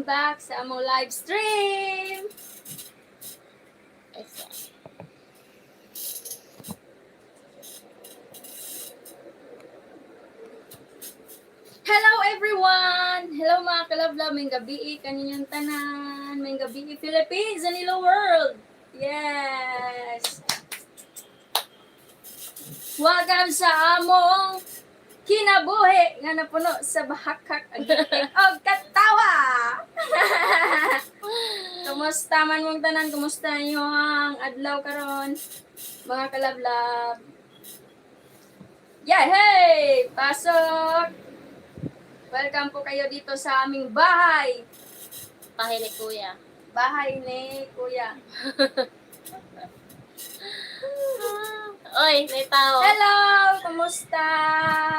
Welcome back sa among live stream. Isa. Hello everyone! Hello mga kalablab, may gabi kaninyong tanan, may gabi Philippines and hello world! Yes! Welcome sa among kinabuhi nga napuno sa bahakhak agitik og katawa! Kumusta man mong tanan? Kumusta inyo ang adlaw karon? Mga kalablab. Yeah, hey! Pasok! Welcome po kayo dito sa aming bahay. Bahay ni Kuya. Bahay ni Kuya. Oy, may tao. Hello! Kumusta?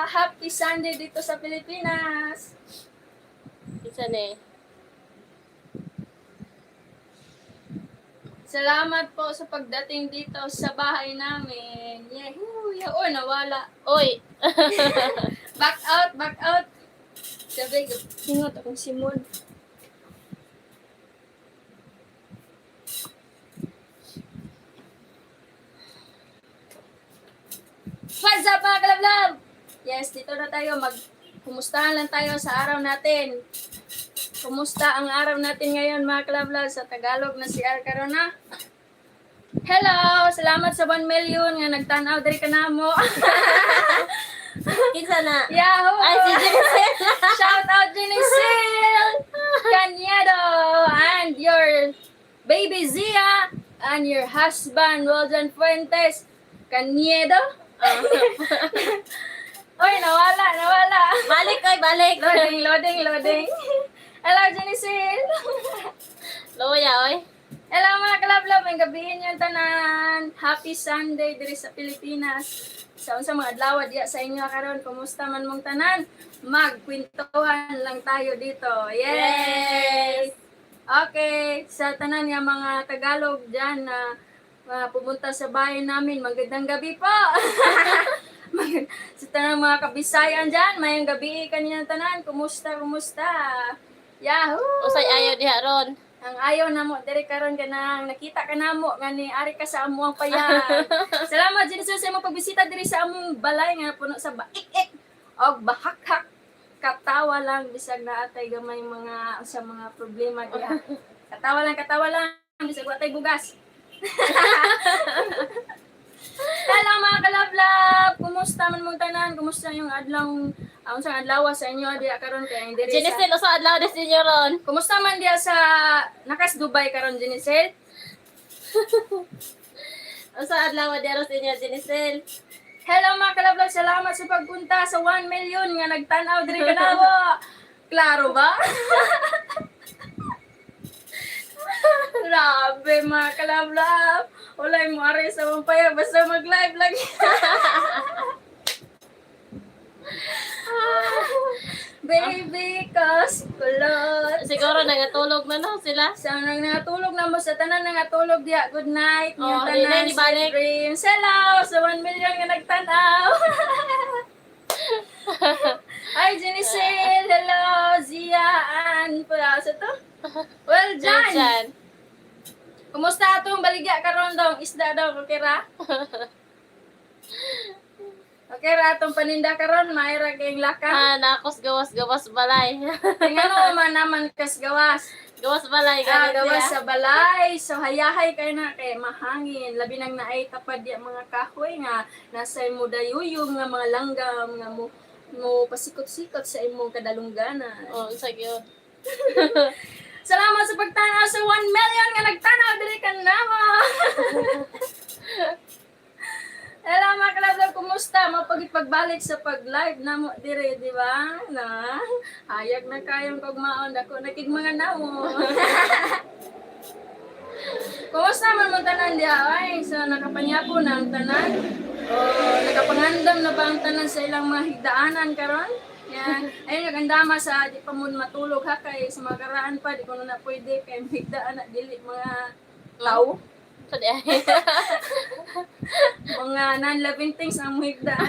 Happy Sunday dito sa Pilipinas. Isa na eh. Salamat po sa pagdating dito sa bahay namin. Yehoo! Yeah. Oh, nawala. Oy! Back out! Back out! Sabi, singot akong simon. What's up, mga kalablab? Yes, dito na tayo. Mag kumustahan lang tayo sa araw natin. Kumusta ang araw natin ngayon, mga kalablab, sa Tagalog na si Al Carona? Hello! Salamat sa 1 million nga nagtanaw diri ka namo. Kinsa na? Yahoo! Ay, si Jenicel. Shout out Genicel Cañedo and your baby Zia and your husband Roldan Fuentes Cañedo. Oy, nawala, nawala. Balik, oy, balik. Loading, loading, loading. Hello, Genicel. Luya, oy. Hello mga kalablab, may gabihin yung tanan. Happy Sunday diri sa Pilipinas. Sa unsa mga adlaw diya sa inyo karon, kumusta man mong tanan? Magkwentuhan lang tayo dito. Yay! Yes! Okay, sa tanan nga mga Tagalog diyan na pumunta sa bahay namin, magandang gabi po. Sa tanan mga Kabisayan diyan, mayang gabi kanina tanan. Kumusta, kumusta? Yahoo! Usay ayaw diha ron. Ang ayaw na mo diri karon kanang nakita ka namo nga ni ari ka sa among payag. Salamat Jesus sa imong pagbisita diri sa among balay nga puno sa baik-ik og bahakhak. Katawa lang bisag naa tay gamay mga sa mga problema diha. Katawa lang bisag wa tay bugas. Hello mga kalablab! Kumusta man mong tanan? Kumusta yung adlaw ang unsang adlaw sa inyo diha karon kay diri sa Jenicel, usa adlaw des ninyo ron. Kumusta man diya sa nakas Dubai karon Jenicel? Usa adlaw diha ron sa inyo, Jenicel. Hello mga kalablog, salamat sa pagpunta sa 1 million nga nagtan-aw diri kanamo. Klaro ba? Grabe mga kalablab. Walay mo ari sa mong payag basta mag-live lang. Baby, cause kulot. Siguro nangatulog na no sila. Sa nang natulog na mo sa tanan nang natulog diya. Good night. Oh, Yung di na, tanan di balik. sweet dreams. Hello sa 1 million nga nagtanaw. Ay, Jenicel. Hello, Zia, Ann. Pa, sa to? Well, Jan. Jan. Kumusta atong baligya karon daw? Isda daw, okay ra? Okay ra atong paninda karon, maira kayong laka. Ah, nakos gawas-gawas balay. Tingnan man naman kas gawas. Gawas balay Ah, ganit gawas siya. sa balay. So hayahay kayo na kay mahangin. Labi nang naay tapad di mga kahoy nga nasa imo dayuyong nga mga langgam nga mo mo pasikot-sikot sa imong kadalungganan. Oh, unsa gyud. Salamat sa pagtanaw sa 1 million nga nagtanaw diri kanamo. Hello mga kalablab, kumusta? Mapagipagbalik sa pag-live namo dire, di ba? Na, hayag na kayong kugmaon dako nakig mga namo. Kumusta man mo tanan diha ay? So nakapanyapo na ang tanan? O nakapangandam na ba ang tanan sa ilang mga higdaanan karon? Yan. Ayun nagandama sa di pa mo matulog ha kay sa mga karaan pa di ko na na pwede kay higdaan na dili mga tao. Sa di ay. Mga non-living things ang muhigdaan.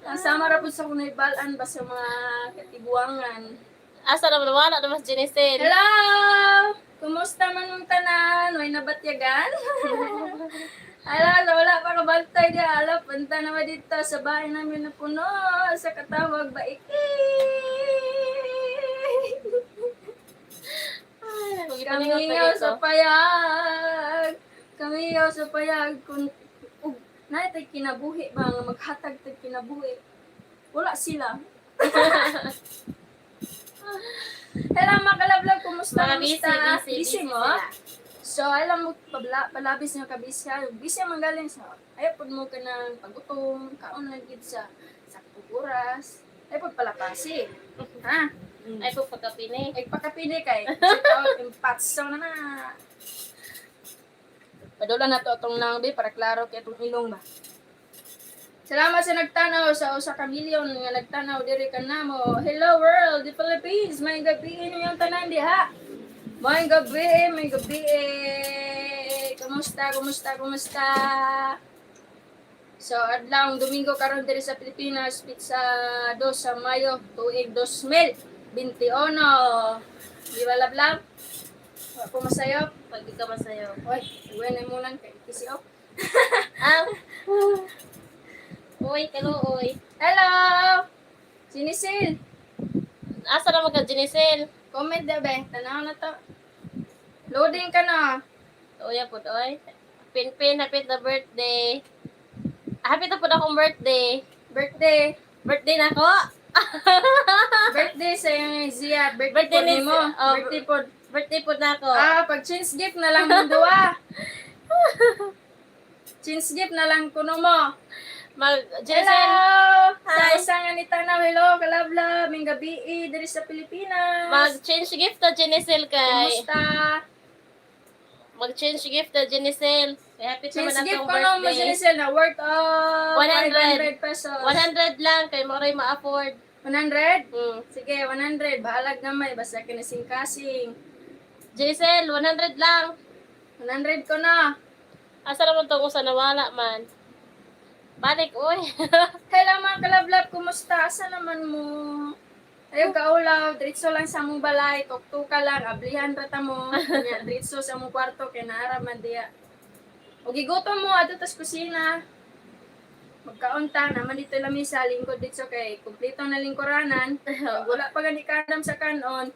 Ang sama ra pud sa kunay balan ba sa mga katiguangan. Asa naman wala naman si Jenicel. Hello! Kumusta man mong tanan? May nabatyagan? Ala, wala pa kabantay di ala. Punta naman dito sa bahay namin na puno sa katawag baiki. Ay, Kami sa payag. Kami sa payag. Kung ug naa tay kinabuhi ba nga maghatag tay kinabuhi. Wala sila. Hello mga kalablab, kumusta? Mga busy, Kumusta? busy, Busy busy mo? sila. So, alam mo, palabis nga kabisi ha. Busy man galing sa, ayaw pud mo ka ng pagutom, kaon lang gid sa saktong oras. Ayaw pud palapasi. Ha? Ay po pagkapini. Ay, pagkapili kay, check out, impatso na na. Padula na to itong nang, be, para klaro kay itong ilong ba. Salamat sa nagtanaw sa usa ka milyon nga nagtanaw diri kanamo. Hello world, the Philippines. May gabi ninyong tanan diha. May gabi, may gabi. Kumusta, kumusta, kumusta? So, adlaw Domingo karon diri sa Pilipinas, pizza 2 sa Mayo, tuig 2021. Di ba lablab? Wa ko masayop. Pag di ka masayo. Oy, uwi na mo lang kay KCO. Ah. Uy, kaluoy. Hello! Sinisil! Asa naman ka, Jenicel? Comment na be, tanaw na to. Loading ka na. Uy, po, oy. Pinpin, happy na birthday. Happy na po na akong birthday. Birthday. Birthday na ako? Birthday sa yung Zia. Birthday, Birthday po ni ni mo. oh, Birthday po. Birthday po na ako. Ah, pag change gift na lang mo duwa. Change gift na lang kuno mo. Mag, Jenicel. Hello! Sa Hi. isang nga ni Tanaw, hello, kalablab, ming gabi eh, diri sa Pilipinas. Mag-change gift na Jenicel kay. Kumusta? Mag-change gift na Jenicel. Kay happy Change naman gift akong ko no mo, birthday. Jenicel, na worth of 100. 500 pesos. 100 lang kay Moroy ma-afford. 100? Hmm. Sige, 100. Bahalag gamay. Basta kinasing-kasing. Jenicel, 100 lang. 100 ko na. Asa naman tong usa nawala man? Balik, uy. Hello mga kalablab, kumusta? Asa naman mo? Ayaw kaulaw, diretso lang sa among balay, tuktuka lang, ablihan rata mo. Nya, diretso sa among kwarto, kay naara man diya. O gigutom mo, adto tas kusina. Magkaunta, naman dito lamisa, lingkod dito kay kumpleto na lingkuranan. Pag wala pa gani kadam sa kanon,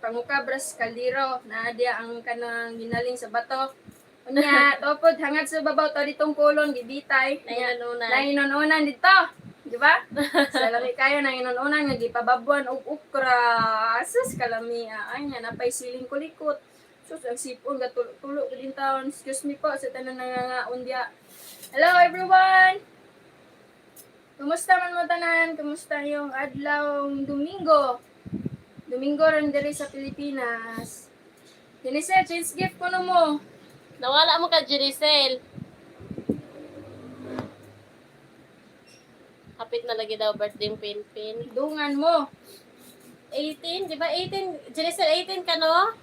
pangukabras kaldero, naa diya ang kanang ginaling sa bato. Unya, topod hangad sa babaw to ditong kolon gibitay. Unya, Nainununan. nanginununan dito. Di ba? Sa lami kayo nanginununan nga gipababuan og okra. Sus kalami ay nga napay siling kulikot. Sus ang sipon gatulo-tulo din taon. Excuse me po sa tanan nangangaon diya. Hello everyone. Kumusta man mo tanan? Kumusta yung adlaw Domingo? Domingo ron diri sa Pilipinas. Denise, change gift ko no mo. Nawala mo ka, Jenicel. Kapit na lagi daw birthday yung Pinpin. Dungan mo. 18, di ba 18? Jenicel, 18 ka no?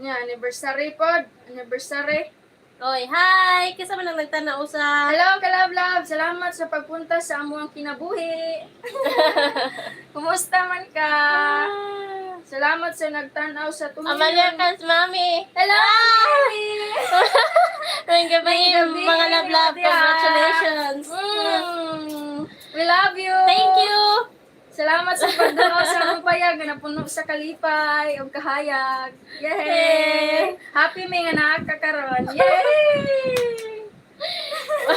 Nya, anniversary pod. Anniversary. Oy, hi! Kisa man ang nagtanaw sa... Hello, kalablab! Salamat sa pagpunta sa amuang kinabuhi. Kumusta man ka? Salamat sa nagtanaw sa tumilyon. Amalia Kans, mami! Hello! Mami! Ngayong gabi, Ngayong gabi, mga lablab, grabe, ah. congratulations! We love you! Thank you! Salamat sa pagdalaw sa among payag nga napuno sa kalipay ug kahayag. Yay! Happy mi nga naa ka karon. Yay!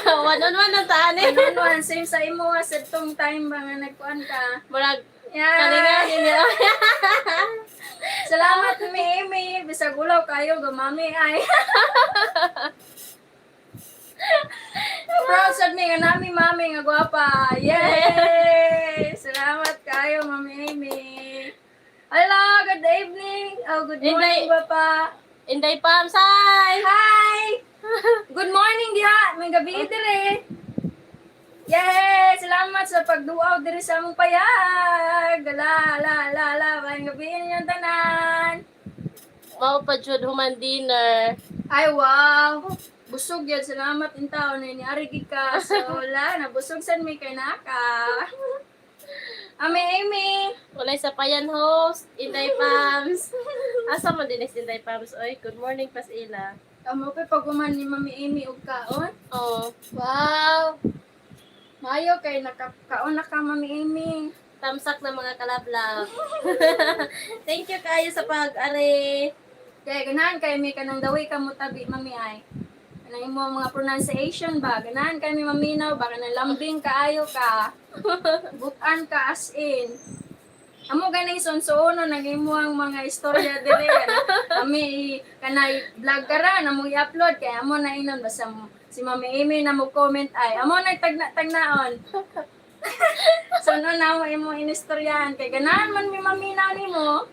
One on one ang taan eh. Ano same sa imo ah, sa tong time ba nga nagkuan ka. Murag, Yeah. kanina, ninyo. Salamat mi Amy. Bisag ulaw kayo gumami ay. Proud sad mi nga nami mami nga gwapa. Yay! Salamat kayo Mami Amy. Hello, good evening. Oh, good morning Inday. papa. Inday Pams, hi! Hi! Good morning diha. May gabi dire. Yay! Salamat sa pagduaw diri sa among payag. La la la la, may gabi ninyong tanan. Mao pa jud human dinner. Ay, wow! Busog yan. Salamat in taon. Ni ari gid ka. So, wala. Nabusog sad mi kay naka. Ami Amy. Walay sa payan host, Inday Pams. Asa man din si Inday Pams? Oy, good morning pas ila. Amo pa paguman ni Mami Amy og kaon. Oh, Wow. Maayo kay nakakaon na ka, Mami Amy. Tamsak na mga kalablab. Thank you kayo sa pag-ari. Kaya ganahan kay mi kanang daway ka mo tabi, Mami ay. Kanang imo mga pronunciation ba, ganahan kay mi maminaw ba kanang lambing kaayo ka. Butan ka as in. Amo ganing sonsono nang imo ang mga istorya dire. Kami kanay vlog karan amo i-upload kay amo na inon basta mo, si Mami Amy na mo comment ay amo na tagna tagnaon. So no na mo imo inistoryahan kay ganahan man mi maminaw nimo.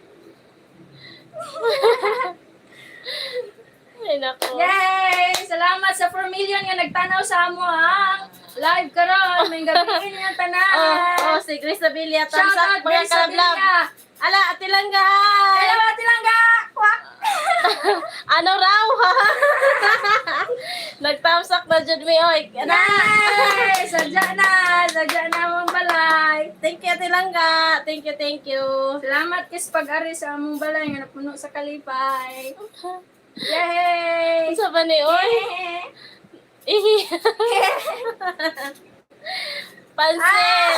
Ay, nako. Yay! Salamat sa 4 million nga nagtanaw sa amo ang live karon. May gabi nga tanan. Oh, si Grace Abilia, Shout tamsak out mga Grace kalablab. Sevilla. Ala, Ate Langga. Hello, Ate Langga! Kwak! Ano raw? Nagtamsak na jud mi oy. Ana. Nice! Sadya na! Sadya na among balay. Thank you, Ate Langga. Thank you, thank you. Salamat kis pag-ari sa among balay nga napuno sa kalipay. Yay! Unsa ba ni oy? Ihi. Pansit.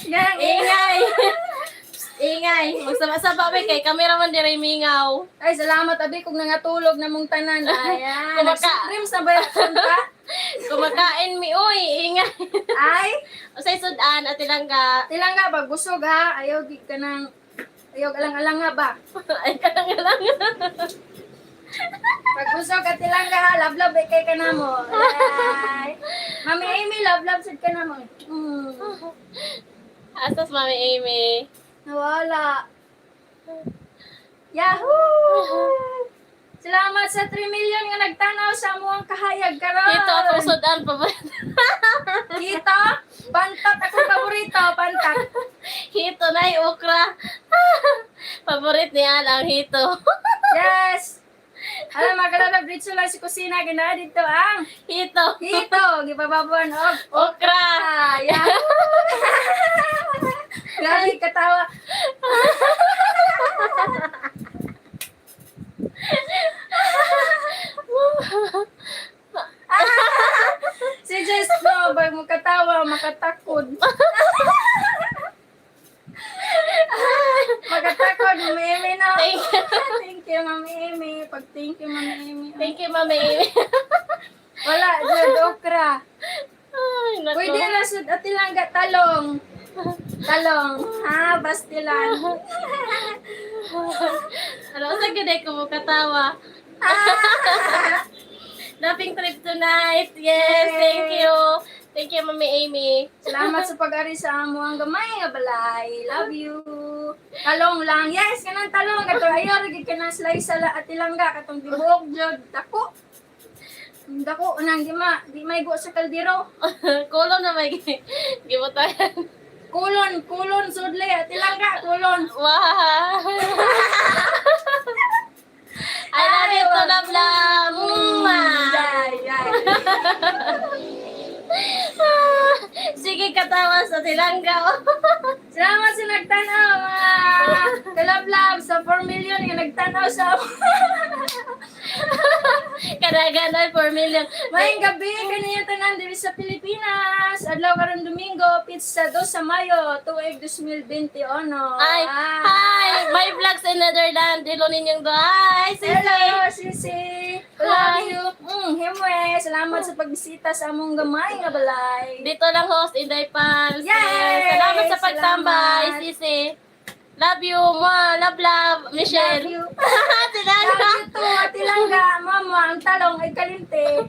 Gang, Ingay. Ingay. Magsaba-saba mi kay camera man diri mingaw. Ay, salamat abi kung nangatulog na mong tanan. Ayan. Dreams na ba yun ka? Kumakain mi oy, ingay. Ay, Usay sudan, Ate Langga. Tilangga ba busog ha? Ayaw gig ka ng ayaw alang-alang nga ba? Ay kalang lang. Pag busog at tilangga ha, love love eh, kay ka na mo. Ay. Mami Amy, love love sad ka na mo. Asas Mami Amy. Nawala. Yahoo! Salamat sa 3 million nga nagtanaw sa amuang kahayag karon. Ito atong sudan pa ba? Kita, pantat akong paborito, pantat. Hito na yung okra. Paborit ni Al ang hito. Yes. Alam mga kalalab, dito lang si kusina, gina dito ang Hito. hito, gipababuan og Okra. Ah, yahoo! Grabe katawa. Si Jess no, pag makatawa, makatakod. Makatakod, Mami Amy na. Thank you. Thank you, Mami Amy. Pag thank you, Mami Amy. Thank you, Mami Amy. Wala, jud okra. Ay, nako. Pwede ra sud ati lang ga talong. Talong, ha, bastilan. Ano, sa gid ko mo katawa. Laughing trip tonight. Yes, thank you. Thank you, Mami Amy. Salamat sa pag-ari sa amo ang gamay nga balay. Love you. Talong lang. Yes, kanang talong kato ayaw ra gid kanang slice sa ati langga katong tibuok jud dako. Dako nang di ma di maigo sa kaldero. Kulong na may gibutayan. Kulon, kulon sudle ati langga kulon. Wow. I love you too, love, love. Mwah. Yay, yay. Sige, katawa sa tilangga. Salamat sa nagtanaw mga kalablab sa 4 million nga nagtanaw sa amo. Kadagan ay 4 million. Maayong gabi kaninyong tanan diri sa Pilipinas. Adlaw karon Domingo, pizza 2 sa Mayo, tuig 2021. Ay, Ah. hi! My vlogs in Netherlands. Hello ninyong doon. Hi, sisi. Hello, sisi. Love Hi. you. Himwe. Salamat sa pagbisita sa among gamay nga balay. Dito lang host, Inday Pals. Yay! Salamat sa pagtambay, Salamat. sisi. Love you, ma. Love, love. Michelle. Love you. Tilangga. Love you too, Ate Langga. Mama, ang talong ay kalinte.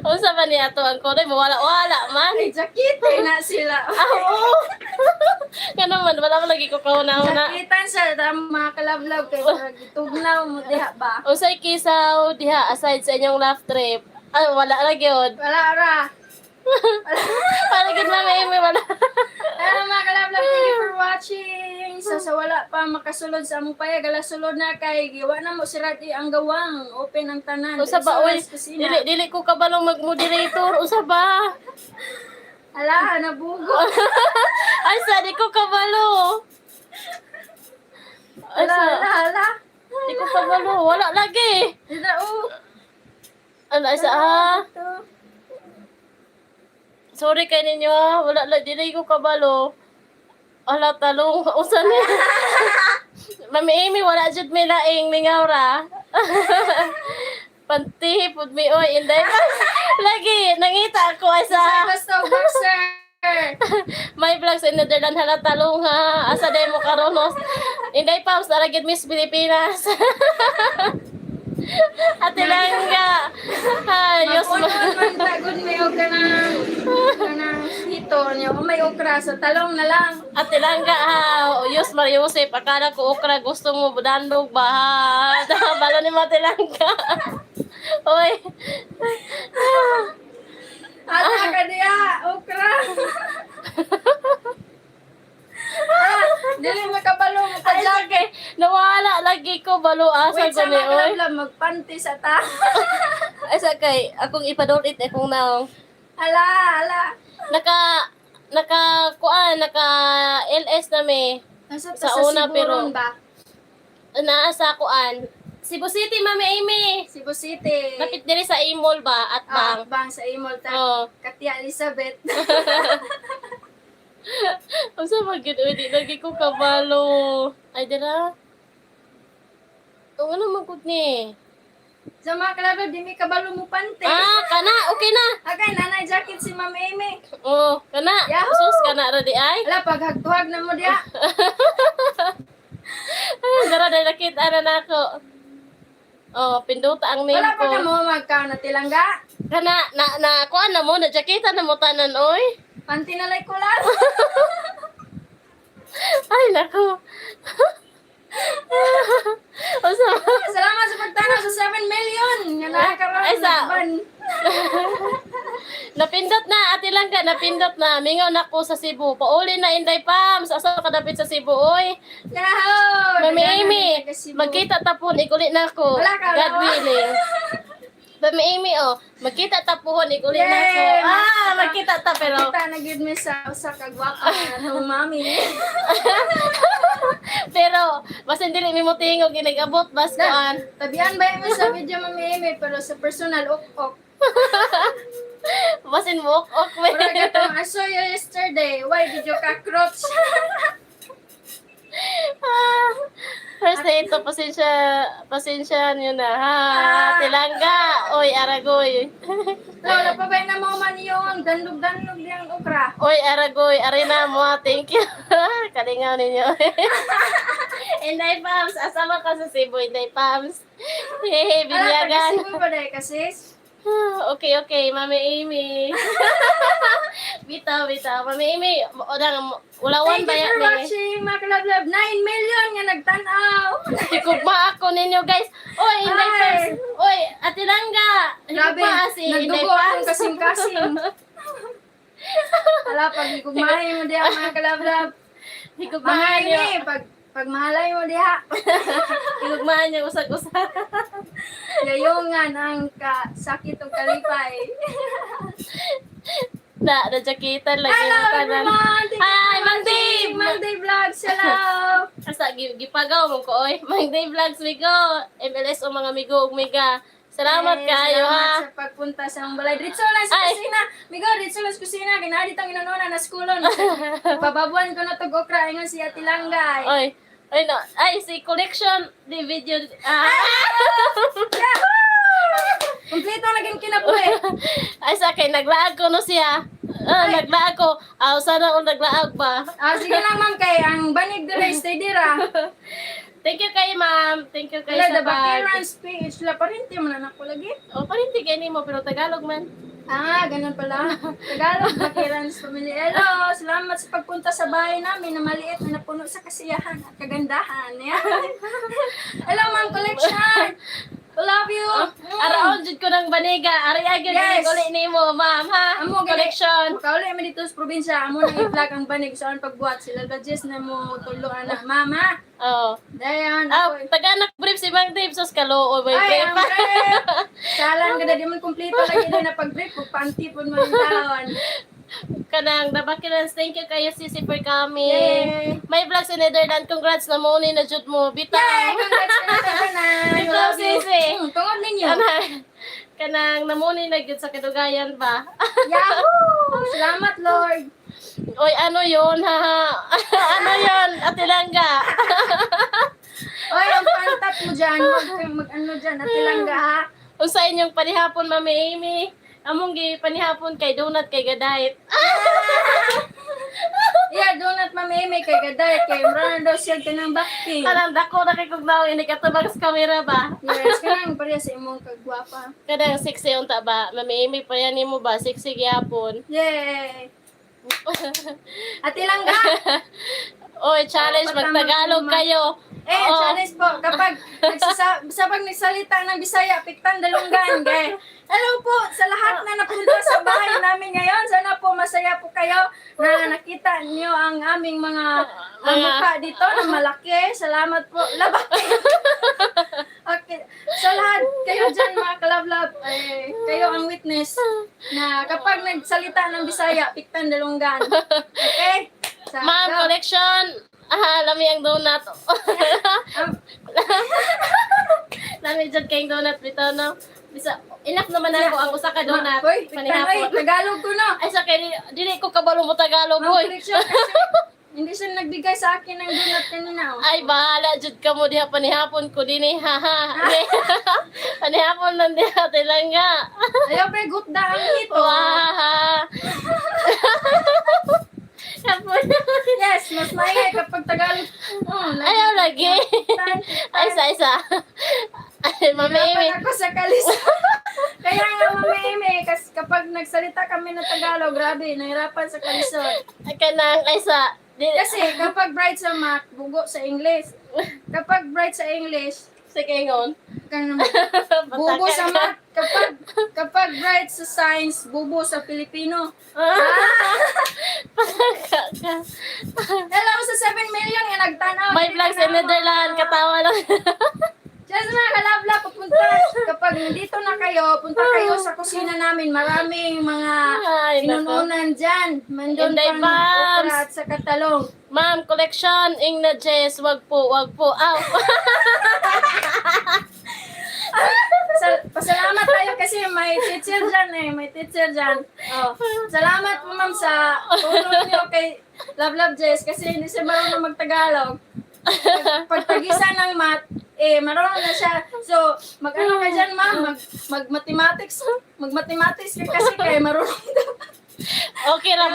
Unsa ba niya to ang kulay? Wala-wala man. Ay, jakite na sila. Ah, oo. Nga naman, wala ko lagi ko kauna-una. Jakitan sa mga kalablab kay gitugnaw mo diha ba? Unsay kisaw diha aside sa inyong laugh trip? Ay, wala ra gyud. Wala ra. Para gid Mami Amy, wala. Hello mga kalablab, thank you for watching. So sa wala pa makasulod sa among payag, ala, sulod na kay giwa na mo si Radi ang gawang. Open ang tanan. Usa ba, Diretso oy? lang sa kusina. Dili dili ko kabalong mag-moderator. Usa ba? Ala, nabugo. Ay, sa di ko kabalo. Ay, Ala, sa ala, ala. di ko kabalo. Wala lagi. Dito, oh. Ala, sa ah. Ito. Sorry kay ninyo ah. Wala lagi. Dili ko kabalo. Ala, talong. Usa ni. Mami Amy, wala jud may laing mingaw ra. Pantihi pud mi oy inday. Lagi nangita ako ay Sa sa basta boxer. My vlog sa Netherlands, hala talong ha. Asa day mo karon host. Inday Pams ara gid Miss Pilipinas. Ate Langga. Ayos mo. Mag-unon man tagod may og kanang hito niya. O may okra so talong na lang. Ate Langga ha. Yus Maria Josep, akala ko okra gusto mo dandog ba ha. Balo ni Ate Langga. Oy. Ata ka diya, okra. Ah, dili makabalo mo Ay, lagi. Nawala lagi ko balo asa Wait ko sa ni mga oy. kalabla, magpanti sa ta. Ay sa kay akong ipadolit akong naong. Ala, ala. Naka naka kuan naka LS na mi. Nasa Sa sa, una, Siburon pero- ba? Naa sa kuan. Cebu City, Mami Amy. Cebu City. Lapit diri sa Imol ba at Ah, bang. bang sa Imol ta. Oh. Katia Elizabeth. Unsa man gyud oy, di lagi ko kabalo. Ay dira. Ang ano man gud ni? Sa mga kalabla, di mi kabalo mo pante. Ah, kana okay na. Agay, nanay jacket si Ma'am Amy. Oh, kana. Yahoo! Sus kana ra di ay. Ala, paghagtuhag na mo diya. Ay, dara dai nakita na nako. Oh, pinduta ang name Wala pa ko. ka mo magkaon na tilangga. Kana na na kuan na mo na jaketa na mo tanan oy. Panty na lay ko lang. Ay nako. Unsa Salamat sa pagtanaw sa 7 million. Nga nakakaroon. Ay, Napindot na, Ate Langga, napindot na. Mingaw na ko sa Cebu. Pauli na Inday Pams. Asa ka dapit sa Cebu, oy? Yahoo! Mami Nagana Amy, taga Cebu. magkita tapon, iguli na ko. Wala ka, wala God ka. willing. Mami Amy, oh, magkita tapuhon, iguli na ko. Yay! Ah, magkita ta pero Kita na gyud mi sa usa ka gwapa nga atong mami. pero basin dili mi mo tingog inigabot bas kuan. Tabian ba mi sa video, Mami Amy, pero sa personal ok ok. Basin mo ok ok. Mura gatong I saw you yesterday. Why did you cockroach? Ah, first na ito, pasensya, pasensya niyo na, ha? Ah. Ate Langga, oy, Aragoy. Wala pa ba na mo man iyo ang dandog-dandog diyang okra? Oy, Aragoy, arena mo, ah, thank you. Kalingaw ninyo. Inday Pams, asama ka sa Cebu, Inday Pams. Hey, Ala, taga binyagan. Cebu ba dahil kasi? Okay, okay, Mami Amy. Bitaw, bitaw. Mami Amy, odang, ulawan Thank ba you yan for ni? watching, mga kalablab. 9 million nga nagtan-aw. Higugma ako ninyo, guys. Oy, Inday Ay. Pams. Oy, Ate Langga. Grabe, Higugma si Inday nagdugo akong Pams. kasing-kasing. Ala, pag higugmahin mo diha, mga kalablab. Mga Higugmahan niyo. ini, pag mahalay mo diha, Higugmahan niyo usag-usag. yayungan ang kasakit ug kalipay. Na, na jaketan lagi Hello mo tanan. everyone! Thank you Hi, for Mang watching. Dave! Mang Dave Vlogs, hello! Asa gipagaw mo ko oy. Mang Dave Vlogs migo. MLS o mga migo ug miga. Salamat Eh, kayo salamat ha. sa pagpunta sa among balay. Diretso lang sa Ay. kusina. Migo, diretso lang sa kusina. Ginadi tang inanona na skulon. Pababuan ko na tog okra ingon si Ate Langgay. Oy. Oy no. Ay si collection di video. Ah. Yahoo! Kompleto na gin kinabuhi. Ay sa kay naglaag ko no siya. Ah, naglaag ko. Ah, sana all naglaag ba. Ah, sige lang ma'am kay ang banig dira stay dira. Thank you kay ma'am. Thank you kay Wala sa the bag. Bakirans PH la parinti man na ako lagi. O parinti gani mo pero Tagalog man. Ah, ganun pala. Tagalog, Bakirans Family. Hello, salamat sa pagpunta sa bahay namin na maliit na napuno sa kasiyahan at kagandahan. Yan. Hello, ma'am collection. Love you. Araon jud ko ng baniga. Ari ay gyud Yes. uli nimo, ma'am, ha? Amo gani. Collection. Makauli man dito sa probinsya, amo nang i-vlog ang banig sa pagbuhat sila ba Jess na mo tulo ana mama. Oh. Dayan Ah, ako. taganak brief si Mang Dave sos kalooy may Ay, brief. ang brief. Salan ka na di man kumpleto lagi na pag-brief ug panty pud mo yung taon. Kanang Dabakilans, thank you kayo sisi for coming. Yay! May vlog sa Netherlands, congrats na mo ni na jud mo. Bitaw. Yay! Congrats ka na tanan. Bitaw, sisi. Tungod ninyo. Kanang kanang namuni na gyud sa kadugayan ba. Yahoo! Salamat, Lord. Oy, ano yun, ha? Ano yun, Ate Langga? Oy, ang pantat mo dyan. Mag ano dyan, Ate Langga, ha? Unsa inyong panihapon, Mami Amy? Among gi panihapon kay donut kay gadayit. Yeah, donut Mami Amy kay gaday kay mura daw siya kanang bakti. Kanang dako na kay kog naong ini katubag sa kamera ba? Yes, kanang pareha sa imong kagwapa. Kanang sexy unta ba? Mami Amy pa yan nimo ba? Sexy gyapon. Yay! Ate Langga! Oy, challenge Dapat magtagalog tama. kayo. Eh, Oo. challenge po. Kapag sa pag nagsalita ng Bisaya, piktan dalunggan, gay. Hello po sa lahat na napunta sa bahay namin ngayon. Sana po masaya po kayo na nakita niyo ang aming mga ang mukha dito na malaki. Salamat po. Labaki. Okay. Sa lahat kayo dyan mga kalablab, eh, kayo ang witness na kapag nagsalita ng Bisaya, piktan dalunggan. Okay? Ma'am, go. collection. Ah, lami ang donut. Lami jud kayong donut bitaw no. Bisa enough naman ako ang usa ka donut. Hoy, piktan, ay, Panihapon. Tagalog ko no. Ay sa kay dili ko kabalo mo Tagalog Ma'am boy. collection kasi hindi siya nagbigay sa akin ng donut kanina. Oh. Ay bahala jud ka mo diha panihapon ko dinhi ha ha. Panihapon lang diha tilangga. Ayaw pre, gutda ang hito. Wah. Hapon. Yes, mas maingay kapag Tagalog. Oh, Ayaw lagi. Tan, Ay isa isa. Ay, Mami Amy. Hirapan ako sa kalis. Kaya nga, Mami Amy, kasi kapag nagsalita kami ng Tagalog, grabe, nahirapan sa kalisod. Kanang ay sa di, Kasi kapag bright sa math, bugo sa English. Kapag bright sa English, sige ngon. kanang bubo sa math. Kapag bright sa science, bubo sa Filipino. Pataka ka. Hello sa 7 million nga nagtanaw. May vlog sa Netherlands, katawa lang. Just mga kalabla, papunta. Kapag nandito na kayo, punta kayo sa kusina namin. Maraming mga Ay, nako. inununan dyan. Mandun Inday pang Pams. okra at sa katalong. Ma'am, collection, ing na Jess, wag po, wag po. Aw. Pasalamat tayo kasi may teacher dyan eh. May teacher dyan. Oh. Salamat po ma'am sa tulong niyo kay Love Love Jess kasi hindi siya marunong magtagalog. Pagtagisa ng math, eh, marunong na siya. So, mag-ano ka dyan ma'am? Mag-mathematics. Mag-mathematics ka kasi kay marunong ka. Okay ra.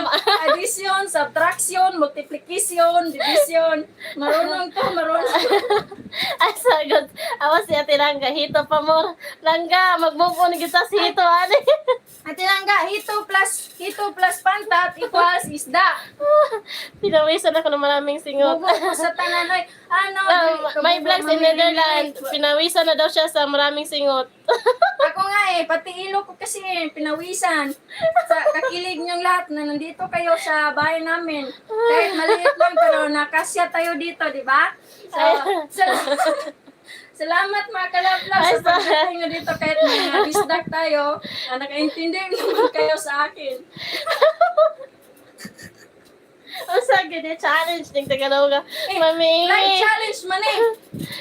Addition, subtraction, multiplication, division. Marunong to, marunong. Ay, sagot. Awa si Ate Langga, hito pa mo. Langga, mag-move on kita si hito, ani. Ate Langga, hito plus pantat equals isda. Pinawisan ako ng maraming singot. Bugo ko sa tanan. Ay, ano? May vlog sa Netherlands. Pinawisan na daw siya sa maraming singot. Ako nga eh, pati ilo ko kasi eh, pinawisan. Sa kakilig niyong lahat na nandito kayo sa bahay namin. Kahit maliit lang pero nakasya tayo dito, di ba? So, salamat mga kalablab sa pagdating nyo dito kahit mga bisdak tayo. Na nakaintindi naman kayo sa akin. Ang sa gani challenge ng Tagalog. Mami Live Amy. challenge man eh.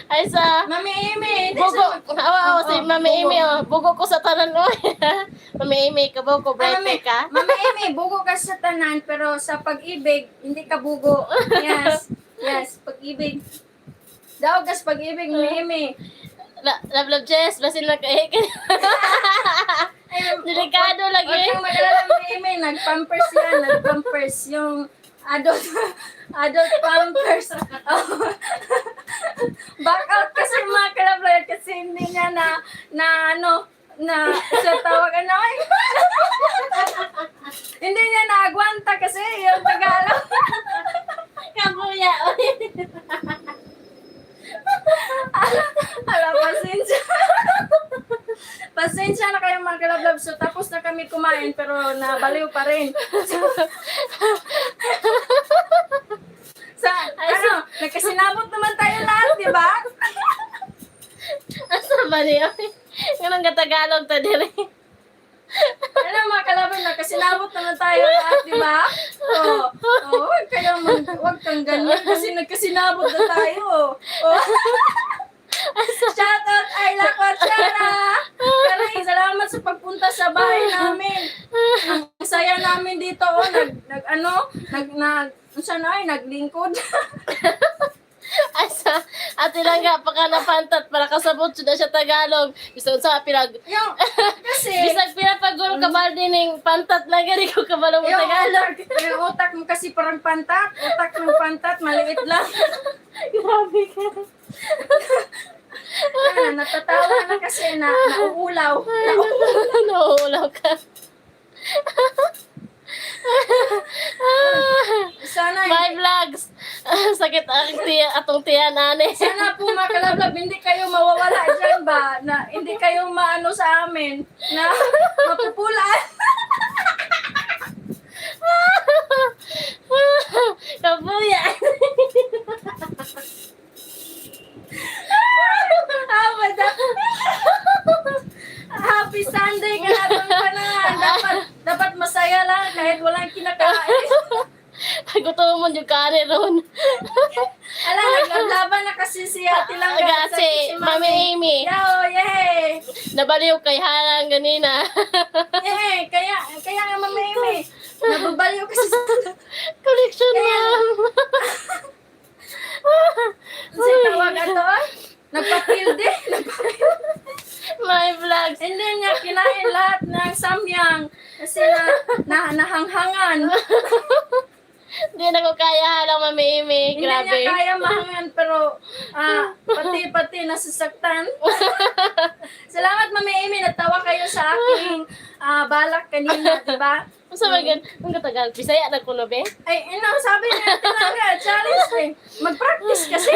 Ay sa Mami Amy. Hindi bugo. Awa awa si Oo, Mami bugo. Amy oh. Bugo ko sa tanan mo. Mami Amy, kabaw ko Ah, bright Mami, ka. Mami Amy, bugo ka sa tanan pero sa pag-ibig, hindi ka bugo. Yes. Yes, pag-ibig. Daog ka sa pag-ibig, Mami Amy. Love love Jess, basin lang kay. Ay, Delikado lagi. Huwag kang mag-alala, Mami Amy. Nag-pampers yan. Nag-pampers yung adult adult pampers. Back out kasi mga kalablayan kasi hindi niya na na ano na sa tawag ano ay. Hindi niya naagwanta kasi yung Tagalog. Kabuya. Ala, pasensya. Pasensya na kayo, mga kalablab. So tapos na kami kumain pero nabaliw pa rin. So, sa ano, nagkasinabot naman tayo lahat, di ba? Asa ba niya? Nganong Tagalog ta diri? Ano, mga kalaban, nagkasinabot naman tayo lahat, di ba? Oo. Oh, wag kang ganyan kasi nagkasinabot na tayo. Oh. Shout out, Ayla Coachella! Maraming salamat sa pagpunta sa bahay namin. Ang saya namin dito, oh, nag, nag ano, nag, nag, unsa na ay, naglingkod. Asa Ate Langga paka napantat para kasabot jud na siya Tagalog. Bisan sa pinag Yung, kasi, bisag pinapagol kabal dining pantat lang gani ko kabalo mo yung Tagalog. utak, yung utak mo kasi parang pantat, utak ng pantat, maliit lang. Grabe ka. Ah, natatawa na kasi na nauulaw. Nauulaw ka. Sana My vlogs. Sakit ang tiyan, atong tiyan ane. sana po, mga kalablab, hindi kayo mawawala dyan ba? Na hindi kayo maano sa amin na mapupulaan. Kabuya. Ah, Happy Sunday ka na tanan. Dapat dapat masaya lang kahit walang kinakain. Gutom mo yung kare ron. Ala, naglablaban na kasi si Ate Langga at Kasi, si Mami Amy, Yo, yay! nabaliw kay Halang ganina. Yay! Kaya, kaya nga, Mami Amy, nababaliw kasi sa Collection, ma'am. Sa tawag ato, ah. Nagpapilde. My vlogs. Hindi niya kinain lahat ng samyang kasi na nahanghangan. Hindi na ko kaya halang, Mami Amy. Hindi Grabe. niya kaya mahangan pero pati-pati nasasaktan. Salamat, Mami Amy, natawa kayo sa aking balak kanina, di ba? Unsa man gan? Ang katagal. Bisaya na ko no be. Ay, ano, sabi niya, talaga, challenge eh. Mag-practice kasi.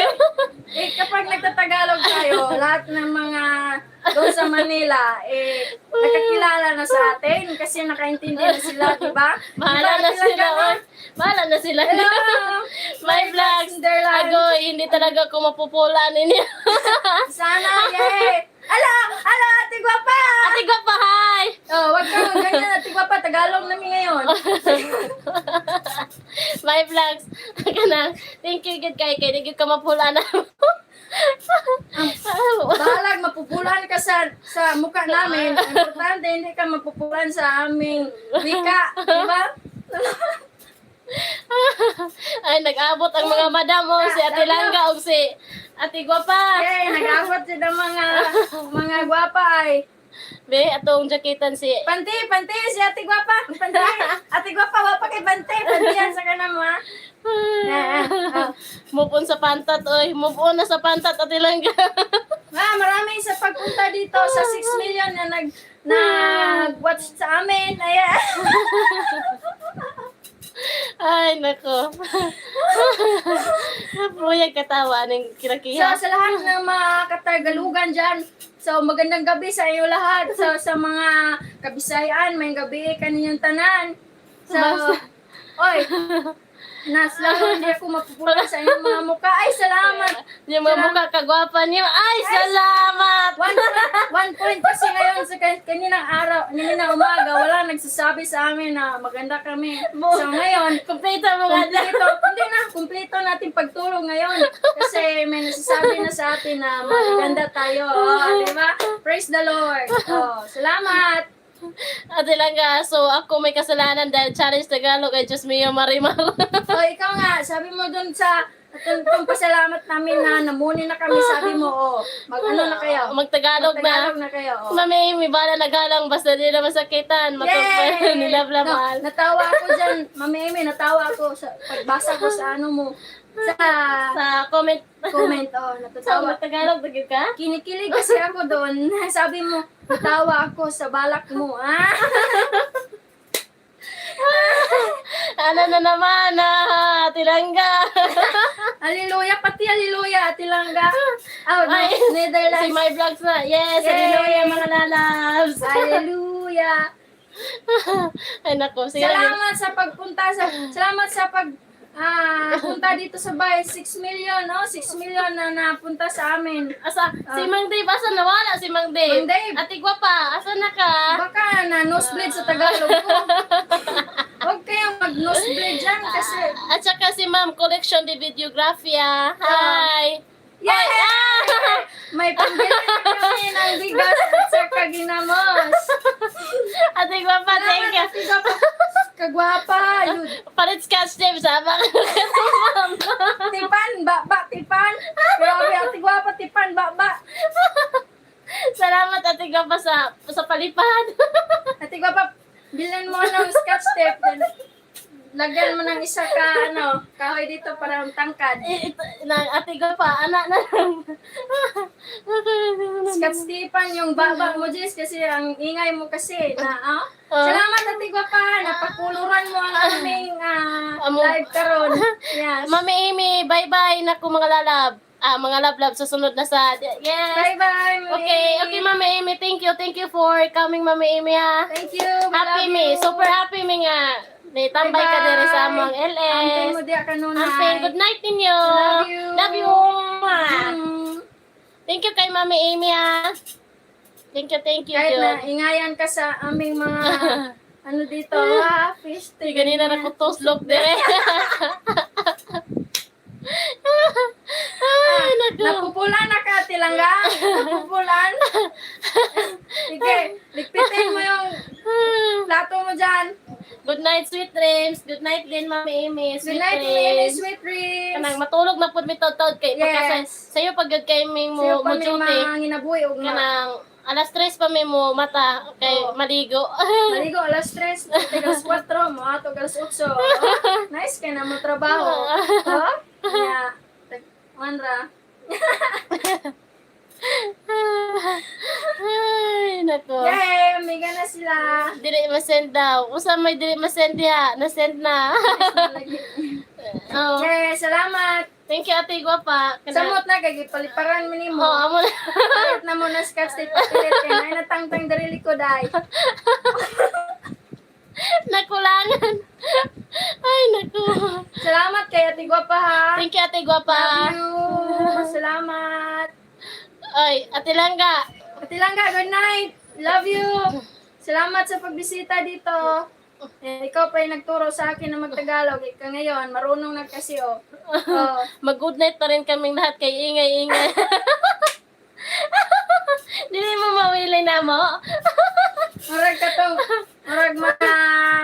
Eh, kapag nagtatagalog tayo, lahat ng mga doon sa Manila, eh, nakakilala na sa atin kasi nakaintindi na sila, di ba? Bahala Di ba, na Ate sila. Langga? Oy. Bahala na sila. Hello! My vlogs. Cinderland. Agoy, hindi talaga ko mapupula ninyo. Sana, yay! Ala! Ala, Ate Gwapa! Ate Gwapa, hi! Oh, wag kang ganyan, Ate Gwapa. Tagalog namin ngayon. My vlogs. Kanang, thank you good kay kay di gyud ka mapula na. Bahalag, mapupulan ka sa mukha namin. Importante, hindi ka mapupulan sa aming wika. Di ba? Ay, nag-abot ang mga madam oh, si Ate Langga ug si Ate Gwapa. Yay, nag-abot sila mga gwapa ay. Be, atong jaketan si Panti, panti, si Ate Gwapa. Panti. Ate Gwapa, wapa kay panti. Pantihan sa kanang mga. Ah, ah. Move on sa pantat oy, move on na sa pantat, Ate Langga. Ma, maraming sa pagpunta dito sa 6 million na nag-watch sa amin. Ayan. Ay, nako. Puyag katawa ning So, kinakiha. sa lahat ng mga katagalugan dyan, so magandang gabi sa inyo lahat. So, sa mga kabisayaan, may gabi kaninyong tanan. So, Basta. oy, nas lang, hindi ako mapupula sa inyong mga mukha. Ay, salamat! Yung mga mukha kagwapa niyo. Ay, salamat! 1 point kasi ngayon sa kaninang araw, kaninang umaga, wala nagsasabi sa amin na maganda kami. So ngayon, Kompleto mo nga na. kumpleto, hindi na, kumpleto natin pagtulong ngayon. Kasi may nasasabi na sa atin na maganda tayo. Oh, di ba? Praise the Lord. Oh, salamat. Ate Langga, so ako may kasalanan dahil challenge Tagalog ay Diyos mio marimar. Oh, ikaw nga, sabi mo dun sa itong pasalamat namin na namuni na kami, sabi mo, oh, mag-ano na kayo? Magtagalog na. Magtagalog na kayo. Oh. Mami, may bala naghalang basta di na masakitan. Matupad Yay! nila No, mahal. natawa ako dyan, Mami Amy, natawa ako sa pagbasa ko sa ano mo, sa Sa comment. comment, oh, Sa natatawa. Tagalog, nagyud ka? Kinikilig kasi ako doon. Sabi mo, natawa ako sa balak mo, ah. Ano na naman, ah, Tilangga. Hallelujah, pati hallelujah, Ate Langga. Oh, no, Ay, Netherlands. si My Vlogs na. Yes, Yay! hallelujah, mga lalabs. Hallelujah. Ay, nako. Sige. Salamat sa pag punta dito sa bahay. 6 million, no? 6 million na napunta sa amin. Asa, si Mang Dave, asa nawala si Mang Dave? Mang Dave. Ate Gwapa, asa na ka? Baka na nosebleed sa Tagalog ko. Huwag kayong mag-nosebleed dyan kasi At saka si Ma'am Collection de Videografia. Hi! Yeah! Ah! May pambili na kami ng bigas at saka ginamos. Ate Gwapa, thank you. Ate Gwapa. Kagwapa. Yun. Palit scotch tape, sama ka ma'am. Tipan, ba, tipan. Grabe, Ate Gwapa, tipan, ba. Salamat, Ate Gwapa, sa palipad. Ate Gwapa, bilhin mo ng scotch tape. Then, lagyan mo ng isa ka, ano, kahoy dito para ang tangkad. Eh, ito, na, Ate Gwapa, anak na lang. Scotch tapean yung baba mo, Jess, kasi ang ingay mo kasi na, ah. Ah. Salamat, Ate Gwapa. Napakuluran mo ang aming live karon. Yes. Mami Amy, bye-bye. Naku, mga lalab. Ah, mga lablab, susunod na sa... Yes! Bye-bye, Mami Okay, Amy. Mami Amy, thank you. Thank you for coming, Mami Amy, ha. Thank you. We Happy love me, you. super happy me nga. Nitambay ka diri sa among Amping LS. mo diya kanunay. Amping, good night ninyo. Love you. Love you. Thank you kay Mami Amy, ha. Thank you, Kahit na Jud. ingayan ka sa aming mga ano dito, ha, fish Di ganina na ko toslok dire. Ay, naku. Napupulan na ka, Tilangga. Napupulan. Sige, ligpitin mo yung plato mo dyan. Good night, sweet dreams. Good night din, Mami Amy. Sweet Good night, dreams. Mimi. Sweet dreams. Kanang matulog na pud mi taud kay pagka Yes. sayo pag gyud kay mi mo Sa'yo mo pa may duty. mga nginabuhi og ma. Kanang alas 3 pa mi mo mata kay Oo. maligo. Maligo alas 3, alas 4, mo ato alas 8. Oh, nice kay na mo trabaho. Oh? Yeah. Manra. Ay, nako. Yay, amiga na sila. Dili ma-send daw. Usa may dili ma-send diha, na-send na. Oh. Yay, salamat. Thank you, Ate Gwapa. Samot na kay gipaliparan mo nimo. Oh, amo na. Palit na mo na scotch tape patilit kay nay natangtang diri likod ay. Nakulangan. Ay, naku. Salamat kay Ate Gwapa ha. Thank you, Ate Gwapa. Love you. Salamat. Ay, Ate Langga. Ate Langga, good night. Love you. Salamat sa pagbisita dito. Eh, ikaw pa yung nagturo sa akin na magtagalog. Ikaw ngayon, marunong na kasi oh. Oh. Mag-good night na rin kaming lahat kay ingay-ingay. Dili mo mawili na mo. Murag katong, murag mga,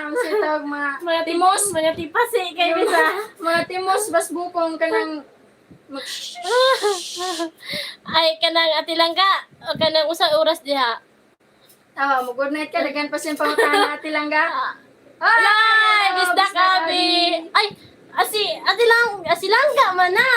ang sitawag mga, Mga timos. Mga tipasi kay bisa. Mga timos, bas bukong kanang, mag, Ay, kanang Ate Langga. O kanang usa oras diha. Tawa mo, good night ka. Dagan pa siyang pangutana, Ate Langga. Ay, Ay, bisdak abi. Ay, asi, Ate Lang, asi Langga man na.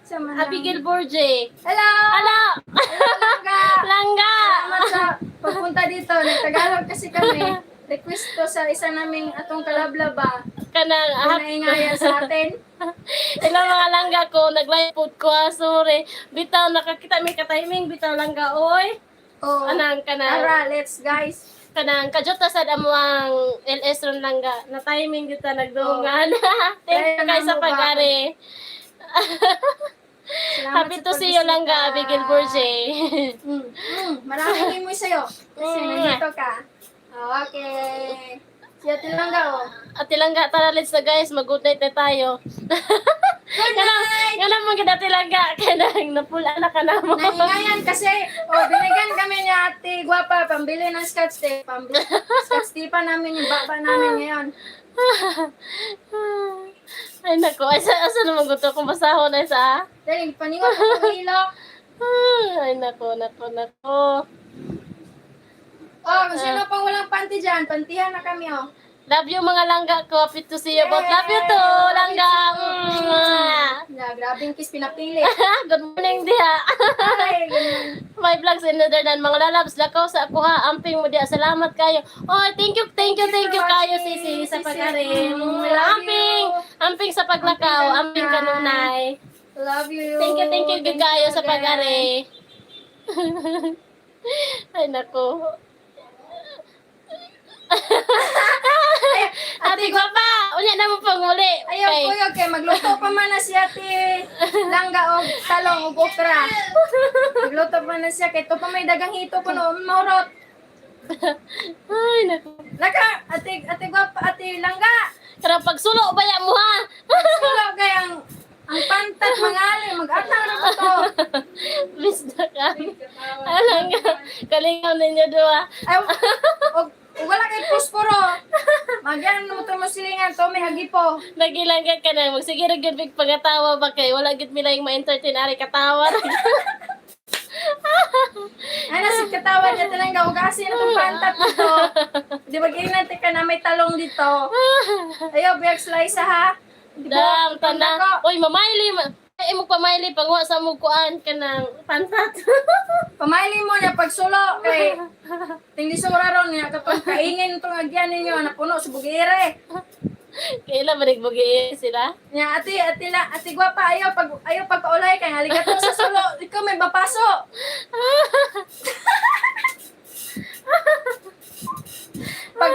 Sa manang. Abigail Borje. Hello! Ala, Hello, Langga! Langga. Salamat sa pagpunta dito. Nagtagalog kasi kami. Request to sa isa naming atong kalablaba. Kanang Naingayan sa atin. Ilang mga langga ko, nag-live food ko, ah, sorry. Bitaw, nakakita may ka-timing, bitaw langga, oy. Oh. Anang kanang, Tara, let's guys. Kanang, kadyot sad amo ang LS ron langga. Na timing dito nagdungan. Thank you Kaya kay sa namo ba? pag-ari. Salamat Happy sa to see you pagbisita. langga, Abigail Borje. Maraming imoy sa'yo. Kasi nandito ka. Okay. Si Ate Langga, oh. Ate Langga, tara, let's na guys, mag-good night na tayo. Good night! Nga naman kita, Ate Langga, kanang napula na ka na mo. Naingayan kasi, oh, binigyan kami ni Ate Guapa, pambili ng scotch tape. Pambili, scotch tape pa namin yung baba namin ngayon. Ay nako, asa, asa naman gusto kong basahon ay sa? Dahil paningot ko ng ilok. Ay nako, nako, nako. Oh, kung sino pang walang panty dyan, pantihan na kami, oh. Love you, mga langga ko. Happy to see you both. Love you too, langga. Mwah. Yeah, grabing kiss pinapili. Good morning diha. Ay, ganun. My vlogs in Netherlands. Mga lalabs, lakaw sa ako ha. Amping mo diha. Salamat kayo. Oh, thank you, thank you, thank Thank you you for kayo, watching, Sisi, sa Sisi. pag-ari. Love Amping! you. Amping sa paglakaw. Amping Amping kanunay. Love you. Thank you gyud kayo sa again. pag-ari. Ay, nako. Ate gwapa, unya na mo pang muli. Ayaw Kay- ko yun, kay magluto pa man na siya, Ate Langga og talong og okra. Magluto pa na siya, kay to pa may dagang hito ko no, maurot. Ay, nako. Laka, Ate gwapa, Ate Langga. Karang pagsulo ba ya mo ha? Sulo kay ang pantat mangali, mag-atang ra ko to. Bisda ka. Alam nga, kalingaw ninyo duha. Ay, og og wala kay posporo. Magyan mo to mo silingan to may hagipo. Nagilangga ka na. Magsige ra gyud big pagatawa ba kay wala gyud mila yung ma-entertain ari katawa. Ra. Ana si katawa niya talaga og asi na tong pantat dito. Di ba ginan ka na may talong dito. Ayaw biyag slice ha. Di ba? Dam tanda. Nako. Oy, mamaili. Ay mo pamaili panguha sa mo kuan kanang pantat. Pamaili mo niya pagsulo kay tinglisura ron niya katong kaingin tong agyan ninyo na puno sa bugire. Kaila ba nagbugi sila? Nya ate la Ate gwapa, ayaw pagpaulay kay haligato sa sulo ikaw may bapaso. Pag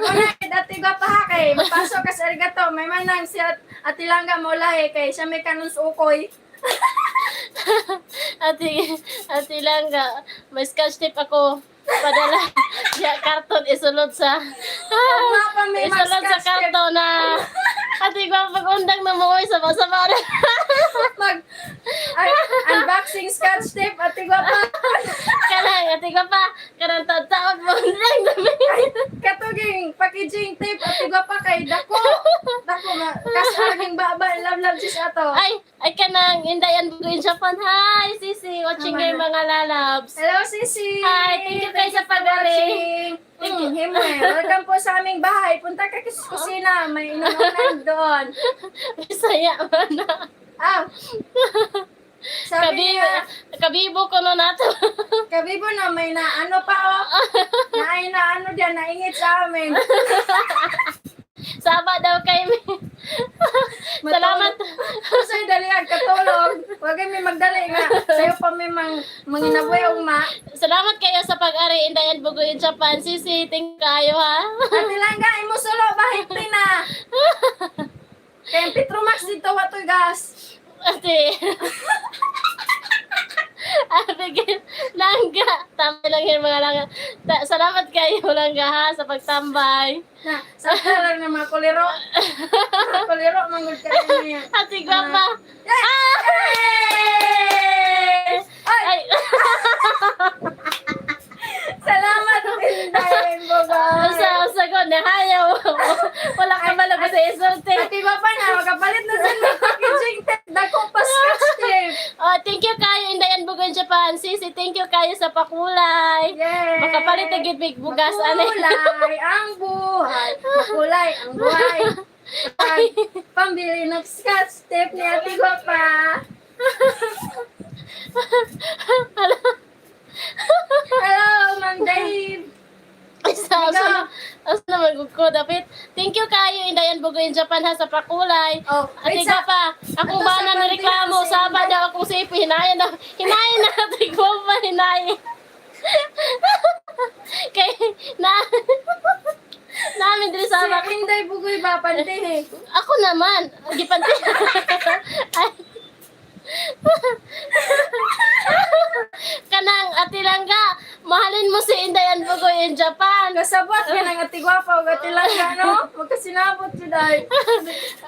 una Ate gwapa ha kay mapaso ka sa arigato may manang si Ate Langga maulay kay siya may kanon sa ukoy. Ate Langga, may scotch tape ako. Padala. Ya karton isulod sa Ugma pa may isulod sa mag-scotch tape. karton na Ate gwapa pag undang na mo oy sama-sama na. Mag ay, unboxing scotch tape, Ate gwapa. Kanang Ate gwapa kanang taod mo undang na may. Katuging packaging tape, Ate gwapa, kay dako. Dako nga kas aging baba love love sis ato. Ay, kanang Indayan Bugo in Japan. Hi, Sisi. Watching Tama your na. mga lalabs. Hello, Sisi. Hi, thank you kayo sa for pag-ari. watching. Thank you. Himo eh. Welcome po sa aming bahay. Punta ka sa kusina. May inuunan doon. Bisaya man na. Ah. Sabi Kabibo, niya, kabibo ko no nato. kabibo na may na ano pa oh. Na ay na ano diyan, naingit sa amin. Saba daw kay mi. Salamat. Sa'yo dali ang katulog. Huwag may magdali nga. Sa'yo pa may mang manginaboy ugma. Salamat kayo sa pag-ari Indayan Bugo in Japan. Sisi, thank you kayo ha. Ate Langga, imo sulo, bahit na. Kaya ang Petromax dito, watoy gas. Ate. Abigail, Langga. Tama lang yun mga langga. Salamat kayo, Langga, ha, sa pagtambay. Na, sa lang ng mga kuliro. Mga kuliro, manggod ka niya. Ate, gwapa. Ah! Ay! Ay! Ay! Salamat, Inday Bogay. Usa ko, nahayaw. Wala ka ba sa isulti. Ate Papa na, makapalit na sa mga packaging tape. Dako pa scotch tape. Oh, thank you kayo, Indayan Bugo in Japan. Sisi, thank you kayo sa pakulay. Yay! Makapalit na gid big bugas ani. Makulay ang buhay. Makulay ang buhay. Pag pambili ng scotch tape ni Ate Guapa. Hello, Ma'am Dave. Isa, usa naman gud ko dapit. Thank you kayo, Indayan Bugo in Japan ha sa pakulay. Oh, Ate wait sa- Gwapa, akong ato sa bana na reklamo, konti, saba daw akong sipi, hinayan na, hinayan na, Ate Gwapa, hinayan. Kay, na, namin diri Si sa Inday Bugoy ba, pantihi? Ako naman, gipanti. Ay. Kanang Ate Langga, mahalin mo si Inday Bugoy in Japan. Kasabot ka ng Ate Gwapa o Ate Langga, no? Magkasinabot siya dahil.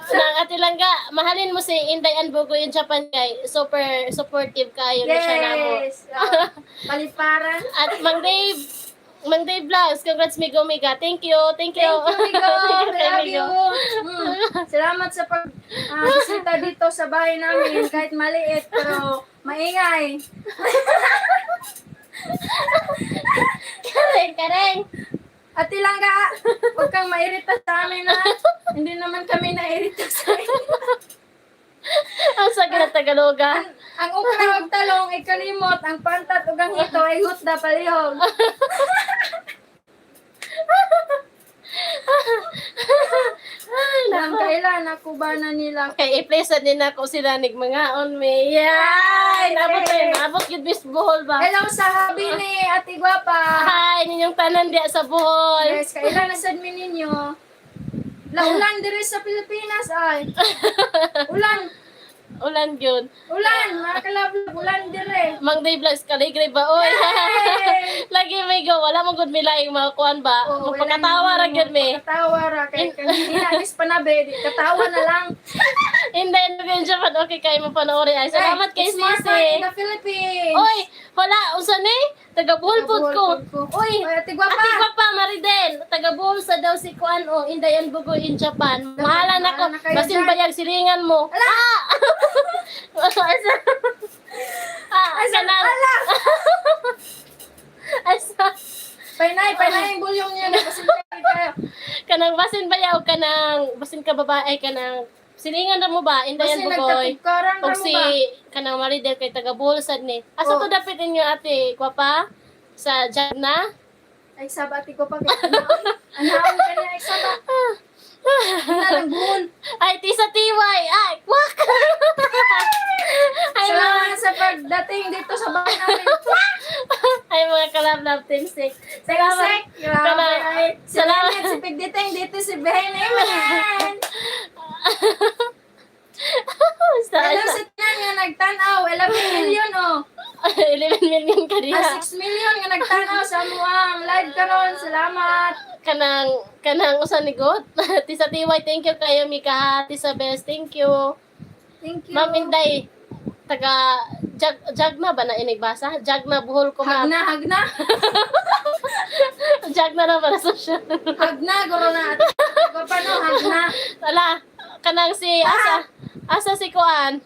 Nang Ate Langga, mahalin mo si Inday Bugoy in Japan kay super supportive kayo na siya namo. Yes. Ah, paliparan. At Mang Dave, Mang Dave Vlogs, congrats Migo Miga. Thank you, thank you. Thank you, Migo. Thank you, Love Migo. you. Salamat sa pag bisita dito sa bahay namin. Kahit maliit, pero maingay. Kareng, kareng. Ate Langga, huwag kang mairita sa amin ha. Hindi naman kami nairita sa inyo. Ang sa na Tagaloga. Ang okra ug talong ay kalimot, ang pantat ug ang hito ay hutda palihog. Ay, Nang nako. kailan ako ba na nila? Kay i-play sa din ako sila nig mga on me. Yay! Nabot tayo, nabot yun Miss Bohol ba? Hello sa habi ni Ate Guapa. Hi, ninyong tanan diya sa Bohol. Yes, kailan na sad mi ninyo? Laulan diri sa Pilipinas ay. Ulan, Ulan yun. ulan, mga kalablab, ulan dire. Mang Day Vlogs, kaligre ba? Oy! Yay! Lagi may go, wala mong good milaing mga kuan ba? Oo, Magpakatawa ra gyud mi. Katawa ra kay kanina is panabe, di katawa na lang. Hindi, hindi siya pan okay kayo mo panoorin. Ay, salamat kay It's more fun Sisi. in the Philippines. Oy, wala, unsa ni? Taga Bohol pod ko. Taga Bohol pod ko. Oy, Oy, Ate Guapa. Ate Guapa, Maridel. Taga Bohol sa daw si Kuan o Indayan Bugoy in Japan. Mahala na ko. Mahala na kayo Basin dyan. bayag silingan mo. Ala! Ah! Asa? Ah, Asa? kanang- Ala! Asa? Painay, painay ang bulyong niya na kasi kayo. Kanang basin bayaw kanang basin ka babae kanang silingan ra mo ba Indayan Kasi Bugoy? nagkatugkaran ra Og mo si ba? kanang Maridel kay taga Bohol sad ni. Asa Oh. to dapit inyo ate Guapa? Sa Jagna? Ay, saba ate ko pa kay anaon ka niya, ay saba. Ina lang buhol. Ay, tisa tiway. Ay, wak. Ay, mga, Salamat sa pagdating dito sa bahay namin. Ay, mga kalablab, team six. Salamat. Sek, grabe. Ay, si Salamat. Leonard, si Pigditing dito, si Behin Eman. Hello sa tanan nga nagtanaw, 11 million oh. 11 million ka diha. Ah, 6 million nga nagtanaw sa amuang live karon. Salamat. Kanang, kanang usa ni God. Tisa tiway, thank you kayo, Mika. Ha. Tisa Best, thank you. Thank you. Ma'am Inday, taga Jagna ba na inigbasa? Jagna Bohol ko, ma'am. Hagna, hagna. Jagna na para sa siya. Hagna, guro na. Ko pa no, hagna. Ala, kanang si asa asa si Kuan.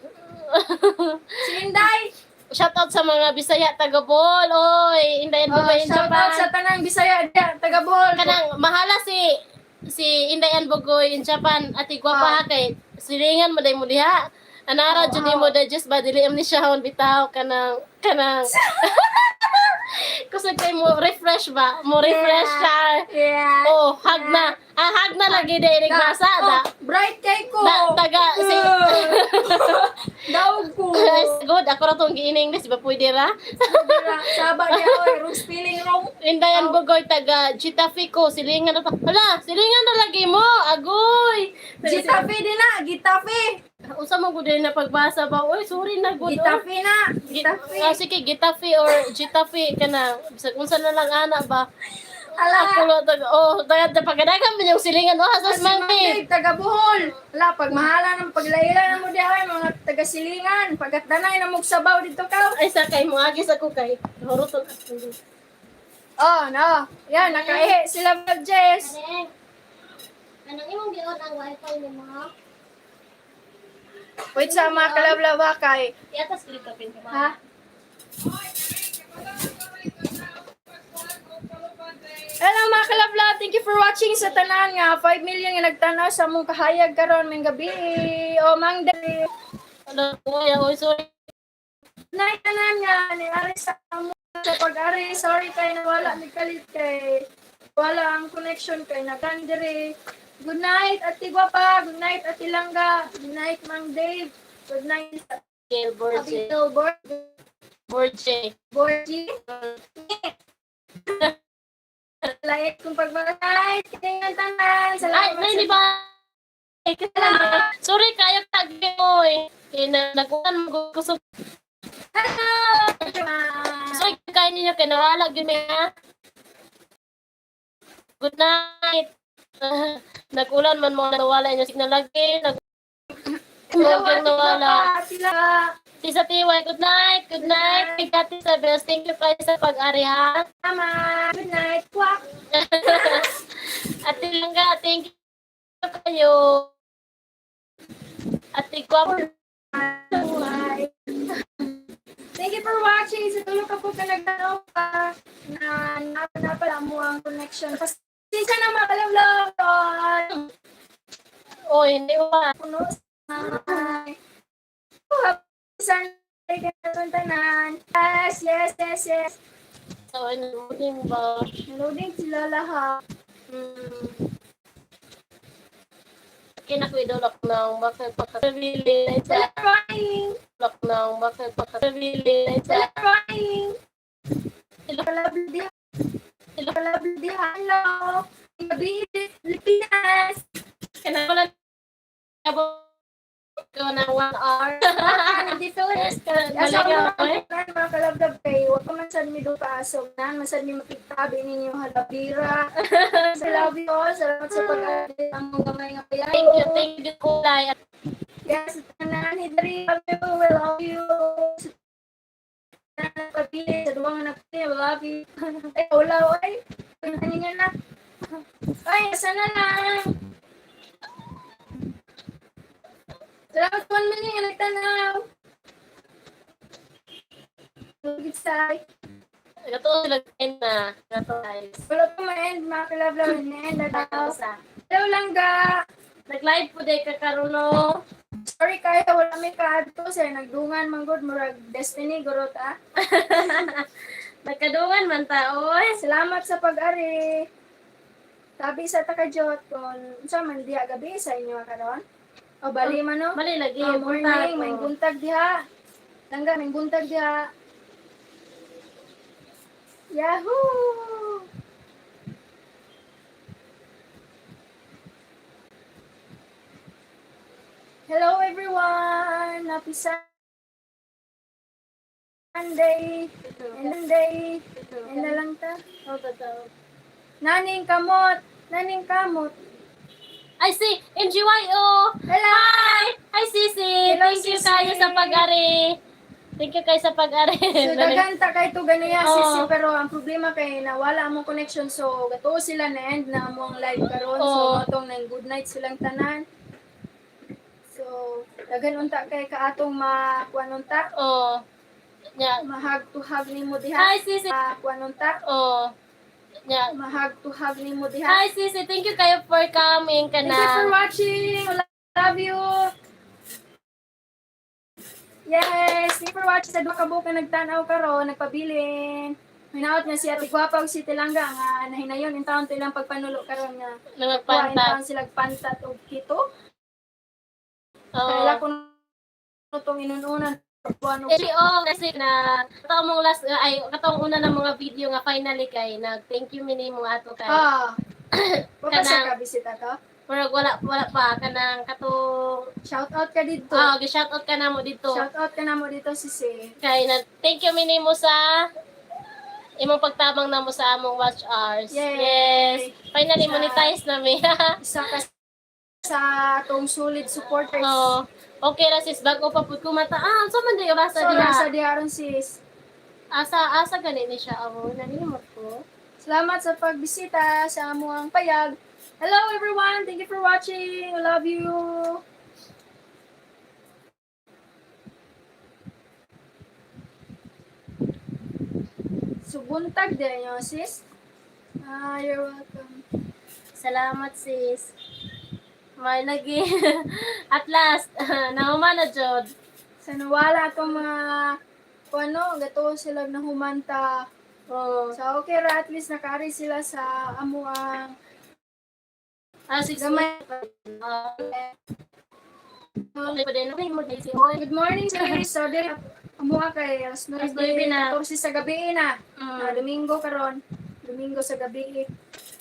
Si Inday. Shout out sa mga Bisaya taga Bohol. Oy, Inday Oh, Bugoy in shout Japan. out sa tanang Bisaya diya, taga Bohol. Kanang mahala si si Inday Bugoy in Japan ati gwapa Ah. ha kay silingan mo day mo diha. Anara Oh, jud oh. mo digest ba dili am ni siya hon bitaw kanang kanang kusog kay mo refresh ba? Mo refresh ka. Yeah. Oh, hag na. Ah, hag na lagi day nagbasa da. Oh, bright kay ko. Da taga si Daog ko. Ay, good. Ako ra tong gi-in English ba pwede ra? Saba niya oy, wrong spelling wrong. Indayan Oh. Bugoy taga Gitafe ko silingan na ta. Hala, silingan na lagi mo. Agoy. Gitafe din na, Gitafe. Usa mo gud na pagbasa ba? Oy, sorry na gud. Gitafe na, Gitafe. Ah, sige, Gitafe or Gitafe kana. Bisag unsa na lang ana ba? Ala. Ako lo taga oh, taga pagadagan man yung silingan oh, sa Si Mang Mang Dave, taga Bohol. Ala, pagmahala ng paglaila na mo diha ay mga taga Silingan. Pagkat danay na mugsabaw dito ka. Ay sa kay mo agi sa ko kay. Horuton. Oh, no. Yan, nakaihi sila Ma'am Jess. Anong imong gion ang wifi nimo? Wait sa mga kalablaba kay. Iatas dili ka pin. Ha? Hello mga kalablab, thank you for watching sa tanan nga 5 million nga nagtanaw sa among kahayag karon maayong gabi. O Mang Dave. Hello, oy, oy, sorry. Nay tanan nga ni ari sa amo sa pag-ari. Sorry kay nawala mi kalit kay wala ang connection kay nagkandere. Good night Ate Guapa, good night Ate Langga, good night Mang Dave, good night Gail Borge. Abigail Borge. Borgi. Like kung pagbahay, tingnan tanan. Ay, Salamat nay, sa di ba? Eh, kasi sorry, kayo tagi mo eh. Kaya na, nagkuhan mo ko sa... Hello! Sorry, kayo ninyo, kaya nawala, yun may ha? Good night. Nag-ulan man mo nawala inyo signal lagi. Nag Hello, Huwag Ate nawala. Guapa, sila. Tisa Tiway, good night. Good night. Big Ate Isabel, thank you kayo sa pag-ari ha. Tama. Good night. Quack. Ate Langga, thank you kayo. Ate Guapo, Bye. Thank you for watching. Sa tulo ka po ka nagtanaw pa na na pala mo ang connection. Pas Pasensya na, mga kalawlaw. Oy, hindi ba? Puno sa. Oh, happy Sunday kanatong tanan. Yes. So, ano, loading ba? Loading sila lahat. Kinakwido ng bakit pagkasabili sa Crying. ng bakit pagkasabili sa Crying. Kalabdi. Kalabdi. Hello. Gabi, Pilipinas. Kinakula ko ng 1 hour. Dito, asa Balik ko ako eh. mga kalabdab kay wag ka man sad mi do paasog na man sad mi makigtabi ninyo halabira. Sa love you all. Salamat sa pag-ati ang mga gamay nga payayo. Thank you, kulay. Yes, tanan hidri love you, we love you. Sa tanan pabili sa duwang napili, we love you. Ay, ulaw ay. Ano niyo na? Ay, sana lang. Salamat 1 million nga nagtanaw. Lugit sa Gato sila na. Gato guys. Wala pa ma-end, mga kalab-lab. Na-end na daw. Sa. Hello, langga. Nag-live po day ka karon no. Sorry kayo, wala may kaadto sir. Nagdungan man gud, murag destiny gurot ah. Nagkadungan man ta oy. Salamat sa pag-ari. Tabi sa takajot kung unsa man diha gabi sa inyo karon. O bali man no. Mali lagi. Oh, morning, may buntag. buntag diha. Langga, may buntag diha. Yahoo! Hello everyone! Happy Sunday! Sunday! Yan na lang ta. Oh, totoo. Naning kamot! Naning kamot! Ay, si MGYO! Hello! Hi! Hi, Sisi! Hello, Thank you Sisi. kayo sa pag-ari. Thank you kayo sa pag-ari. So daghan ta kay to ganiya Oo. sisi, pero ang problema kay nawala among connection, so gatuo sila na end na among live karon, so Oo. atong nang good night silang tanan. So daghan unta kay kaatong makuan unta, Oh. Yeah. mahag to hug nimo diha. Hi, Sisi. Makuan unta, Oh. Yeah. mahag to hug nimo diha. Hi, Sisi. Thank you kayo for coming ka Thank you for na. watching. Love you. Yes, thank you for watching. Sa duha ka buok nga nagtan-aw karon, nagpabilin. Hinaot nga si Ate Gwapa ug si Tilangga nga nahinayon in taon ilang pagpanulo karon nga Na kuha in magpanta. taon sila pantat og kito. Oh. Kaila ko tong inununan kuan og LGO kasi na katong mong last ay katong una ng mga video nga finally kay nag thank you mini mo ato kay. Ah. Wa pa siya Kanang- ka bisita to. Murag wala wala pa kanang katong Shout out ka dito. ah gi shout out ka namo dito. Shout out ka namo dito sisi. Kay na thank you mini mo sa imong pagtabang namo sa among watch hours. Yay! Yes. Finally Sa- monetize na mi. Isa ka sa atong solid supporters. Oh. Okay ra sis, bago pa pud ko mata. Ah, unsa man di rasa So, diha? nasa diha ron sis. Asa asa gani ni siya amo nalimot ko. Salamat sa pagbisita sa amuang payag. Hello everyone! Thank you for watching. I love you. So, buntag din nyo, sis. Ah, you're welcome. Salamat sis. May lagi. At last, nahuman na jud. Sa nawala atong mga kung ano, gato sila na humanta. Oh. So, okay ra, at least nakaari sila sa amuang Ah, sis. gamay. Ah, okay pa din. Okay mo dai si Oy. Good morning, sis. So, diri, amuha kay alas Alas 9 na. 9:14 sa gabi na. Na Domingo karon. Domingo sa gabi.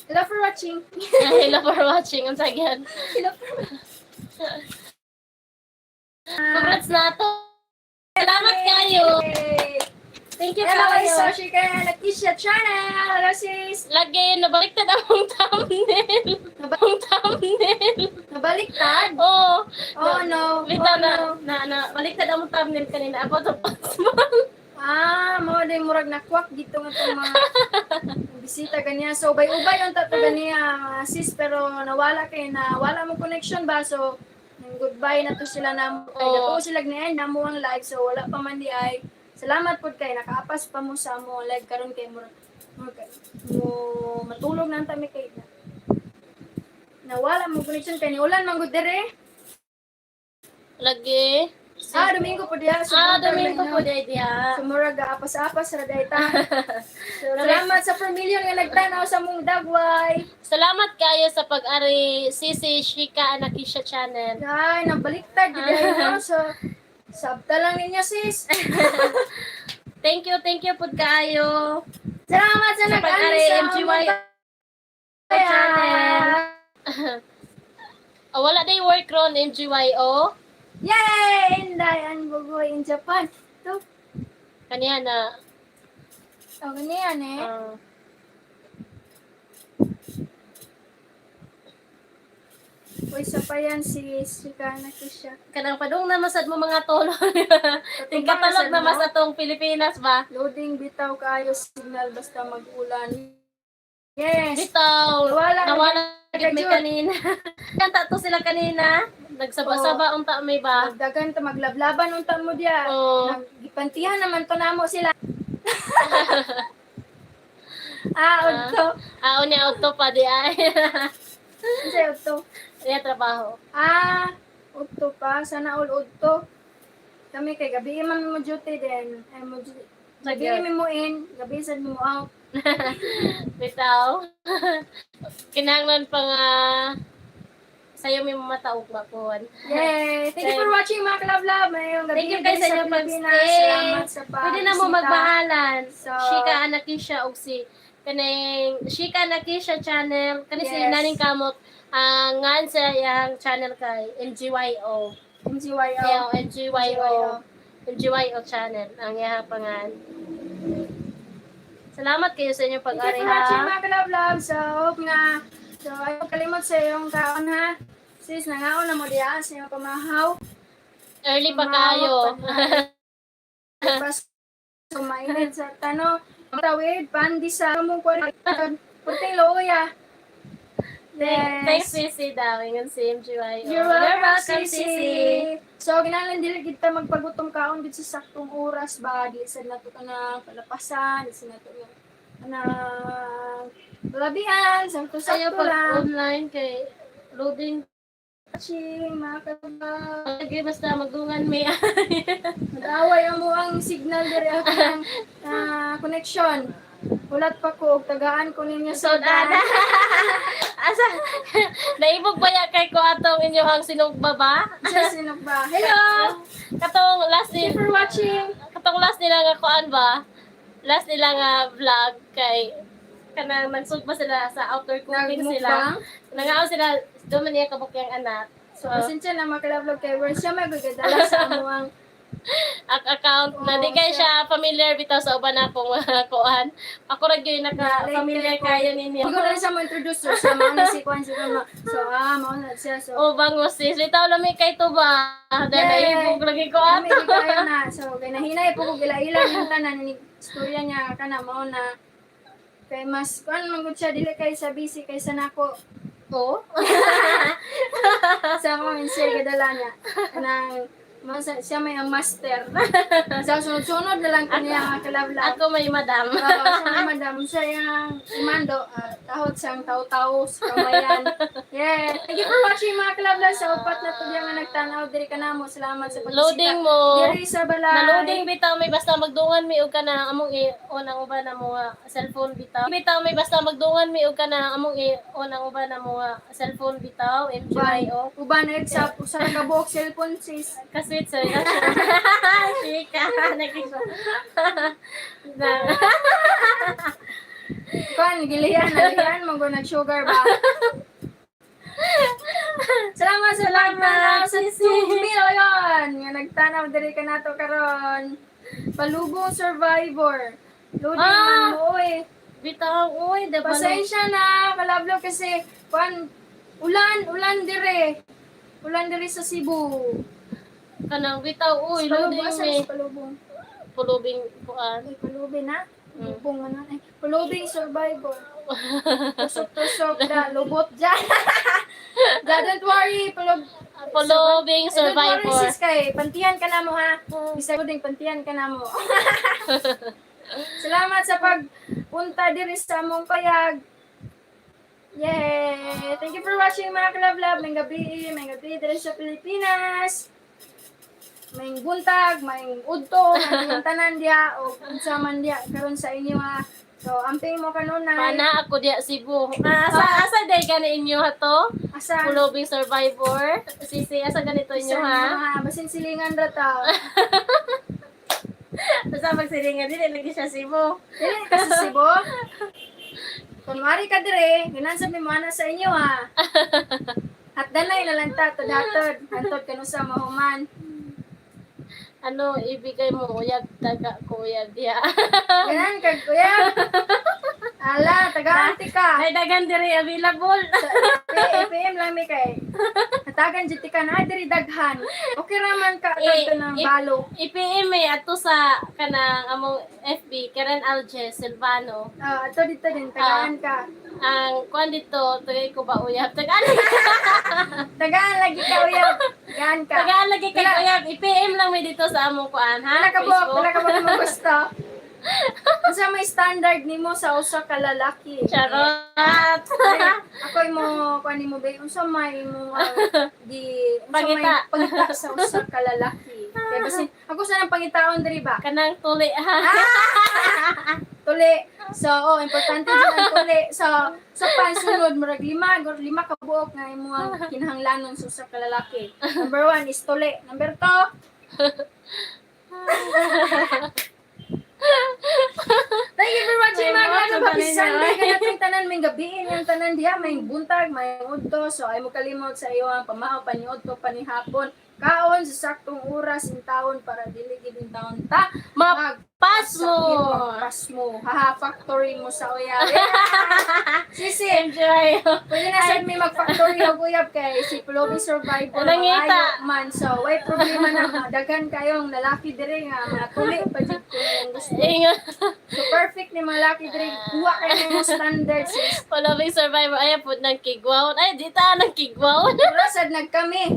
Hello for watching. Hello for watching. Unsa gyud. Hello for Congrats na to. Salamat kayo. Yay! Thank you Hello kay kayo. Soshi kay Latisha Channel. Hello sis. Lagi nabaliktad among thumbnail. Among thumbnail. Nabaliktad. Oh. Oh no. Bitaw Oh, na, no. na, na, baliktad among thumbnail kanina. Ako to pasman. Ah, mao din murag nakwak dito nga itong mga bisita ganiya. So ubay-ubay ang tato ganiya sis, pero nawala kay na wala mo connection ba, so nang goodbye na to sila na kay Oo. gato sila ni namo ang live, so wala pa man di ay. Salamat pud kay nakaapas pa mo sa amo live karon kay murag mo matulog na ang tami kay Nawala mo connection kay ni ulan man gud dire. Lagi. Ah, Domingo po diha. So, Ah, Domingo po diha. So murag apas-apas ra day ta. So, salamat sa 4 million nga nagtanaw sa mong dagway. Salamat kayo sa pag-ari Sisi Shika Anakisha Channel. Ay, nabaliktad gid ay no. So sabta lang ninyo, sis. Thank you pud kaayo. Salamat sa Sa nag-ani pag-ari sa MGY among channel. payag. Oh, wala day work ron MGYO. Yay! Inday ang bugoy in Japan. To, Kaniya na. oh, ganyan eh. Ah, Uy, sa pa yan si Shikana Kisha. Kanang padung na masad mo mga tolo. Tingkatalog na mas atong Pilipinas ba? Loading bitaw kaayo signal basta mag-ulan. Yes. Bitaw. Nawala na Nawala gid may Kajud. kanina. Kanta to sila kanina. Nagsaba-saba unta may ba? Magdagan ta, maglablaban unta mo diya. Oo. Gipantihan naman to namo sila. Ah, udto. Ah, unya auto pa di ay. Unsay udto? Iya trabaho. Ah, udto pa. Sana all udto. Kami kay gabi man mo duty din. Ay mo duty. Gabi mi mo in, gabi sad mi mo out. Bitaw. Kinahanglan pa nga sayo may mataog ba kuan. Yay! Thank you for watching, mga kalab-lab. Mayong gabi Thank you guys diri sa sa inyong Pilipinas. pag-stay. Salamat sa pag Pwede na mo magbahalan. So- Shika Anakisha og si kaning Shika Anakisha channel kani si Yes. Naning Kamot ang ngan sa iyang channel kay MGYO. MGYO. Yeah, MGYO. MGYO channel ang iyang pangan. Salamat kayo sa inyong Thank pag-ari you for watching, ha. mga kalab-lab. So, hope nga. So, ayaw kalimot sa iyong kaon ha. Sis, nangaon na mo diya sa iyong pamahaw. Early pa kayo. Pas sumainit sa tano. Tawid, pandi sa mong kuwan. Puting looya. Yes. Thanks, Sisi daw. Ingon si MGYO. You're welcome, Sisi. Sisi. So, ginalan dili kita magpagutom kaon gid sa saktong oras ba, dili sad nato ka na palapasan, dili sad nato nga na labian, Sayo sakto-sakto pag lang. online kay loading. Watching, mga kaba. Lagi basta magdungan may. Nag-away ang muang signal diri ako ng connection. Ulat pa ko og tagaan ko ninyo So, sa dana. Asa naibog ba ya kay ko atong inyong sinugba ba? Sa sinugba. Hello! Katong last Thank ni you for watching. Katong last nila nga kuan ba? Last nila nga vlog kay kanang nagsugba sila sa outdoor cooking sila. Nagmukbang. Nangaon sila doon man niya kabuk yang anak. So, pasensya na, mga kalablog, kay where siya magagadala sa amuang Account na di Oo, kay siya familiar bitaw sa uban akong mga kuan. Ako ra gyud naka familiar kayo ninyo. Hindi ko na siya mo-introduce so, siya mao na si Kwan si Kwan. So, mao na siya. So, O bango sis, bitaw lami kay to ba? Dahil Yay! naibog lagi ko kami ato. di kayo na. So, kay nahinay po ko gila-ila yung tanan ni istorya niya kana mao na kay mas kuan man gud siya dili kay sa busy kaysa nako. Ko? Sa ako share gadala niya. Kanang mao siya may ang master. So, sunod-sunod na lang kaniya mga kalabla. Ako may madam. Oo, siya may madam. Siya yung imando. Tahot siyang tao-tao sa kamayan. Yeah. Thank you for watching, mga kalabla. Sa upat na tugya nga nagtanaw. Diri ka namo. Salamat sa pagbisita. Loading mo. Diri sa balay. Na loading bitaw may basta magdungan mi og kana among i-on ang uban na mga cellphone bitaw. Bitaw may basta magdungan mi og kana among i-on ang uban na mga cellphone bitaw MGIO. Uban na sa usa ka buok cellphone, sis. Kasweet sir. Shika nakisa. Na Kuan gilihan nalihan mo nag sugar ba. Salamat sa pagtanaw sa sisi. 2 million nga nagtanaw diri kanato karon. Palubong survivor. Loading Ah! man mo oy. Bitaw oy dapat. Pasensya na, kalablo kasi kuan ulan, ulan dire. Ulan dire sa Cebu. Kanang bitaw oy Sa loading Palubong, asa mi sa Palubong? Pulubing kuan. Ay, palubing na. Lubong man na. Ay, palubing survivor. Tusok-tusok na, lubot dyan. Da, don't worry, Pulubing Eh, don't worry, survivor. sis, kay pantihan ka na mo, ha? Bisa ko din, pantihan ka na mo. Salamat sa pagpunta diri sa among payag. Yay! Okay, thank you for watching, mga kalablab. Maayong gabi diri sa Pilipinas. Maayong buntag, maayong udto, maayong tanan diha o unsa man diha karon sa inyo ha. So, amping mo kanunay. Pana ako diya Cebu. Ah, asa asa day gani inyo ha to? Asa? Pulobing Survivor. Sisi, asa ganito inyo Sa ha? mga basin silingan ra ta. Basta magsilingan dili lagi siya Cebu. Dili ka sa Cebu. Kung mari ka dire, ganan sa mimuana sa inyo ha. At danay na lang ta, tudatod. Hantod kanusa mahuman. Ano ibigay mo uyab taga ko uyab diya. Ganan kag kuya. Ala, taga-anti ka. Ay dagan diri available. PM lang mi kay. Hatagan jud ti ka na diri daghan. Okay ra man ka Eh, kadto ng eh, balo. I-PM eh ato sa kanang among FB Karen Alge Silvano. Ah, ato dito din tagaan ka. Ang kuan dito tagay ko ba uyab tagaan Tagaan lagi ka uyab. Tagaan ka. tagaan lagi kay Wala. uyab i-PM lang may dito sa among kuan ha. Wala ka buok, Facebook. wala ka buok mo gusto. Unsa may standard nimo sa usa ka lalaki? Charot. Ay, ako imo kuan nimo ba unsa may imo di unsa may Pangita. pangita sa usa ka lalaki? Kay basin ako sa nang pangitaon diri ba? Kanang tuli ha. Tuli. So, oh, importante jud ang tuli. So, sa pansunod, murag lima, lima ka buok nga imo ang kinahanglanon sa usa ka lalaki. Number one is tuli. Number two, thank you for watching, May mga mga kalab. Happy kabanin, Sunday ay. kanatong tanan. May gabiin yung tanan diha. May buntag, may udto. So, ay mo kalimot sa iyo ang pamao, paniudto, panihapon. Kaon sa saktong oras in taon para dili gid in taon ta. Mapas mo. Magpas mo. Haha, factory mo sa uyab. Yeah. Sisi, Enjoy. pwede na sad may mag-factory og uyab kay si Plobi Survivor. Nangita. Maayo man. So, way problema na. Daghan kayong lalaki dire nga mga tuli pa jud ko yung gusto. Ingat. So, perfect ni mga lalaki dire. Kuha kayo ng mga standard, sis. Following Survivor ay pud ng kigwaon. Ay di ta ng kigwaon. Pero sad nagkami.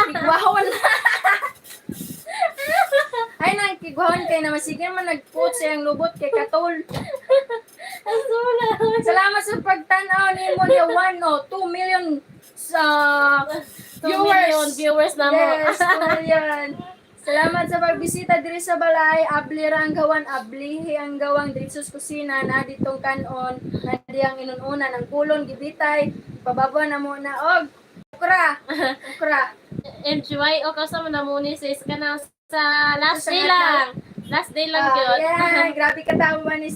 Kigwahon. Ay, nang kigwahon kay na masige man nagput sa iyang lubot kay katol. Asula. Salamat sa pagtan-aw nimo niya 1 o 2 million sa 2 million viewers. viewers na mo. Yes, 2 million. Salamat sa pagbisita diri sa balay. Abli ra ang gawan, ablihi ang gawang diri sa kusina na ditong kanon, na diyang inununan ang kulon gibitay. Pababaw na muna og okra. Okra. MGY o kasama na mo ni sis kanang sa last Sa day nga- lang. Last day lang Ah, gyud. yeah, grabe ka tawa ni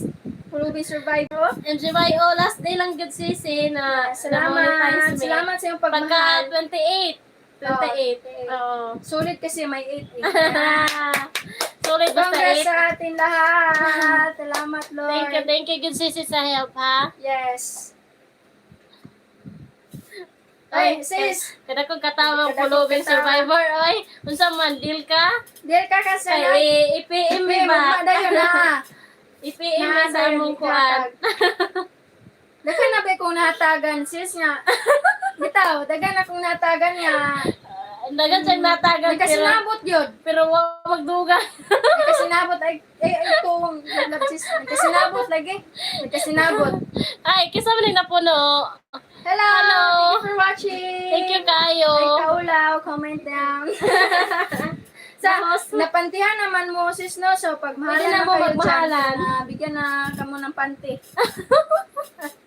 Pulubi Survivor. MGY o last day lang gyud sis eh, na Salamat. na-monetize me. Salamat sa iyong Pagka pagmamahal. 28. 28. Oh, Oo. Sulit kasi may 8 eh. Sulit basta Congrats 8. sa atin lahat. Salamat, Lord. Thank you good sisi sa help ha. Yes. Ay, sis. Kada kong katawang Kada kong pulubing katawa. survivor oy. Unsa man deal ka? Deal ka kasi na. Kay i-PM mi ba? Dayon na. I-PM mi sa among kuan. Daghan na ba kung nahatagan, sis nga. Bitaw, daghan akong nahatagan nga. Dagan siyang natagan pero Nagkasinabot yun. pero wa magduga. Nagkasinabot ay ay ay itong love sis. Nagkasinabot lagi. Nagkasinabot. Ay, kisa man ni napuno. Hello. Hello. Thank you for watching. Thank you kayo. Ay kaulaw, comment down. Sa Tapos, napantihan naman mo sis no, so pag Pwede mahalan na na mo kayo magmahalan. dyan, bigyan na kamo ng panty.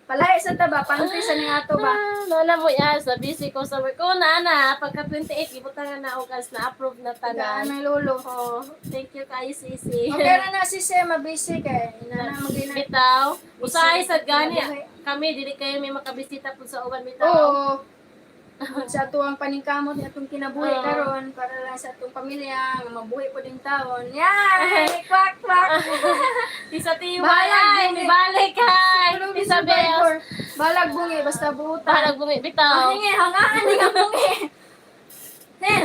Palahi sa taba, panty sa ni ato ba? Ah, Lola mo yan, sa busy ko sa work. Oh, na na, pagka 28, gibutangan na og as na-approve na Tagaan tanan. ng lolo. Oh, thank you kayo, sisi. Okay ra na sis eh, mabisi kay ina na magina. Bitaw, usahay sad gani. Buhay. Kami dili kayo may makabisita pud sa uban bitaw. Oo. Sa atuang paningkamot ni atong kinabuhi Oo. karon para lang sa atong pamilya nga mabuhi po din taon. Yay! Kwak kwak. Isa tiwa Balag, ay, bungi. balik ay. Tulog Isa survivor. Bells. Balag bungi basta buutan. Balag bungi bitaw. Ang hingi, hangaan ni nga bungi. Hen.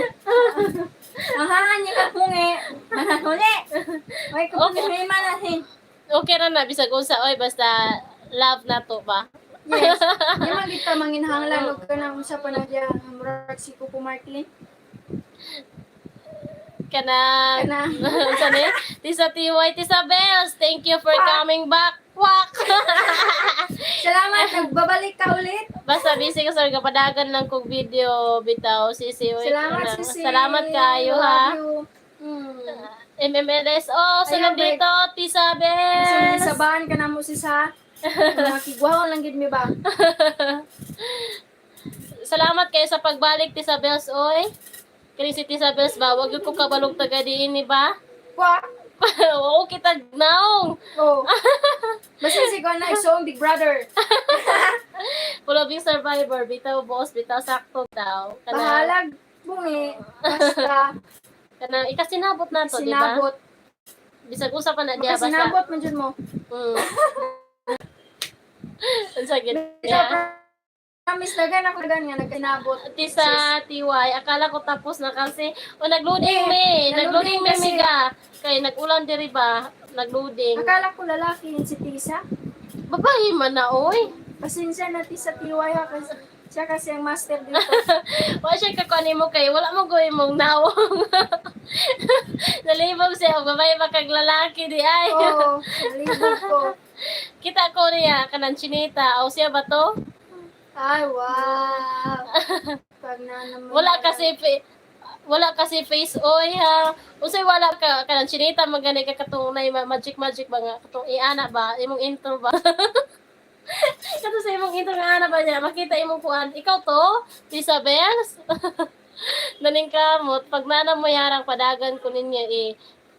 Hangaan ni nga bungi. Mananuli. Ay, kung Okay. okay. natin. Okay ra na bisag unsa oy basta love na to ba. Yes. Di man kita manginhanglan og kanang unsa pa na diya murag si Coco Martin. Kanang Kana. Unsa ni? Tisa TY, Tisa Bells, thank you for coming back. Kwak! Salamat, nagbabalik ka ulit. Basta busy ka, sir, kapadagan lang kog video bitaw, sisi. Wait, Salamat, ano. sisi. Salamat kayo ha. Love you. MMLS, oh, so Ayan, nandito, Tisa Bells. Sabahan ka na mo sis ha. Makigwahon lang gid mi ba? Salamat kayo sa pagbalik, Tisa Bells, oy. Kani si Tisa Bells ba, wag yung ko kabalog taga diin ni ba? Kwa. Oo, kita naong. Oh. Basta si Kuya na so big brother. Pulobing survivor, bitaw boss, bitaw sakto daw. Kana, Bahalag bungi. Basta kana, ikasinabot na to, di ba? sinabot. Bisag usa pa na diya basta. Makasinabot man jud mo. Unsa gid Ikaw, niya? promise dagan ako dagan nga nagkinabot. Tisa TY, akala ko tapos na kasi. O nagloading Eh, me, nagloading nagloading me kasi. miga. Kay nagulan diri ba? Nagloading. Akala ko lalaki yun si Tisa. Babae man na oy. Pasensya na Tisa TY ha kasi siya kasi ang master dito. Wa siya kakuan mo kay wala mo gawin mong nawong. Nalibog siya og babae ba kag lalaki di ay. Oo, nalibog ko. Kita ko niya kanang chinita. O siya ba to? Ay, wow. Pag na naman. Wala kasi face oy ha. Usay wala ka kanang chinita magani ka katong nay magic magic ba nga katong iana ba imong intro ba. Kato sa imong intro nga ana ba niya makita imong kuan. Ikaw to, Tisa Bells. Naning kamot pag nana mo yarang padagan ko ninyo eh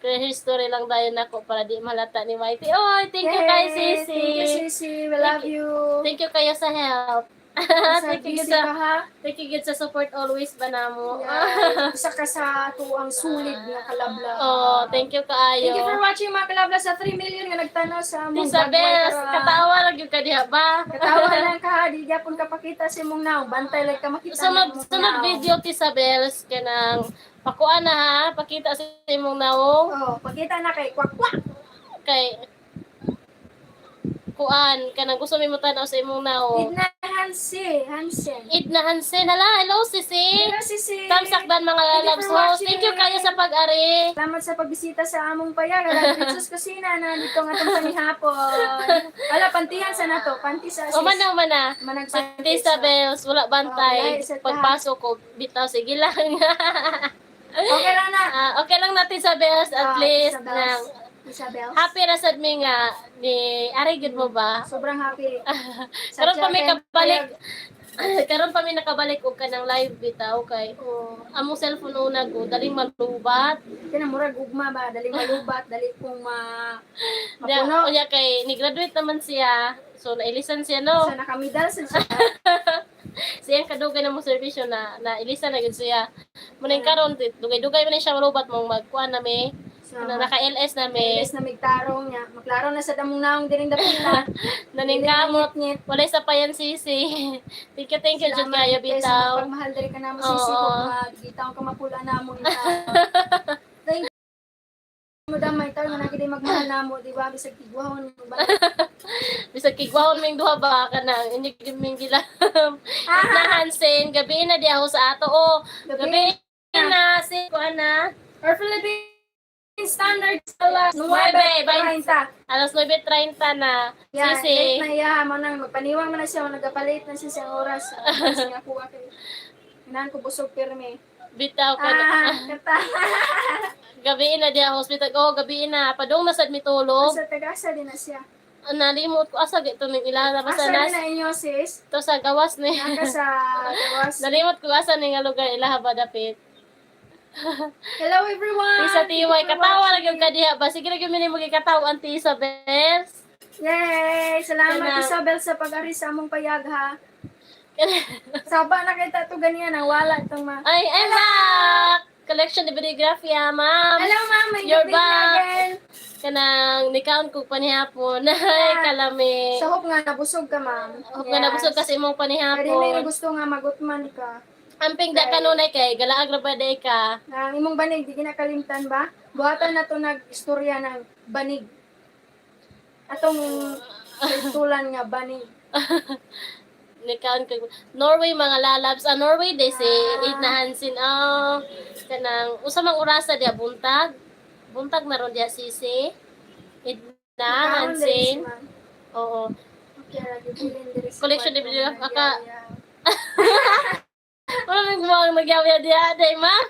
history lang dayon nako para di malata ni Whitey. Oy, thank you kay Yay! Sisi. Thank you, Sisi. We love you. Thank you kayo sa help. Sa Thank you busy sa ka, ha? Thank you gid sa support always ba namo. Yeah. Isa ka sa tuang sulid nga kalabla. Oh, thank you kaayo. Thank you for watching, mga kalabla, sa 3 million nga nagtanaw sa among Tisa vlog, Bells, mga katawa lang yung kadiha ba? Katawa lang ka, ha? Di gyapon ka pakita sa imong naong. Bantay lang ka makita Sunod, ng imong sunod naong. video, Tisa Bells, kanang pakuan na ha, pakita sa imong naong Oh, pakita na kay kwak kwak. kay kuan kanang gusto mi mo tan-aw sa imong naong. Idna Hansi, Hansen. Idna Hansen, hala, hello sisi. Hello, Sisi. Tamsakdan mga Thank you lalabs for host. Thank you watching. kayo sa pag-ari. Salamat sa pagbisita sa among payag. Alam, Princess Kusina na dito nga itong panihapon. Ala, pantihan sa nato. Panti sa O man na, man na. Manag sa Tisa Bells, wala bantay. Oh, wala, isa ta. Pagpasok ko, bitaw, sige lang. Okay lang na. Ah, okay lang natin sa Bells at Ah, least. Isabels. Nang, Isabel. happy ra sad mi nga ni ari gid mo ba? Sobrang happy. Sa Karon pa mi Japan, kabalik. Karon pa mi nakabalik og kanang live bitaw kay Oh, among cellphone una go daling malubat. kina murag ugma ba, dali malubat, dali kong ma Nya mapuno. unya kay ni graduate naman siya. So nailisan siya no. Sa nakamidal sa siya. Siyang kadugay na mo serbisyo na nailisan na gid siya. Muning karon dugay-dugay man ni siya malubat mong magkuan na mi. Sa Na naka LS na mi. Ilis na migtarong niya. Maklaro na sa damong naong diring dapita. Naning kamot. Ngit. Walay sa payan sisi. Thank you jud kayo bitaw. Pagmahal diri ka namo sisi Oo. ko gitaw ka mapula namo ita. Thank you mo damay tayo nga nagidi magmahal namo, di ba? Bisag tigwahon ba? Bisag kigwahon ming duha ba kanang inyo gyud ming gilam. Na Hansen, gabi na di ako sa ato. Oh, Gabi gabi na si kuan na. Or Philippine Standard alas Nueve, 9:30. Alas 9:30 na. Yeah, Sisi. late na iya mo nang magpaniwang man na siya, nagapalit na siya sa oras. Kasi nga kuha kay Inahan ko busog pirmi. Bitaw ka na. Ah, kata. Gabi na di ako hospital. Oh, gabi na. Padung na sad mitulog. Sa tagasa din na siya. Nalimot ko asa gito ning ilana basta Asa nas din na inyo sis? to sa gawas ni. Naka sa gawas. Nalimot ko asa ni nga lugar ilaha ba dapit. Hello everyone! Isa Thank you tiway for katawa lang watching. yung kadiha ba sige lang yung minimo kataw anti Isabel. Yay! Salamat Kana- Isabel sa pag-ari sa among payag ha. Saba na kita to ganyan ang wala itong ma. Ay, I'm back! Collection de videografia, ma'am. Hello ma'am, may You're gabi na back. again. Kanang nikaon ko panihapon. Ay, kalami. Sa hope nga nabusog ka ma'am. Hope nga nabusog kasi imong Kaya may panihapon. gusto nga magutman ka. Amping da kanunay kay galaag ra ba day ka. Ang imong banig di kinakalimtan ba? Buhatan na to nag-istorya ng banig. Atong tulan nga banig. Nikaon kag Norway, mga lalabs. Ah, Norway day si Edna Hansen. Oh, kanang usa mang orasa diya, buntag. Buntag na ron diya sisi. Edna Nakaon diri si Hansen. ma'am. Oo. Okay, ra gibilin diri sa Collection kwarto ni video, nga nagyaw-yaw. Wala nang gumawa nagyawya diya day, ma'am.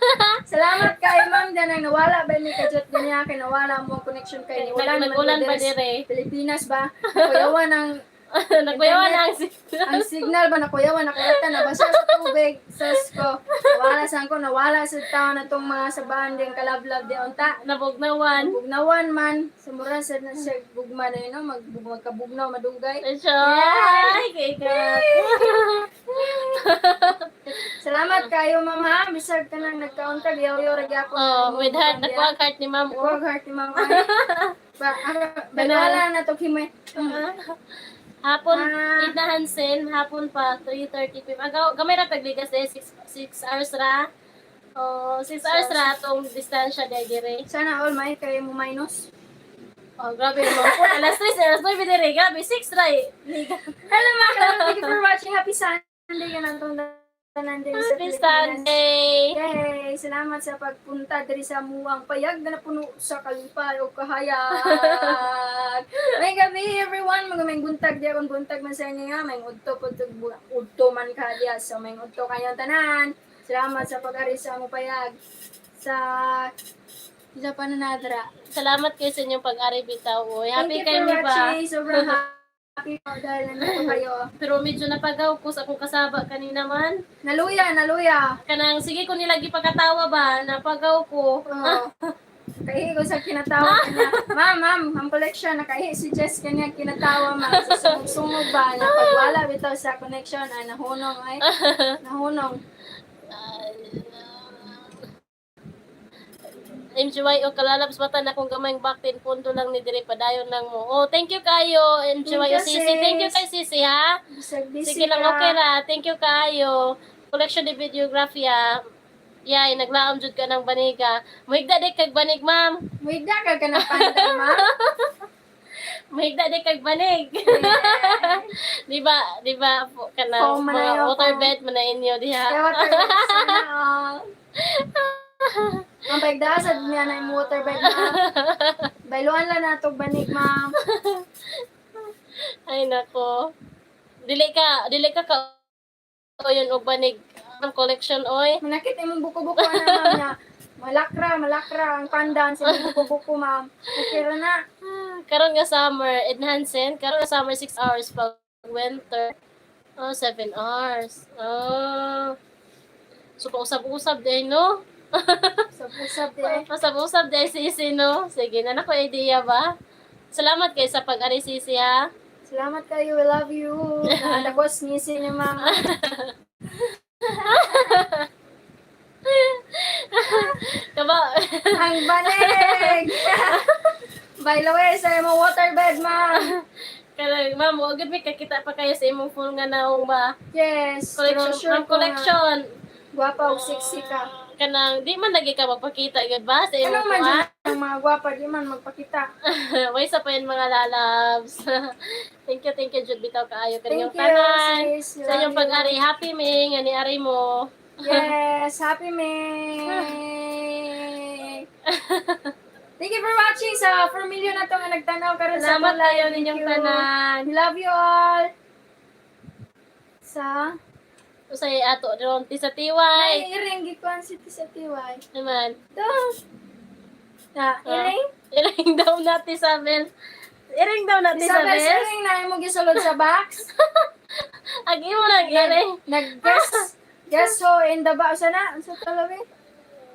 Salamat kay ma'am danang nawala ba ni kajot ganiya kay nawala mo ang connection kay ni ulan man Nag-ulan diri ba sa dire? Pilipinas ba? Kuyawan ang Nagkuyawan na ang ang signal ba, nakuyawan, nakuratan na basa sa tubig. Sus ko. Nawala saan ko, nawala sa taon na tong mga sabahan din kalablab di unta. Nabugnawan. Bugnawan man, sumura sa na siya gugma na yun, no? Magkabugnaw, madugay. Siya. Ay, kay ka. Salamat kayo, ma'am, ha. Bisag ka nang nagkaunta, yaw-yaw, ra gyapon. Oh, with heart, nakuha ang heart ni ma'am. Oh. Nakuha heart ni ma'am. Ay. Ba, wala na to himay. Hapon, Ah. Edna Hansen, hapon pa, 3:30 p.m. Agaw, gamay ra tagligas eh, 6 hours ra. Oh, 6 hours ra atong distansya dai dire. Sana all may kayo mo minus. Oh, grabe mo. Alas 3, alas 9 dire, grabe 6 ra eh. Liga. Hello mga kalab, thank you for watching. Happy Sunday ka nang tong tanan diri sa Happy Pilipinas. Sunday. Yay! Salamat sa pagpunta diri sa muang payag na napuno sa kalipay o kahayag. May gabi everyone, mga may buntag di akong buntag man sa inyo nga, may udto po udto man ka diya. So may udto kayong tanan. Salamat sa pag-ari sa among payag. Sa isa pa na nadra. Salamat kayo sa inyong pag-ari bitaw. Oy, happy Thank you kayo for mi ba? watching. Sobrang happy ko dahil nandito kayo. Pero medyo napagaw ko sa akong kasaba kanina man. Naluya, naluya. Kanang sige ko nila gipakatawa ba, napagaw ko. Oo. Kaihi ko sa kinatawa kanya. Ma'am, ma'am, ang collection, nakaihi si Jess kanya kinatawa, ma'am. Sa sumog-sumog ba, na pag wala bitaw sa connection, ay nahunong, ay. Nahunong. MGY o kalalabs mata na kung gamayng baktin pundo lang ni dire padayon lang mo. Oh, thank you kayo MGY Thank o you, Sisi. Thank you sis. kay Sisi ha. Bisag busy Sige lang, ka. okay ra. Thank you kayo. Collection de videography ah. Yay, naglaom jud ka ng baniga. Muhigda di kag banig, ma'am. Muhigda ka ka ng panda, ma'am. Muhigda di kag banig. Di ba po kanang Foam man mga na yun, waterbed man na inyo diha. Kaya water bed, sana all. Ang pagdasad niya na yung water bed, ma'am. Bayluan lang na itong banig, ma'am. Ay nako. Dili ka ka yun og banig ang collection oy. Manakit imong buko-buko na, ma'am, na malakra, malakra ang pandan sa imong buko-buko, ma'am. Okay ra na. Ah, karon nga summer, enhancing. Karon nga summer 6 hours, pag winter oh 7 hours. Oh. So pausab-usab din no. Usab-usab eh. Pausab-usab din sisi no. Sige na nako idea ba. Salamat kay sa pag-ari sisi ha. Salamat kayo. We love you. Nakadagos ngisi ni ma'am. Kaba Ang banig! By the way, sa imong waterbed, ma'am. Kanang ma'am, wa gud mi kakita pa kayo sa imong full nga naong ba. Yes. Pero Collection, sure ma'am ko nga, collection. Gwapa og sexy ka. Kanang di man lagi ka magpakita gyud ba sa Ano imong man kuan? dyan ang mga gwapa, di man magpakita. Way sa pa yun mga lalabs. Thank you Jud bitaw kaayo Thank kaninyong you, tanan. sis. We Sa inyong love you. pag-ari, happy me nga ni ari mo. Yes, happy May! Thank you for watching sa 4 million na to nga nagtanaw karon sa Salamat atong live. kayo Thank ninyong you. tanan. We love you all. Sa Usay ato ron ti sa Ay, tiway. iring gikuan si sa tiway. Naman. Do. Na, iring. Iring daw na ti Isabel. Iring daw na ti Isabel, Isabel. iring na imo gisulod sa box. Ag imo nang iring. Nag-guess. Guess who in the box na? Sa talawi?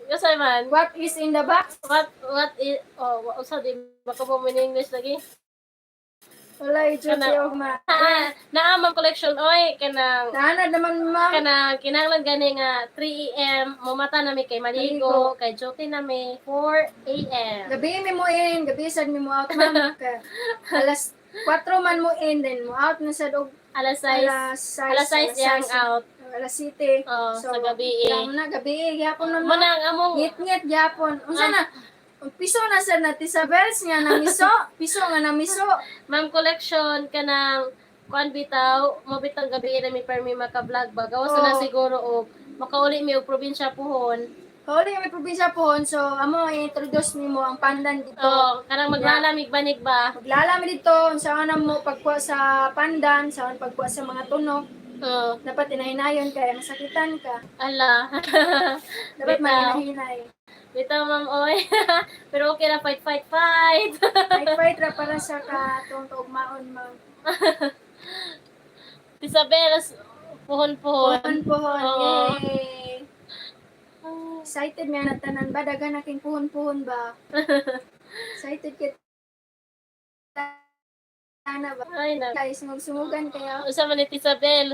Usay man. What is in the box? What is oh usa di baka mo in English lagi. Wala, i-joke Kana- ma. Ah, naa ma'am collection oy kanang Naanad naman, ma'am. kanang kinahanglan gani nga 3 AM mumata na mi kay maligo, kay duty na mi 4 AM. Gabi mi mo in, gabi sad mi mo out, ma'am. Kay alas 4 man mo in, then mo out na sad og Alas 6. alas 6. Alas 6 yang out. Alas 7. Oh, sa gabi eh. Yang na gabi eh, gyapon na Mo na ang among Ngit-ngit gyapon. Unsa na? Piso na sad na Tisabels nga namiso, piso nga namiso. ma'am collection kanang Kuan bitaw, mabitang gabi na mi permi maka-vlog ba. Gawas na Oo. Siguro og makauli mi og probinsya puhon. Kauli may probinsya pohon, so amo i-introduce nimo ang pandan dito. Oh, kanang maglalamig banig ba? Maglalami dito, unsa na mo pagkuha sa pandan, sa pagkuha sa mga tunok, Oh, dapat hinahinayon kay masakitan ka. Ala. Dapat Bitaw. maghinahinay. Bitaw, ma'am, oy. Pero okay na, fight, fight, fight. Fight fight ra para sa katong kaugmaon, ma'am. Isabel, puhon puhon. Pohon pohon. Oo. Yay. Excited mi na tanan ba, daghan na king puhon-puhon ba. Excited kit ana ba. Ay, na. Guys, magsumugan kayo. Usa man ni Isabel.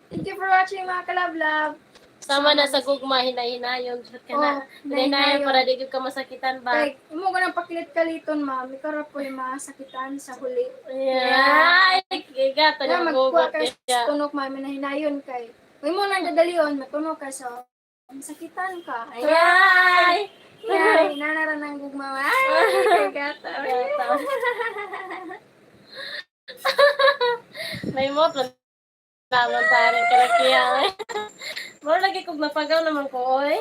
Thank you for watching, mga kalablab. Sama na sa gugma, hinahinayon. Jud ka na. Oh, Hinahinayon hinahinayon. para di gyud ka masakitan ba? Kay imo ko nang pakilit-kaliton, ma'am. Ikaw ra po'y masakitan sa huli. Yeah. Ay, gigata Kaya niya magkuha gugot ka sa niya. tunok, ma'am, hinayon kay. Kung imo nang dadalion, matunok ka so masakitan ka. Ay, Ay! ay, nanara ng gugma. Ay, kagata. Gata. May mo naman tayo kalakiya. Moro lagi kog napagaw naman ko oy.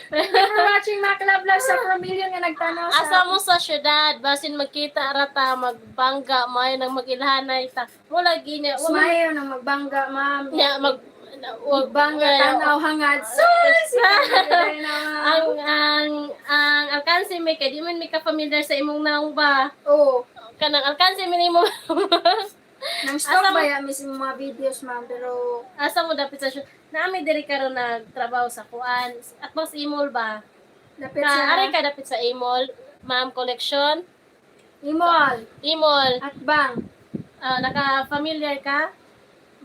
Thank you for watching, mga kalablab, sa 4 million nga nagtanaw sa Asa mo sa syudad, basin magkita rata magbangga may nang magilhanay ta. Mo lagi niya wa man Smile nang magbangga, ma'am. niya mag Magbangga, tanaw, hangad. Sus! Ang alkansi mi kay di man mi ka familiar sa imong naong ba. Oo. Kanang alkansi mi nimo. Nang stop Asa mo- ba ya mismo mga videos, ma'am, pero Asa mo dapit sa syudad? Naami diri karon nagtrabaho sa kuan. Atbang sa Imol ba? Dapit Ka sa ari ka dapit sa Imol, ma'am collection. Imol Imol, at bang. Ah, naka-familiar ka?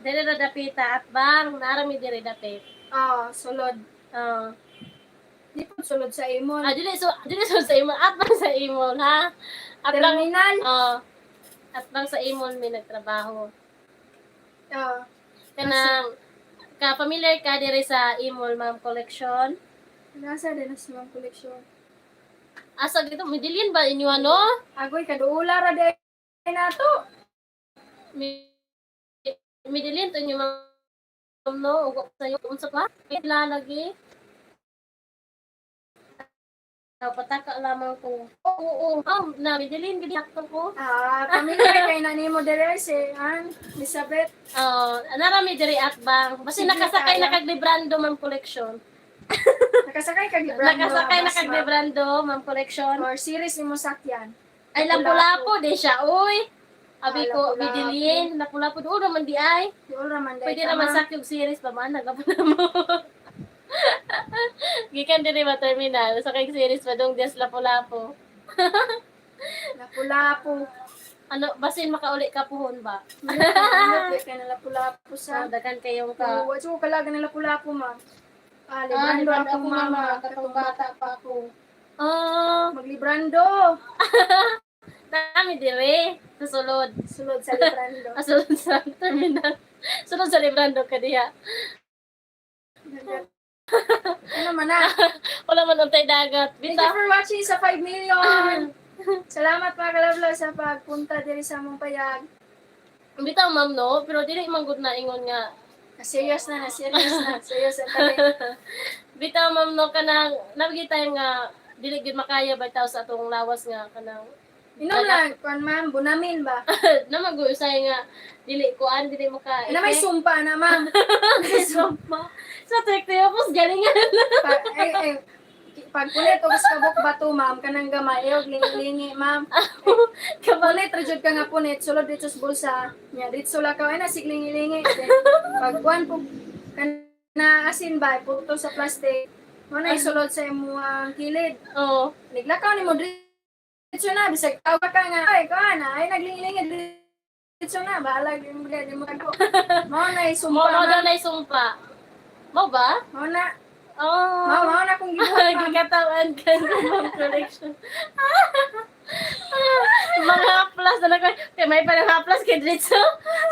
Dili ra dapita at bang naarami diri dapit. Oh, sulod. Oh. Di po sulod sa Imol. Ah, dili so sa Imol, at bang sa Imol ha. At bang Terminal. Oh. At bang sa Imol may nagtrabaho. Oh, Kanang ka familiar ka diri sa Imol, ma'am collection. Nasa din na sa mga koleksyon. Asa gito Medellin ba inyo ano? Agoy, kaduula ra di na to. Medellin to inyo ma'am no ug sa unsa pa? Lalagi. Pataka lamang ko. Oo. Oh, na Medellin gid sakto ko. Ah, pamilya kay na nimo dire si Ann Elizabeth. Oh, narami diri at bang. Basta Sige, nakasakay kaya. na kag Librando ma'am collection. Nakasakay kag Librando. Nakasakay na Abas, kag ma'am. Librando ma'am collection. Or series nimo sakyan. Ay, lapu-lapu din siya, uy. Abi Ah, ko, lapu-lapu. Medellin, lapu-lapu doon naman di ay. Di ul ra man dai Pwede ka, naman ma'am. sa yung series ba man, nagapa na mo. Gikan diri ba terminal, sa kay series ba dong dias lapu-lapu. Lapu-lapu. Ano, basin makauli ka puhon ba? Ano kay na lapu-lapu Sa sa. daghan kayong ka. Oh, wa kalaga na lapu-lapu, ma'am. Ah, Ah, Librando librando akong mama. katong bata pa ako. Oh, Maglibrando. nami dire sa sulod. Sulod sa Librando. Ah, sulod sa terminal. Sulod sa Librando ka diha. Ano man na? Wala man untay dagat. Thank Bitaw. you for watching sa 5 million. Salamat, mga kalablo, sa pagpunta diri sa among payag. Bitaw ma'am no, pero dili man gud na ingon nga. Na serious na, na serious na. Serious na tayo. Bitaw ma'am no, kanang nabigi tayo nga dili gyud makaya bitaw sa atong lawas nga kanang Inom lang, kuan ma'am, bunamin ba? naman gud usay nga dili kuan dili maka Na may sumpa na, ma'am. sumpa sa Tectopus galingan. Pa, ay, ay, pag punit og kabok bato, ma'am, kanang gamay, og lingi, ma'am. Punit, ra jud ka nga punit, sulod dito sa bulsa. Nya, dito la ka, ay na, siglingi-lingi. Then, pag kuan po, kana asin ba, puto sa plastic, mo na isulod sa imong kilid. Oh. Naglakaw ni mo diretso na, bisag tawa ka nga, ay kuan na, ay naglingi-lingi diretso na, bahala di mo di mo ko. Mao na Mo isumpa, mo daw ma'am. na sumpa. Mo ba? Mao na, Oh. mao na kung gibuhat, ma'am. Gikatawan ka ng ma'am collection. Mga haplas na lang. Kaya may parang haplas kay Dritso.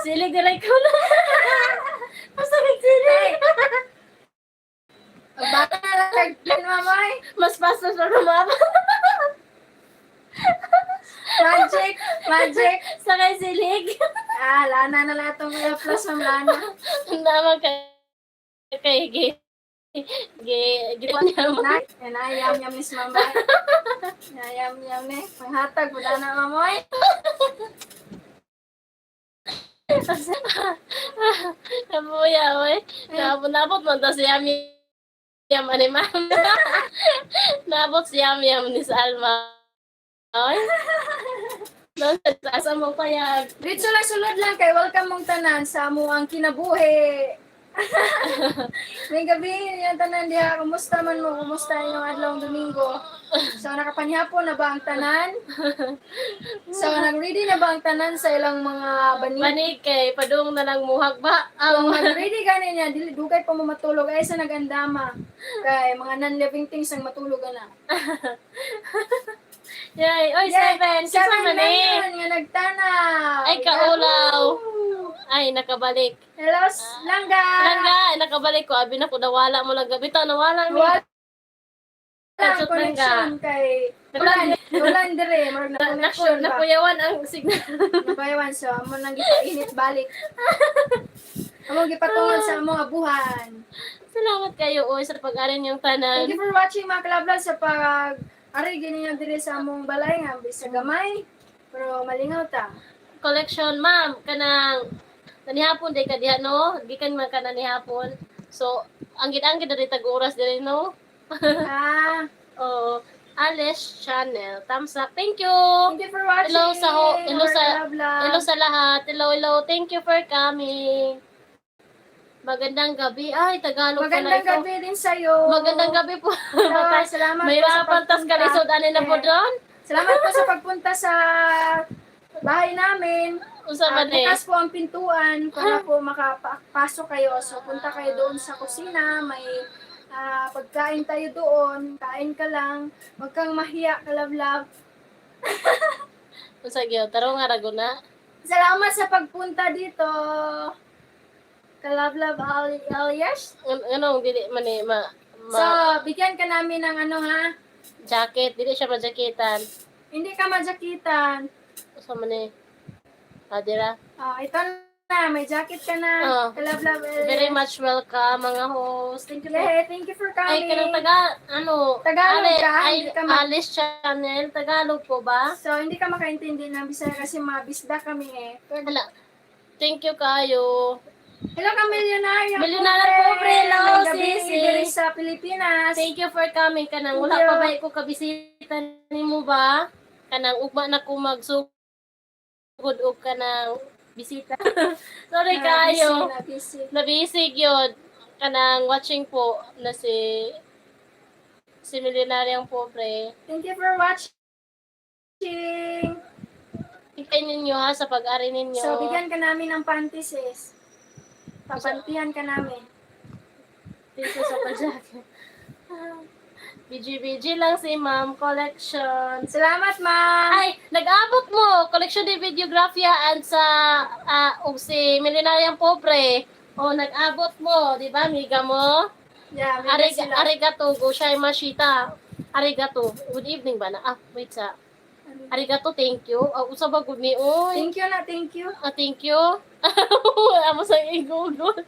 Silig na lang ko na. Basta nagsilig. Ang bata na lang kag mamay. Mas fast na sa rumama. Magic. Magic. Sakay silig. Ah, Lana na lang itong plus, Ma'am Lana. Naman kay kay gi gi gi niya mo. Na, yan na, yam yam ni si Ma'am Bay. Na, yam yam ni. Panghatag, wala na, Ma'am Oy. Kabuya oy. Nabot nabot man ta si Yam Yam ani ma'am. Nabot si Yam Yam ni sa Alma. Oy. Nasa sa mong payag. Dito lang, sulod lang kay welcome mong tanan sa amuang kinabuhi. May gabi yung tanan diha. Kumusta man mo? Kumusta inyong adlawng Domingo? So, nakapanihapon na ba ang tanan? So, nag-ready na ba ang tanan sa ilang mga banig? Banig kay padung na lang muhag ba? Kung Ang nag-ready ka niya, dili dugay pa mo matulog ay sa nagandama. Kay mga non-living things ang matulog na. Yay, oy seven, Seven seven man eh. million nga nagtanaw. Ay, kaulaw. Yahoo! Ay nakabalik. Hello, langga. Langga, ay, nakabalik ko. Abi na ko nawala mo lang gabi ta nawala mi. Wala Katsot ang connection kay ulan, ulan dire, murag na connection ba. Nakuyawan ang signal. Nabayawan so amo nang gipainit balik. Amo gipatungod sa among abuhan. Salamat kayo oy sa pag-arin yung tanan. Thank you for watching, mga kalablan, sa pag ari gini nga dire sa among balay nga bisa gamay pero malingaw ta. Collection, ma'am, kanang nanihapon day ka diha no? Gikan man ka nanihapon. So, ang gid-ang gid diri tag oras diri no? Ah, Oh, Alice Channel. Thumbs up. Thank you. Thank you for watching. Hello hello mga kalablan. Hello sa lahat. Hello, hello. Thank you for coming. Magandang gabi. Ay, Tagalog pala Magandang ito. gabi din sa iyo. Magandang gabi po. Salamat May po sa rapan tas pagpunta. kalisod ani na po doon. Salamat po sa pagpunta sa bahay namin. Unsa Ah, man eh? bukas po ang pintuan para po makapasok kayo. So punta kayo doon sa kusina, may pagkain tayo doon. Kain ka lang. Huwag kang mahiya, kalablab. Unsa gyud tarong nga rago na. Salamat sa pagpunta dito. Kalablab alias. Anong dili man eh ma So, bigyan ka namin ng ano ha. jacket, dili siya majaketan. Hindi ka majakitan. Unsa man eh? Ah, dira. Ah, ito na, may jacket ka na. Oh. Kalablab alias. Very much welcome mga host. Thank you po. Yeah, thank you for coming. Ay, kanang taga, ano, Tagalog ka? ay, Hindi ka Alice Channel, Tagalog po ba? So, hindi ka makaintindi ng Bisaya kasi mabisda kami eh. Hala. Thank you kayo. Hello ka, milyonaryo. Milyonaryo pobre, hello, May gabi sisi. diri sa Pilipinas. Thank you for coming. Kanang Thank wala you. pa ba ko kabisita nimo ba? Kanang ugma na ko magsugod og kanang bisita. Sorry Na, kayo. Busy na, busy. Nabisig yun. Kanang watching po na si si Milyonariang Pobre. Thank you for watching. Tingnan ninyo ha sa pag-ari ninyo. So, bigyan ka namin ng panty, sis. Papantihan ka namin. Thank you sa pa-jacket. BG-BG lang si Ma'am Collection. Salamat, ma'am. Ay, nag-abot mo collection de videografia and sa og si Milyonariang Pobre. O nag-abot mo, di ba? Miga mo. Yeah, may sila. Arigato gozaimashita. Arigato. Good evening ba na? Ah, wait sa. Arigato, thank you. Ah, usa ba gud ni oy? Thank you na, thank you. Ah, thank you. Amo sa i-Google.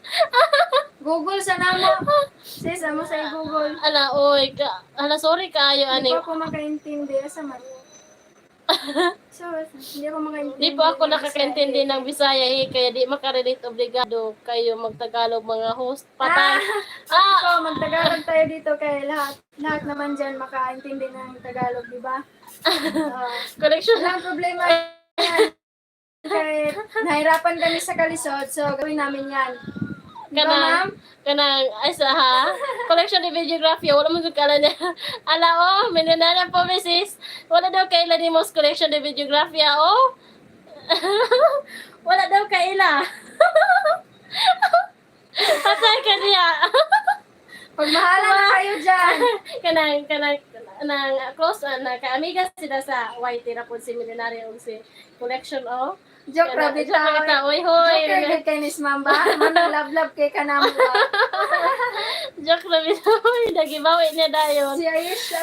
Google sa namo. Sis, amo sa i-Google. Ala, oy, ka, ala sorry kaayo Hindi ani. po ako makaintindi. Asa man? So, hindi ako makaintindi. Di po ako nakakaintindi ng Bisaya eh, kaya di makarelate obligado kayo magtagalog mga host. Patay. Ah, So, magtagalog tayo dito kay lahat lahat naman dyan makaintindi ng Tagalog, di ba? Collection. Walang problema yan. Kay nahirapan kami sa kalisod, so gawin namin yan. Di ba, Kanang, ma'am? kanang, ay sa ha? Collection ni videography, wala mo kala niya. Ala, oh, millionaire po, misis. Wala daw kaila ni Mos collection ni videography, oh. Wala daw kaila. Patay ka niya. Pagmahala na kayo dyan. Kanang, kanang, kanang close, na kaamiga sila sa YT ra po si Millionaire og si collection, oh. Joke, Kanang- rabi joke tao. ra oy, hoy. Joker, good kay Miss Ma'am ba? Ma'am, love-love kay ka na mo ba? Joke ra bitaw, oy, nagibawi niya dayon. Si Aisha,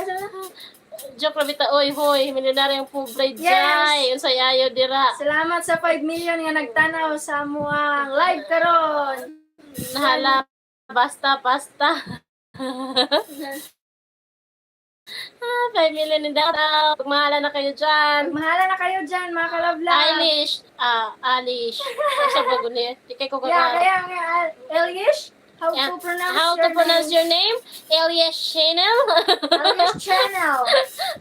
Joke ra bitaw, oy, hoy, milyonaryo ang pobre Yes. jay. Unsay ayo dira. Salamat sa 5 million nga nagtanaw sa amuang live karon. Nahala, basta, pasta. Ah, 5 million in daw. Mahala na kayo dyan. Mahala na kayo dyan, mga kalabla. Eilish. Ah, Alish. Sa bago niya. Di kay ko Yeah, kaya nga, Elish, how to pronounce How your to pronounce name? your name? Elias Chanel. Elish Channel.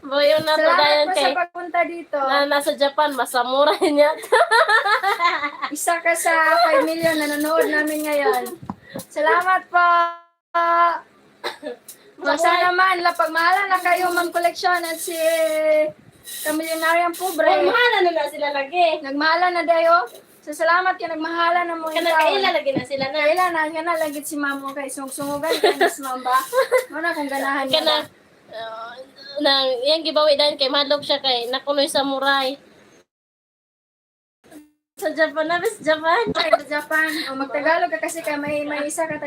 Boyo na to Salamat dayon po kay sa pagpunta dito. na nasa Japan masamuray niya. Isa ka sa 5 million na nanonood namin ngayon. Salamat po. O, sana man, lapagmahalan na kayo, Ma'am Collection at si Kamilyonariang Pobre. Ay, mahala na na sila lagi. Nagmahalan na dayo. So, salamat kay nagmahalan na mo Kanang kaila lagi na sila na. Kaila na, nga na lagi si ma'am mo kay sungsungugan kay mas ma'am ba? Muna kung ganahan niya. Kanang nang iyang gibawi dayon kay madlok siya kay nakunoy samurai. Sa Japan na, bis Japan. Ay, sa Japan. O, magtagalog ka kasi kay may isa ka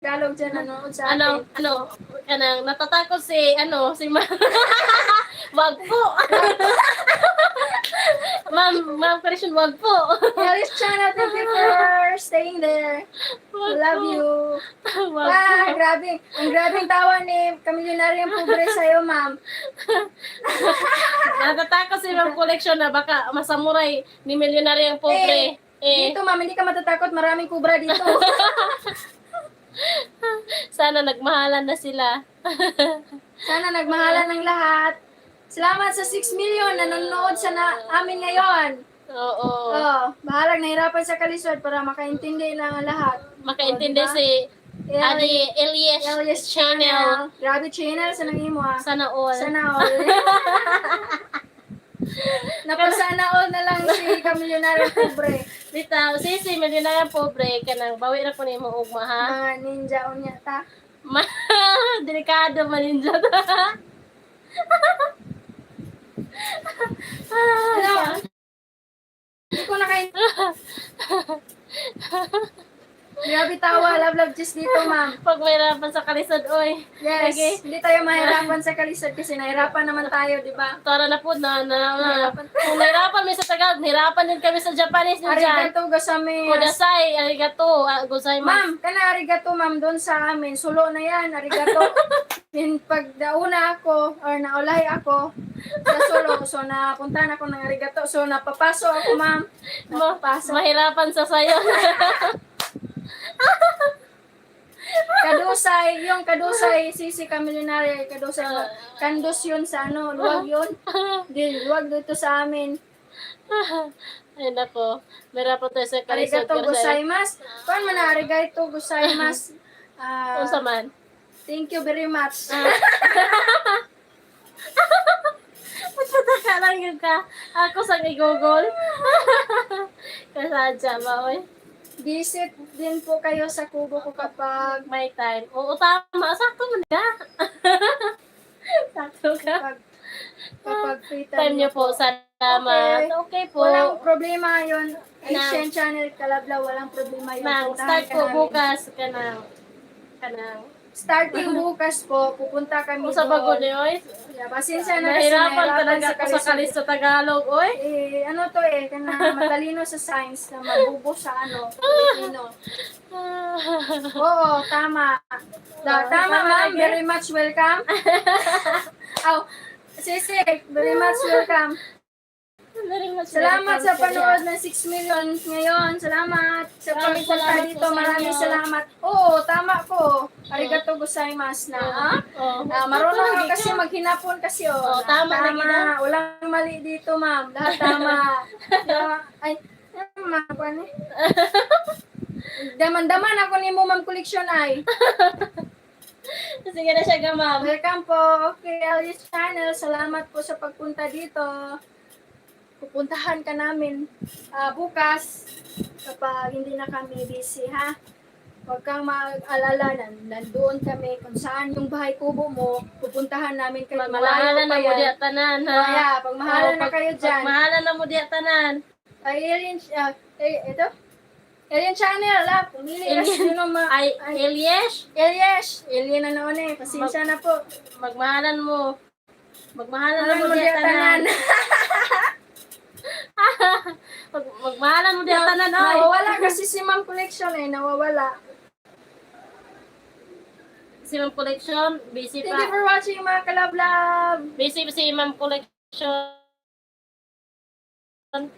Tagalog dyan nanonood sa atin. Ano, ano, kanang natatakot si, ano, si ma. Wag po. Ma'am, ma'am Christian, wag po. Alice Channel, thank you for staying there. Wag Love po. you. Wag Ah, po. grabe. Ang grabing tawa ni Kamilyonariang Pobre sa'yo, ma'am. Natatakot si ma'am collection na baka masamuray ni milyonaryo ang pobre. Eh, Dito, ma'am, hindi ka matatakot. Maraming kubra dito. Sana nagmahalan na sila. Sana nagmahalan ng lahat. Salamat sa 6 million na nanonood sa na, amin ngayon. Oo. Oh, bahalag nahirapan sa kalisod para makaintindi lang ang lahat. Makaintindi Oh, diba? si Adi Elias, Elias Channel. Channel. Grabe channel sa nang imo ah. Sana all. Sana all. Napasana all na lang si Kamilyonaryo Pobre. Bitaw, sisi, milyonaryo ang pobre. Kanang bawi ra ko nimo ugma ha. Mga ninja unya ta. Ma, delikado man ninja. Hello. Hindi ko nakain. Grabe tawa, love love just dito, ma'am. Pag may rapan sa kalisod, oy. Yes, Okay. hindi tayo mahirapan sa kalisod kasi nahirapan naman tayo, di ba? Tara na po na, na, na. Nahirapan. Kung nahirapan mi sa Tagalog, nahirapan din kami sa Japanese ninja. Arigato gozaimasu. Kudasai, arigato, ah, gozaimasu. Ma'am, kana arigato ma'am doon sa amin. Sulo na yan, arigato. Then pag nauna ako or naulahi ako sa sulo, so napuntahan ako ng arigato. So napapaso ako, ma'am. Napapaso. Mahirapan sa sayo. Kadusay, yung kadusay, sisi kamilyonaryo, kadusay. Kandos yun sa ano, luwag yun. Di, luwag dito sa amin. Ay nako, mahirapan tayo sa kalisod. Arigato pero sa- gozaimasu. Kuan man na arigato gozaimasu. Ah, Unsa man? Thank you very much. Magpataka lang yun ka. Ako sa i-google. Kasadya ba, oy? Visit din po kayo sa kubo ko kapag May time. Oo, tama. Sakto mo na. Sakto ka. kapag free time, Time niyo po. Salamat. Okay po. Walang problema yun. Nang- Asian Channel Kalabla, walang problema yun. Nang, Puntahan start ka po namin. bukas. Kanang, kanang. Starting bukas po, pupunta kami Kung sa bago doon. niyo, oy. Yeah, pasensya na kasi Nahirapan nahirapan talaga ako sa kalisod. kalis sa Tagalog, oy. Eh, ano to eh, kana matalino sa science na mabubo sa ano, Filipino. Oo, tama. Oo, Tama, tama ma'am. lagi. Very much welcome. Aw, sisi, very much welcome. Very much Salamat welcome sa sila. panood ng 6 million ngayon. Salamat sa Maraming pagpunta salamat dito. po sa Maraming inyo. salamat. Oo, tama ko. Arigato gozaimasu na. Ah? Oo. Ah, marunong ako kasi maghinapon kasi oh. Oo, tama lagi na. Walang mali dito, ma'am. Lahat tama. Ay, ano, ma'am, ano eh? Daman-daman ako ni mo, ma'am, collection ay. Sige na siya ga, ma'am. Welcome po. Okay, Alice Channel. Salamat po sa pagpunta dito. Pupuntahan ka namin bukas kapag hindi na kami busy, ha? Huwag kang mag-alala, nandoon kami kung saan yung bahay kubo mo, pupuntahan namin kayo. Malayo Magmahalan pa na mo yan. diya tanan, ha? Kaya, pagmahalan Oo, na kayo dyan. Pagmahalan na mo diya tanan. Ay, Alien, eh, ito? Alien Channel, ah. Pumili ka Alien. sino ma... Ay, Eliesh, Elias, Alien na noon eh. Pasensya na po. Magmahalan mo. Magmahalan na Mahalan mo mo diya diya tanan. tanan. Magmahalan mo diya tanan oy. Nawawala kasi si Ma'am Collection eh, nawawala. Si Ma'am Collection, busy Thank you pa. for watching, mga kalablab. Busy si Ma'am Collection.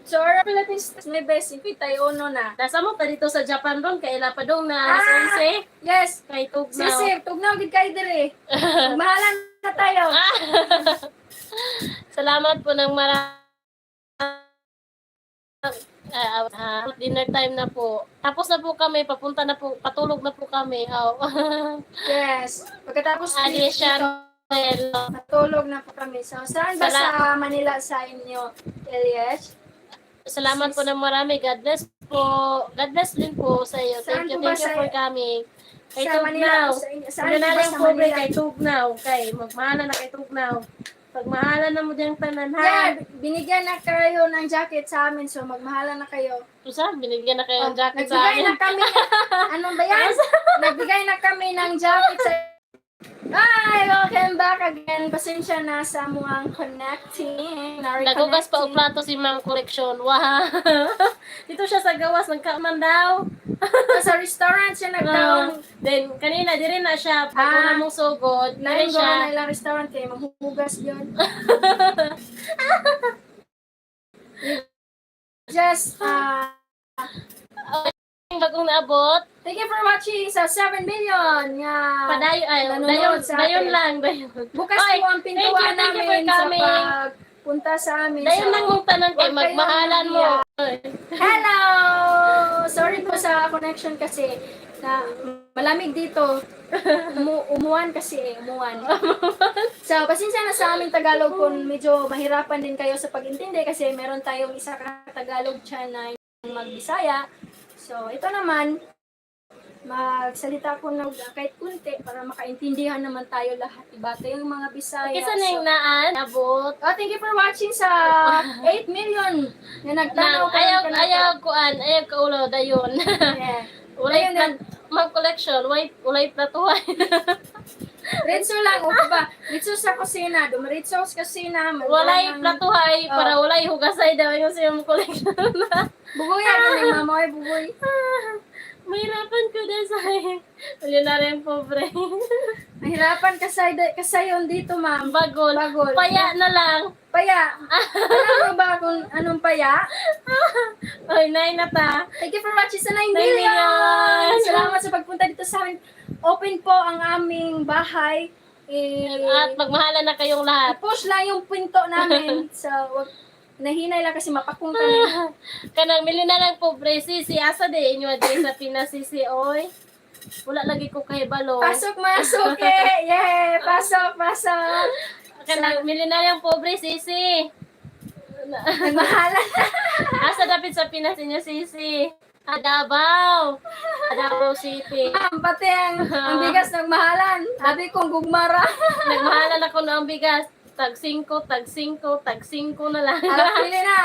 So, our Philippines may best tayo uno na. Nasa mo pa dito sa Japan ron kay ila pa dong na alas Ah! 11 Yes. kay tugnaw. Sisi, tugnaw gid kayo dire. Magmahalan na tayo. Salamat po ng marami. Dinner time na po. Tapos na po kami, papunta na po, patulog na po kami. Oh. Yes. Pagkatapos Adi dito, Chanel. natulog na po kami. So, saan ba sa Manila sa inyo, Elias? Salamat po ng marami. God bless po. God bless din po sa iyo. Saan Thank you, po ba thank you for coming. Kay Sa Manila Tugnaw. po sa inyo? Saan Ano po na ba lang sa pobre Manila? kay Tugnaw. Kay magmahala na kay Tugnaw. Pagmahala na mo diyang tanan ha. Yeah, binigyan na kayo ng jacket sa amin. So, magmahalan na kayo. Usa, binigyan na kayo ng Oh, jacket sa nagbigay amin. na kami. Anong ba yan? Nagbigay na kami ng jacket sa. Hi! Welcome back again. Pasensya na sa muang connecting. Nagugas pa og plato si Ma'am Collection. Wow. Dito siya sa gawas nagkaman daw. Sa restaurant siya nagtaon. Then kanina diri na siya pag Ah. una mong sugod, diri Lain siya. gawa na ilang restaurant kay manghugas yun. Just, Yung bagong naabot, thank you for watching sa 7 million nga padayon ay nanonood dayon, sa dayon atin. lang, dayon. Bukas Oy, po ang thank you, pintuan thank you for namin sa coming. pagpunta sa amin. Dayon So, lang mong tanan kay huwag kayong magmahalan mo. Hello! Sorry po sa connection kasi na malamig dito. Umuwan kasi eh, umuwan. So, pasensya na sa aming Tagalog kung medyo mahirapan din kayo sa pag-intindi kasi meron tayong isa ka Tagalog channel na magbisaya. So, ito naman, magsalita ko ng kahit kunti para makaintindihan naman tayo lahat. Iba tayong mga Bisaya. Kisa na So, yung naan, abot. oh, thank you for watching sa 8 million na nagtanaw Na, karon ayaw, kanako. ayaw kuan, ayaw kaulo dayon. Yeah. Walay Dayon plat, Ma'am Collection, walay platuhan. Ritso lang, o ba? Ritso sa kusina, dumiritso sa kusina. Walay platuhay Oh. para walay hugasay daw yung sa iyong collection. Bugoy yan, ni mama, oy, bugoy. Mahirapan ko na sa Milyonaryo pobre. Mahirapan kasayon dito, ma'am. Bagol. Bagol. Paya na lang. Paya. Alam mo ba kung anong paya? Oy, nine na ta. Thank you for watching sa 9 9 million! million! Salamat sa pagpunta dito sa amin. Open po ang aming bahay. Eh, At magmahalan na kayong lahat. Push lang yung pinto namin. So, wag, nahinay lang kasi mapakong kami. Kanang milyonaryo pobre sisi asa de inyo diri sa Pinas sisi oy. Wala lagi ko kahibalo. Pasok, masok eh! Yeah! Pasok, pasok! Kanang milyonaryo pobre sisi. Nagmahalan. Asa dapit sa Pinas inyo sisi. Ah, Davao. Davao City. Ma'am, pati ang bigas nagmahalan. Sabi kong gugmara. Nagmahalan ako ng bigas. Tag 5, tag 5, tag 5 na lang. Alam, pili na.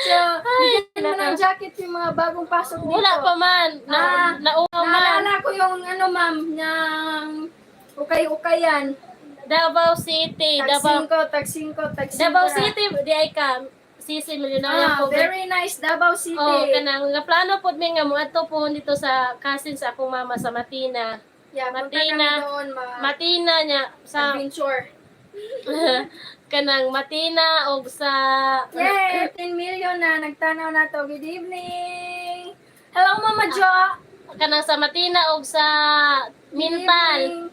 So, bigyan mo ng jacket yung mga bagong pasok dito. Wala pa man. Na, Ah, nauwa man. Naalala ko yung ano, ma'am, ng ukay-ukayan. Davao City. Tag Davao, 5, tag 5, tag 5. Davao City. Di ay ka. Sisi, milyonaryo Ah, po. very nice, Davao City. Oh, kanang nga plano pod mi nga moadto po dito sa cousin sa akong mama sa Matina. Yeah, punta Matina. kami doon, ma Matina niya sa adventure. Kanang Matina og sa Yay! 10 million na nagtanaw na to. Good evening! Hello, Mama Jo! Kanang sa Matina og sa Good Mintal. evening.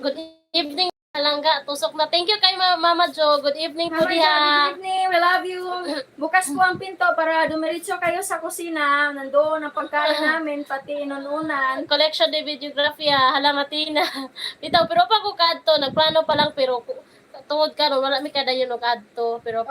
Good evening, Langga. Tusok na. Thank you kay Mama Jo. Good evening po Mama Jo, diha. good evening. We love you. Bukas po ang pinto para dumiretso kayo sa kusina. Nandoon ang pagkain namin, pati inununan. Collection de videografia, hala Matina. Bitaw, pero pag ko kadto, nagplano pa lang pero tungod karon wala mi kadayon og adto, pero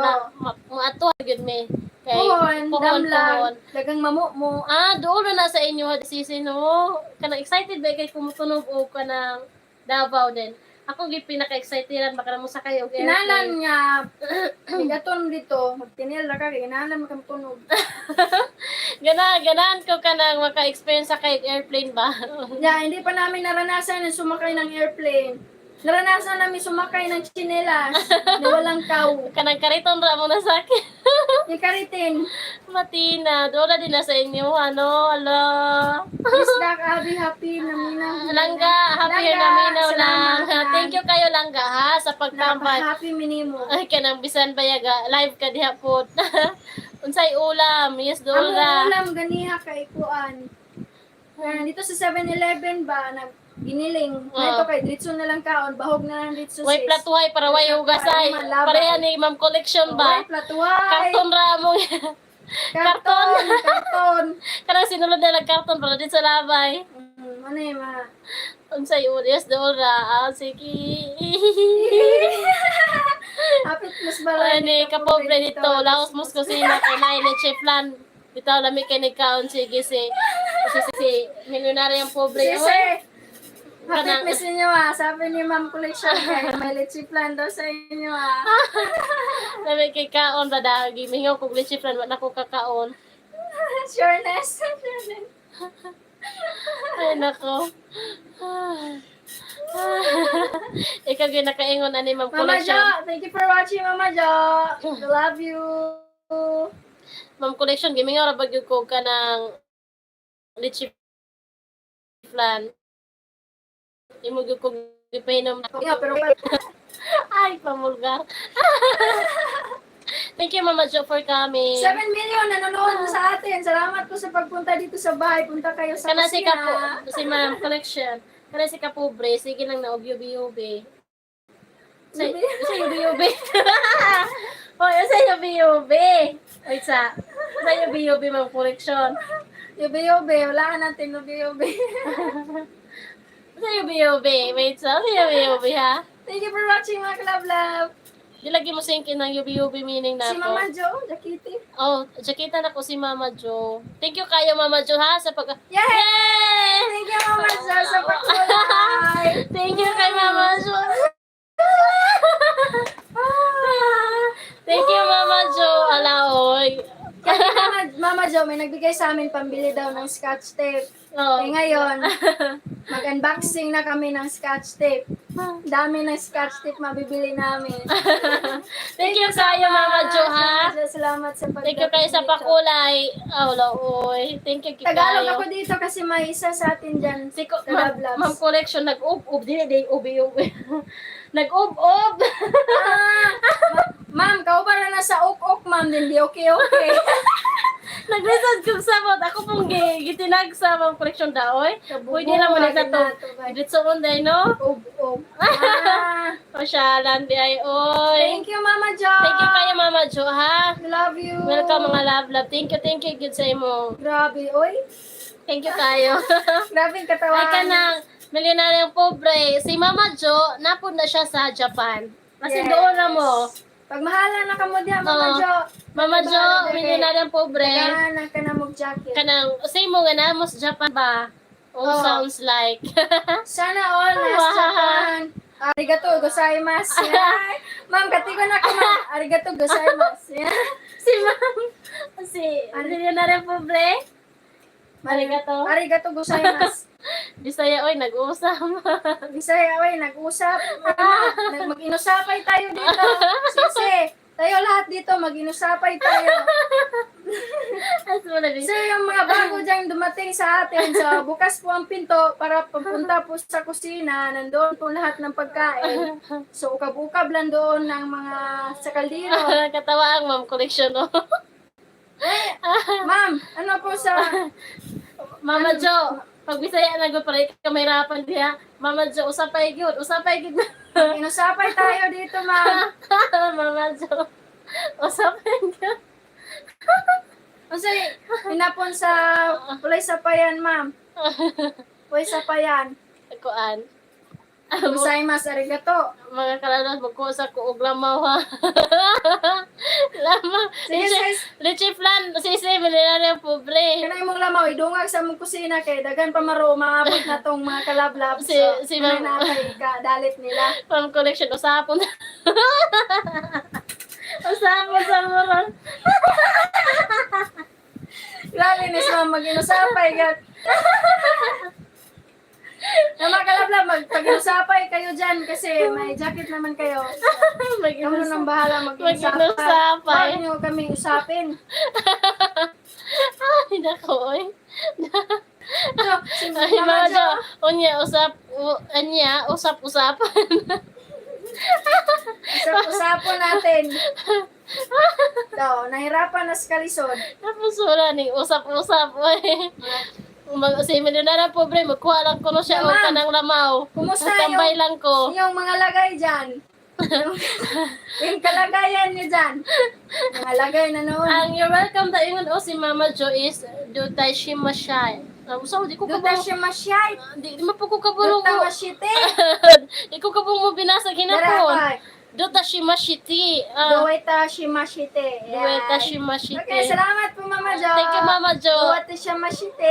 moadto gyud mi. Kay Puhon, puhon, damlag, puhon. dagang mamu mo. Ah, doon na sa inyo sisi no. Kanang excited ba kay kumutunog og kanang Davao din. Ako gyud pinaka-excited baka na mo sakay og Kinalan airplane. nga, bigaton dito, magtinil ra ka, kay kinalan makamtunog. Ganahan ko kanang maka-experience sa kay airplane ba. Yeah, hindi pa namin naranasan na sumakay ng airplane. Naranasan namin sumakay ng tsinelas na walang kaw. Kanang kariton ra mo na sa akin. Yung karitin. Matina, dola din na sa inyo, ano, ala. Miss Dak, Abby, happy, naminaw. Langga, happy Langga, naminaw lang. salamat. Thank you kayo, Langga, ha, sa pagtambay. Napaka-happy minimo. Ay, kanang bisan bayaga, live ka diha po. Unsay ulam, yes, Ang dola. ulam ganiha kay kuan. Ah, dito sa 7-Eleven ba nag giniling. Oo. Na ito kay diretso na lang kaon, bahog na lang diretso, Way sis. platuhay para way hugasay. Ay, malaba. Pareha ni Ma'am Collection ba? Way platuhay. Karton ra mo. Karton, karton. Kanang sinulod na lang karton para din sa labay. Ano yun, ma? Unsay ulam, yes, dola. Ah, sige. Hapit mas balay. Ay, ni kapobre dito, laos mos kusina kay nay leche flan. Bitaw lami kay ni kaon, sige si milyonaryo ang pobre. Sisi. Oy. Hapit Kanang- miss inyo ah. Sabi ni Ma'am Collection kay may leche plan daw sa inyo ah. Lami kay kaon ba dagi mingaw kog leche flan, wa na ko kakaon. Sureness. Sureness. Ay nako. Ikaw gyud nakaingon ani Ma'am Mama Collection. Jo, thank you for watching, Mama Jo. We love you. Ma'am Collection, gimingaw ra ba gyud ko kanang leche flan. Imo gyud kog gipainom. Yeah, pero Ay, pamulgar. Thank you, Mama Jo, for coming. 7 million nanonood sa atin. Salamat po sa pagpunta dito sa bahay. Punta kayo sa Kana si kusina. Kapo, si Ma'am Collection. Kana si Kapobre, sige lang na og yubi-yubi. Sa yubi-yubi. Hoy, sa yubi-yubi. Wait sa yubi-yubi, Ma'am Collection. Yube-yube. Wala ka natin yube-yube. Sa yubi-yubi. Wait sa yubi-yubi ha. Thank you for watching, mga club love. Di lagi mo singkin ng yubi-yubi meaning na Si Mama Jo, Jakiti. Oh, jakita na ko si Mama Jo. Thank you kayo, Mama Jo, ha, sa pag. Yay! Yay! Thank you, Mama Jo, sa pagkulay. Thank you kay Mama Jo. Thank you, Mama Jo. Alaoy. Kasi Mama Jo, may nagbigay sa amin pambili daw ng scotch tape. Oh. Eh ngayon, mag-unboxing na kami ng scotch tape. Dami ng scotch tape mabibili namin. Thank you kayo, Mama Jo, ha. Salamat sa pagdating Thank you kayo sa dito. pakulay. Oh, laoy. Thank you Tagalog kayo. ako dito kasi may isa sa atin dyan. Si ko, Sa ma'am, Love Loves. Ma'am Collection, nag-ub-ub. Dili, di, ubi-ubi. Nag-ub-ub. Ah, ma'am, kau para na sa ok-ok, ma'am. Hindi okay-okay. Naglisod kong sabot. Ako pong gitinag sa Ma'am Collection daoy. Pwede lang ulit na to. Ditsoon day, no? Ub-ub. Ah, Pasyalan, di ay, oy. thank you, Mama Jo. Thank you kayo, Mama Jo, ha? We love you. Welcome, mga love, love. Thank you, good sa imo. Grabe, oy. Thank you kayo. Grabe ang katawan. Ay ka ng milyonaryo pobre. Si Mama Jo, napod na siya sa Japan. Kasi Yes. doon na mo. Pagmahala na ka mo diya, Mama Oo. Jo. Mama Jo, Pagmahala na kay- milyonaryo pobre. Daghan ka na mog jacket. Kanang, say mo nga na mo sa Japan ba? Oh, Oo. sounds like. Sana all nasa Wow. Japan. Arigato gozaimasu. Yeah. Ma'am, katigo na ko, ma'am. Arigato gozaimasu. Yeah. Si Ma'am, si milyonaryo pobre. Arigato. Arigato gozaimasu. Bisaya, oy, nag-uusap. Bisaya, oy, nag-usap. Mag-inusapay tayo dito. Sisi, tayo lahat dito, mag-inusapay tayo. As mo na So, yung mga bago diyang dumating sa atin, so bukas po ang pinto para papunta po sa kusina, nandoon po lahat ng pagkain. So, ukab-ukab lang doon ng mga sa kaldero. Katawa ang Ma'am Collection, no? Ma'am, ano po sa. Mama Jo, pag Bisaya na gud para ka mahirapan diha. Mama Jo, usapay gyud, usapay gyud. Inusapay tayo dito, ma'am. Mama Jo, usapay gyud. Kasi, hinapon sa Pulay Sapayan, ma'am. Pulay Sapayan. Kuan. Gozaimasu, arigato. Mga kalanas magkuha sa kuog lamaw ha. Lamaw. Sige, Leche, sis. leche flan, sisi, milyonaryo pobre. Kanay mong lamaw, idungag sa mong kusina kay daghan pa maro maabot na tong mga kalablab. Si So, ma'am- kanay na kay ka dalit nila. Ma'am Collection, usapon. Usapon sa moron. Grabe ni ma'am mag-inusapay gat. Na mga kalablab, magpag-usapay kayo dyan kasi may jacket naman kayo. Ikaw na nang bahala mag-usapay. Mag-inusapay. Huwag niyo kaming usapin. Ay, nako, oy. So, si Ay, Mama Mama Jo, Jo, unya, usap, anya, usap-usapan. Usap-usapon natin. So, nahirapan na sa kalisod. Tapos wala ning usap-usap, oy. Si Milyonera pobre, magkuha lang ko no siya o Ma'am, kanang lamaw. kumusta Tambay lang ko. Yung mga lagay dyan. Yung kalagayan niyo dyan. Mga lagay na noon. Ang you're welcome da ingon o si Mama Jo is dutay shimashay. So, di ko Duta kabalo. siya masyay. Di ma po ko kabalo Duta ko. masyite. Di ko kabalo mo binasa Dara ginapon. pa. Duta shimashiti. Ah, Duweta shimashite. Yan. duweta shimashiti. Okay, salamat po, Mama Jo. Thank you, Mama Jo. Duweta siya masyite.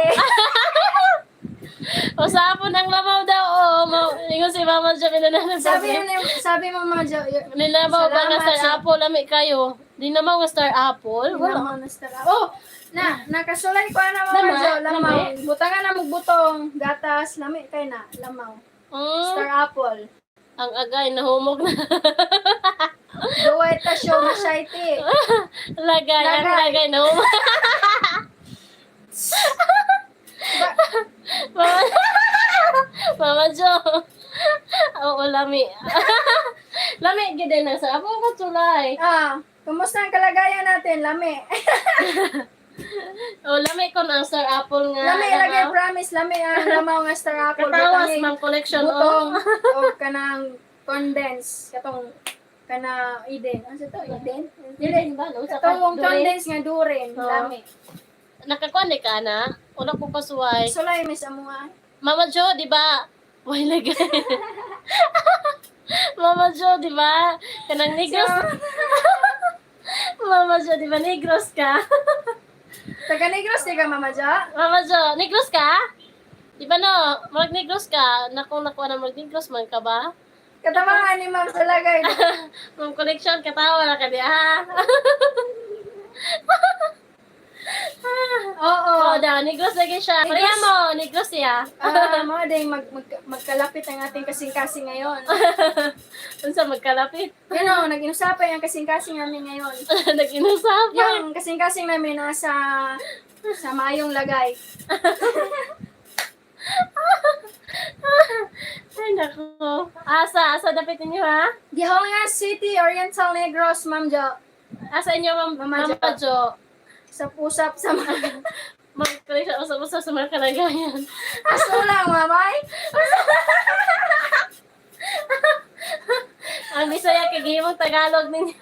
Usapon ang lamaw daw. Oo, ingon si Mama Jo minanana Sabi mo, sabi mo, Mama Jo. Nilamaw ba nga Salamat Star sa- Apple? Lami kayo. Di namaw nga Star Apple? Wala. Lamaw na star. Oh, na, nakasulay ko na, Mama Lama, Jo. Lamaw. lami. Butangan na magbutong. Gatas. Lami kay na. Lamaw. Star apple. Ang agay, nahumog na. Duweta siya masyite. Lagay, ang Lagay. lagay, nahumog. Ba- Mama, Mama Jo. Oo, lami. Lami, gid na sa Apple ko tulay. Ah, kumusta ang kalagayan natin? Lami. Oh, lami ko na ang Star Apple nga. Lami lagay lamaw. promise, lami ang lamaw nga Star apple. Katawas, Butanging ma'am, collection. butong Oh. o kanang condense katong kana Eden. Ano sa to? Eden? Dili ba? No, sa Katong dure. condense nga durin, Oo. lami. Nakakuan ni ka na? Wala ko kasuway. Sulay miss amo nga. Mama Jo, di ba? Way lagay. Mama Jo, di ba? Kanang negros. Mama Jo, di ba negros ka? Taga Negros di ka, Mama Jo? Mama Jo, negros ka? Di ba no? Mag negros ka? Nakong nakuha na mag negros man ka ba? Katawa ni Ma'am sa lagay. Ma'am collection, katawa na ka di ah. Oo. Oo daw, negros lagi siya. Negros. Pareha mo, negros siya. Ah, mga day magkalapit ang ating kasing-kasing ngayon. Unsa magkalapit? You know, nag-inusapay ang kasing-kasing namin ngayon. Nag-inusapan. Yung kasing-kasing namin nasa sa maayong lagay. Ay, nako. Asa, asa dapit ninyo ha? Gihonga City, Oriental Negros, Ma'am Jo. Asa inyo, Ma'am Mama Mama Jo. Sa usap sa mga... Ma'am collection, usap-usap sa mga kalagayan. Aso lang, mamay. Ang Bisaya kay gihimong Tagalog ninyo.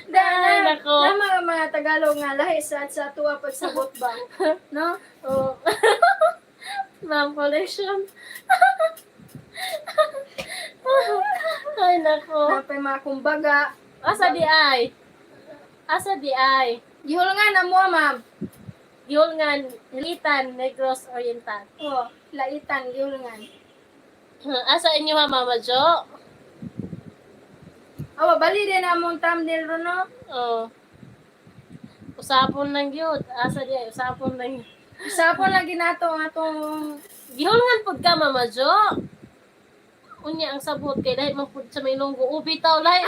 Da, Ay, na, nako. na mga Tagalog nga lahi sa tuwa pagsabot ba? No? Oh. Ma'am collection. Ay, nako. Napay mga kumbaga. Asa di ay? Asa di ay? Gihulngan na mo, ma'am. Gihulngan, Litan, Negros Oriental. Oh, laitan, gihulngan. Asa inyo ha, Mama Jo? Awa, bali din among thumbnail ro, no? Oh. Usapon lang yun. Asa di ay, usapon lang yun. Usapon lagi nato ang atong Gihulngan pud ka, Mama Jo. Unya ang sabot kay dahil man pud sa may lunggo. Ubi taw lahi.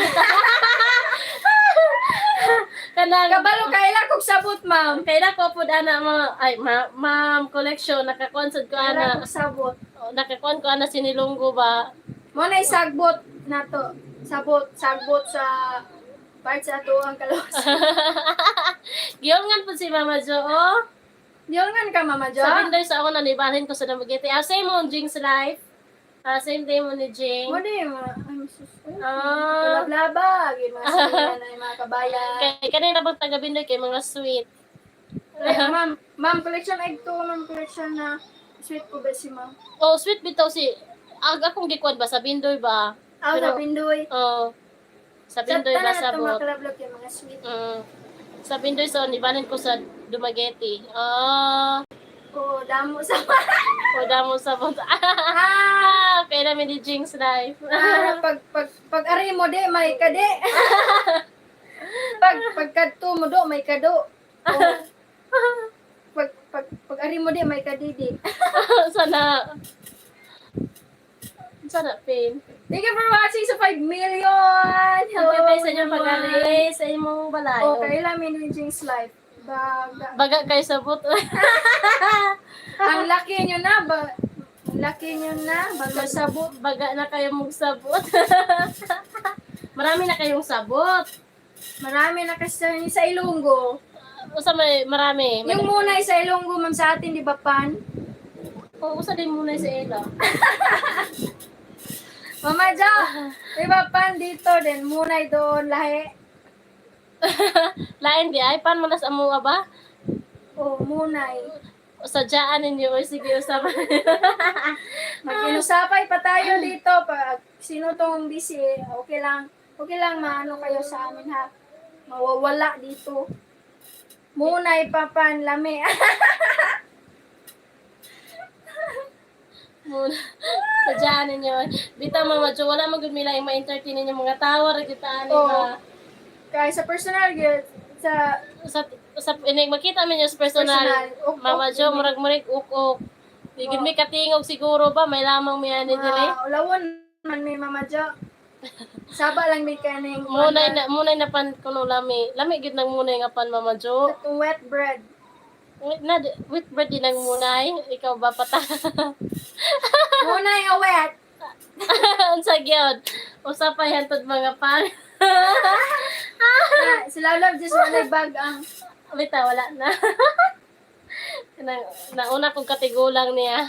Kanang Kabalo kaila kog sabot, ma'am. Kailan ko pud ana mga ay ma, ma'am collection nakakuan sad ko Kaila ana. kog sabot. Oh, nakakuan ko ana sinilunggo ba. Mo na sagbot nato. Sabot, sagbot sa part sa ato ang kalawas. Gihulngan pud si Mama Jo. Oh. Gihulngan ka, Mama Jo? Sa Bindoy sa ako na nibalhin ko sa Dumaguete. Ah, same mo Jing's life. Ah, same day mo ni Jing. Mo di mga ay sus. Ah. Lablaba, gyud mga sabihan ay mga kabayan. Kay kanina bang taga Bindoy kay mga sweet. Ay, ma'am, ma'am collection egg to, ma'am collection na sweet ko ba si ma'am? Oh, sweet bitaw si ag akong gikuan ba sa Bindoy ba? Aw, Pero- sa Bindoy. Oh. Sa Bindoy ba tanan sa ato mga bot? kalablog yung mga sweet. Sa Bindoy so nibalhin ko sa Dumaguete. Ah, Oo, damo sa o damo sa bot. Ah, Ah, kay namin ni Jing's life. ah, pag ari mo di may kadi. Pag pagkadto mo do may kado. Oo. Pag pag pag Pag ari mo di may kadidi. Sana. Sana pain. Thank you for watching sa 5 million. Hello. Hello sa inyong everyone. pag-ari sa imong balay. Okay lang managing life. Baga. Baga kayo sa but. Ang laki nyo na ba? Ang laki nyo na baga sabot. Baga na kayo mong sabot. Marami na kayong sabot. Marami na kasi sa Ilonggo. Usa may marami. Yung muna sa Ilonggo, ma'am, sa atin, di ba, pan? Oo, usa din muna sa ila. Mama Jo, di ba, pan dito, then munay doon, lahi. Lain di ay pan man sa amuha ba? Oh, munay. Sadyaan ninyo oy sige usap. Mag-inusapay pa tayo dito. Pag sino tong busy, okay lang. Okay lang, maano kayo sa amin ha. Mawawala dito. Munay pa pan, lami. Muna. Sadyaan ninyo. Bitaw Mama Jo, wala man gud mila yung ma-entertain ninyo mga tawa ra kita ani Oo. ba. Kaya sa personal, gyud, sa Sa inig makita man niyo sa personal. personal, ok, Mama ok, Jo, murag murag uk-uk. Di gid mi katingog siguro ba may lamang mi ani diri. Mga ulawon man may Mama Jo. Saba lang may kaning Munay na pan kuno lami. Lami gid nang munay nga pan Mama Jo. Katong wet bread. Wait na with bread din ang munay. Ikaw ba pata? Munay nga wet. Unsa gyud? Usa pa hantod mga pan. Ah, sila love just walay bag ang Bitaw wala na. Kanang nauna kong katigulang niya.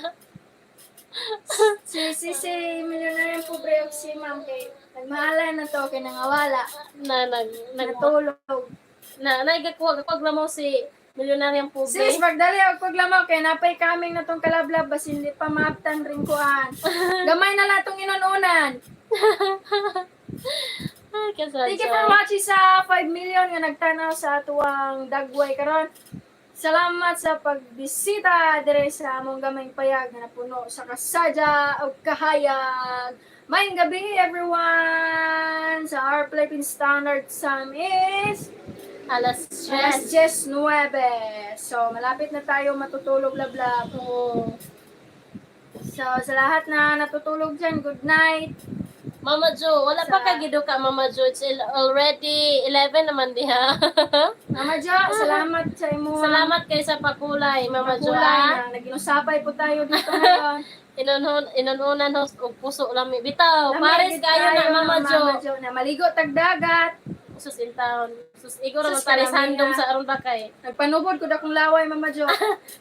si si si milyonaryo pobre og si ma'am kay nagmahalan na to kay nangawala Na nag nag natulog. na naigakuha kuwag lamaw si milyonaryang pobre. Sis, magdali og paglamaw kay napay kaming na tong kalablab basin di pa maaptan rin kuan. Gamay na lang tong inununan. Ay, kasad. Thank you for watching sa 5 million nga nagtanaw sa atuang dagway karon. Salamat sa pagbisita dire sa among gamayng payag nga napuno sa kasadya ug kahayag. Maayong gabi everyone! Sa our Philippine Standard Time is Alas alas 10. 10:09. So malapit na tayo matutulog lablab. Oo. So sa lahat na natutulog dyan, good night. Mama Jo, wala pa ka gido ka Mama Jo. It's already 11 naman diha. Mama Jo, salamat sa imong Salamat kay sa pakulay, Mama Jo. kulay ah. na naginusapay po tayo dito ngayon. Inununan host og puso lami. Bitaw, Lamig pares gid kayo na Mama Jo. Mama Jo na maligo tag dagat. Sus in town. Sus igor Sus, man pares kalami handom na. sa aron bakay. Nagpanubod ko dakong laway Mama Jo.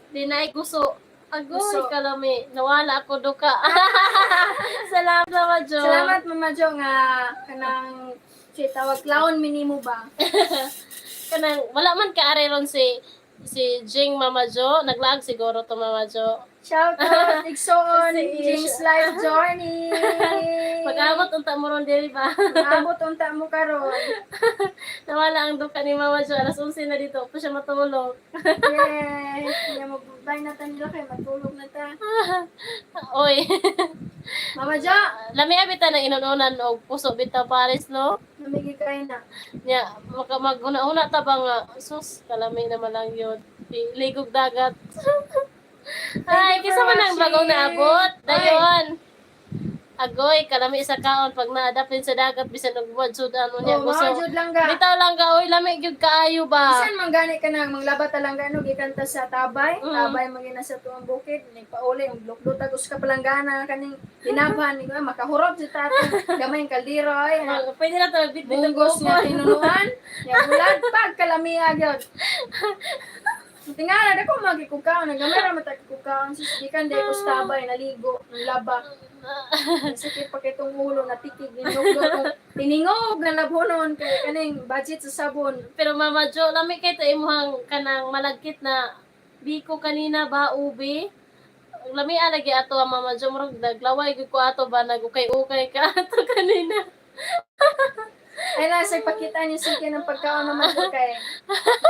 Di na gusto. Agoy Gusto. kalami. Nawala ako duka. Salamat Mama Jo. Salamat Mama Jo nga kanang si tawag clown minimo ba. Kanang wala man ka are ron si si Jing Mama Jo, naglaag siguro to Mama Jo. Shout out Igsoon Si- Jing's Life Journey. Pag-abot unta mo ron diri ba? Abot unta mo karon. Nawala ang duka ni Mama Jo alas 11 na dito pa siya matulog. Yay! Kaya mo bye na ta nila kay matulog na ta. Oy. Mama Jo, Lami abita na inununan og puso bitaw pares no. namigi kay na. Nya maka maguna-una ta ba nga sus kalami naman lang yun. Ligog dagat. Ay, Thank you kisa for man ang bagong watching. naabot. Dayon. Agoy, kalami sa kaon pag naadapin sa dagat bisan og buwan sudan mo niya Oh, gusto. mao jud lang ga. Bitaw lang ga oy lami gyud kaayo ba. Bisan man gani ka nang manglaba ta lang gano gikan ta sa Tabay, Tabay man gina sa tuang bukid, nagpauli ang lukdot tagos ka palanggana kaning tinaban ni ko makahurot si tato gamay ang kaldero ay Ah, pwede na to magbitbit og munggos kuko. nga tinunuan, ya bulan pag kalamiag yun. Tingala dako magikukaon, nagamay ra matag kukaon sis gikan di ko sa Tabay naligo, nang laba. Sakit pa kay tong ulo natikig ginugdot tiningog na labhonon kay kaning budget sa sabon. Pero Mama Jo, lami kay to imuhang kanang malagkit na biko kanina ba ube. Lami lagi ato ang Mama Jo murag naglaway gyud ko ato ba nagukay-ukay ka ato kanina. Ay na, sa pakita niyo sige ng pagkaon naman ko kay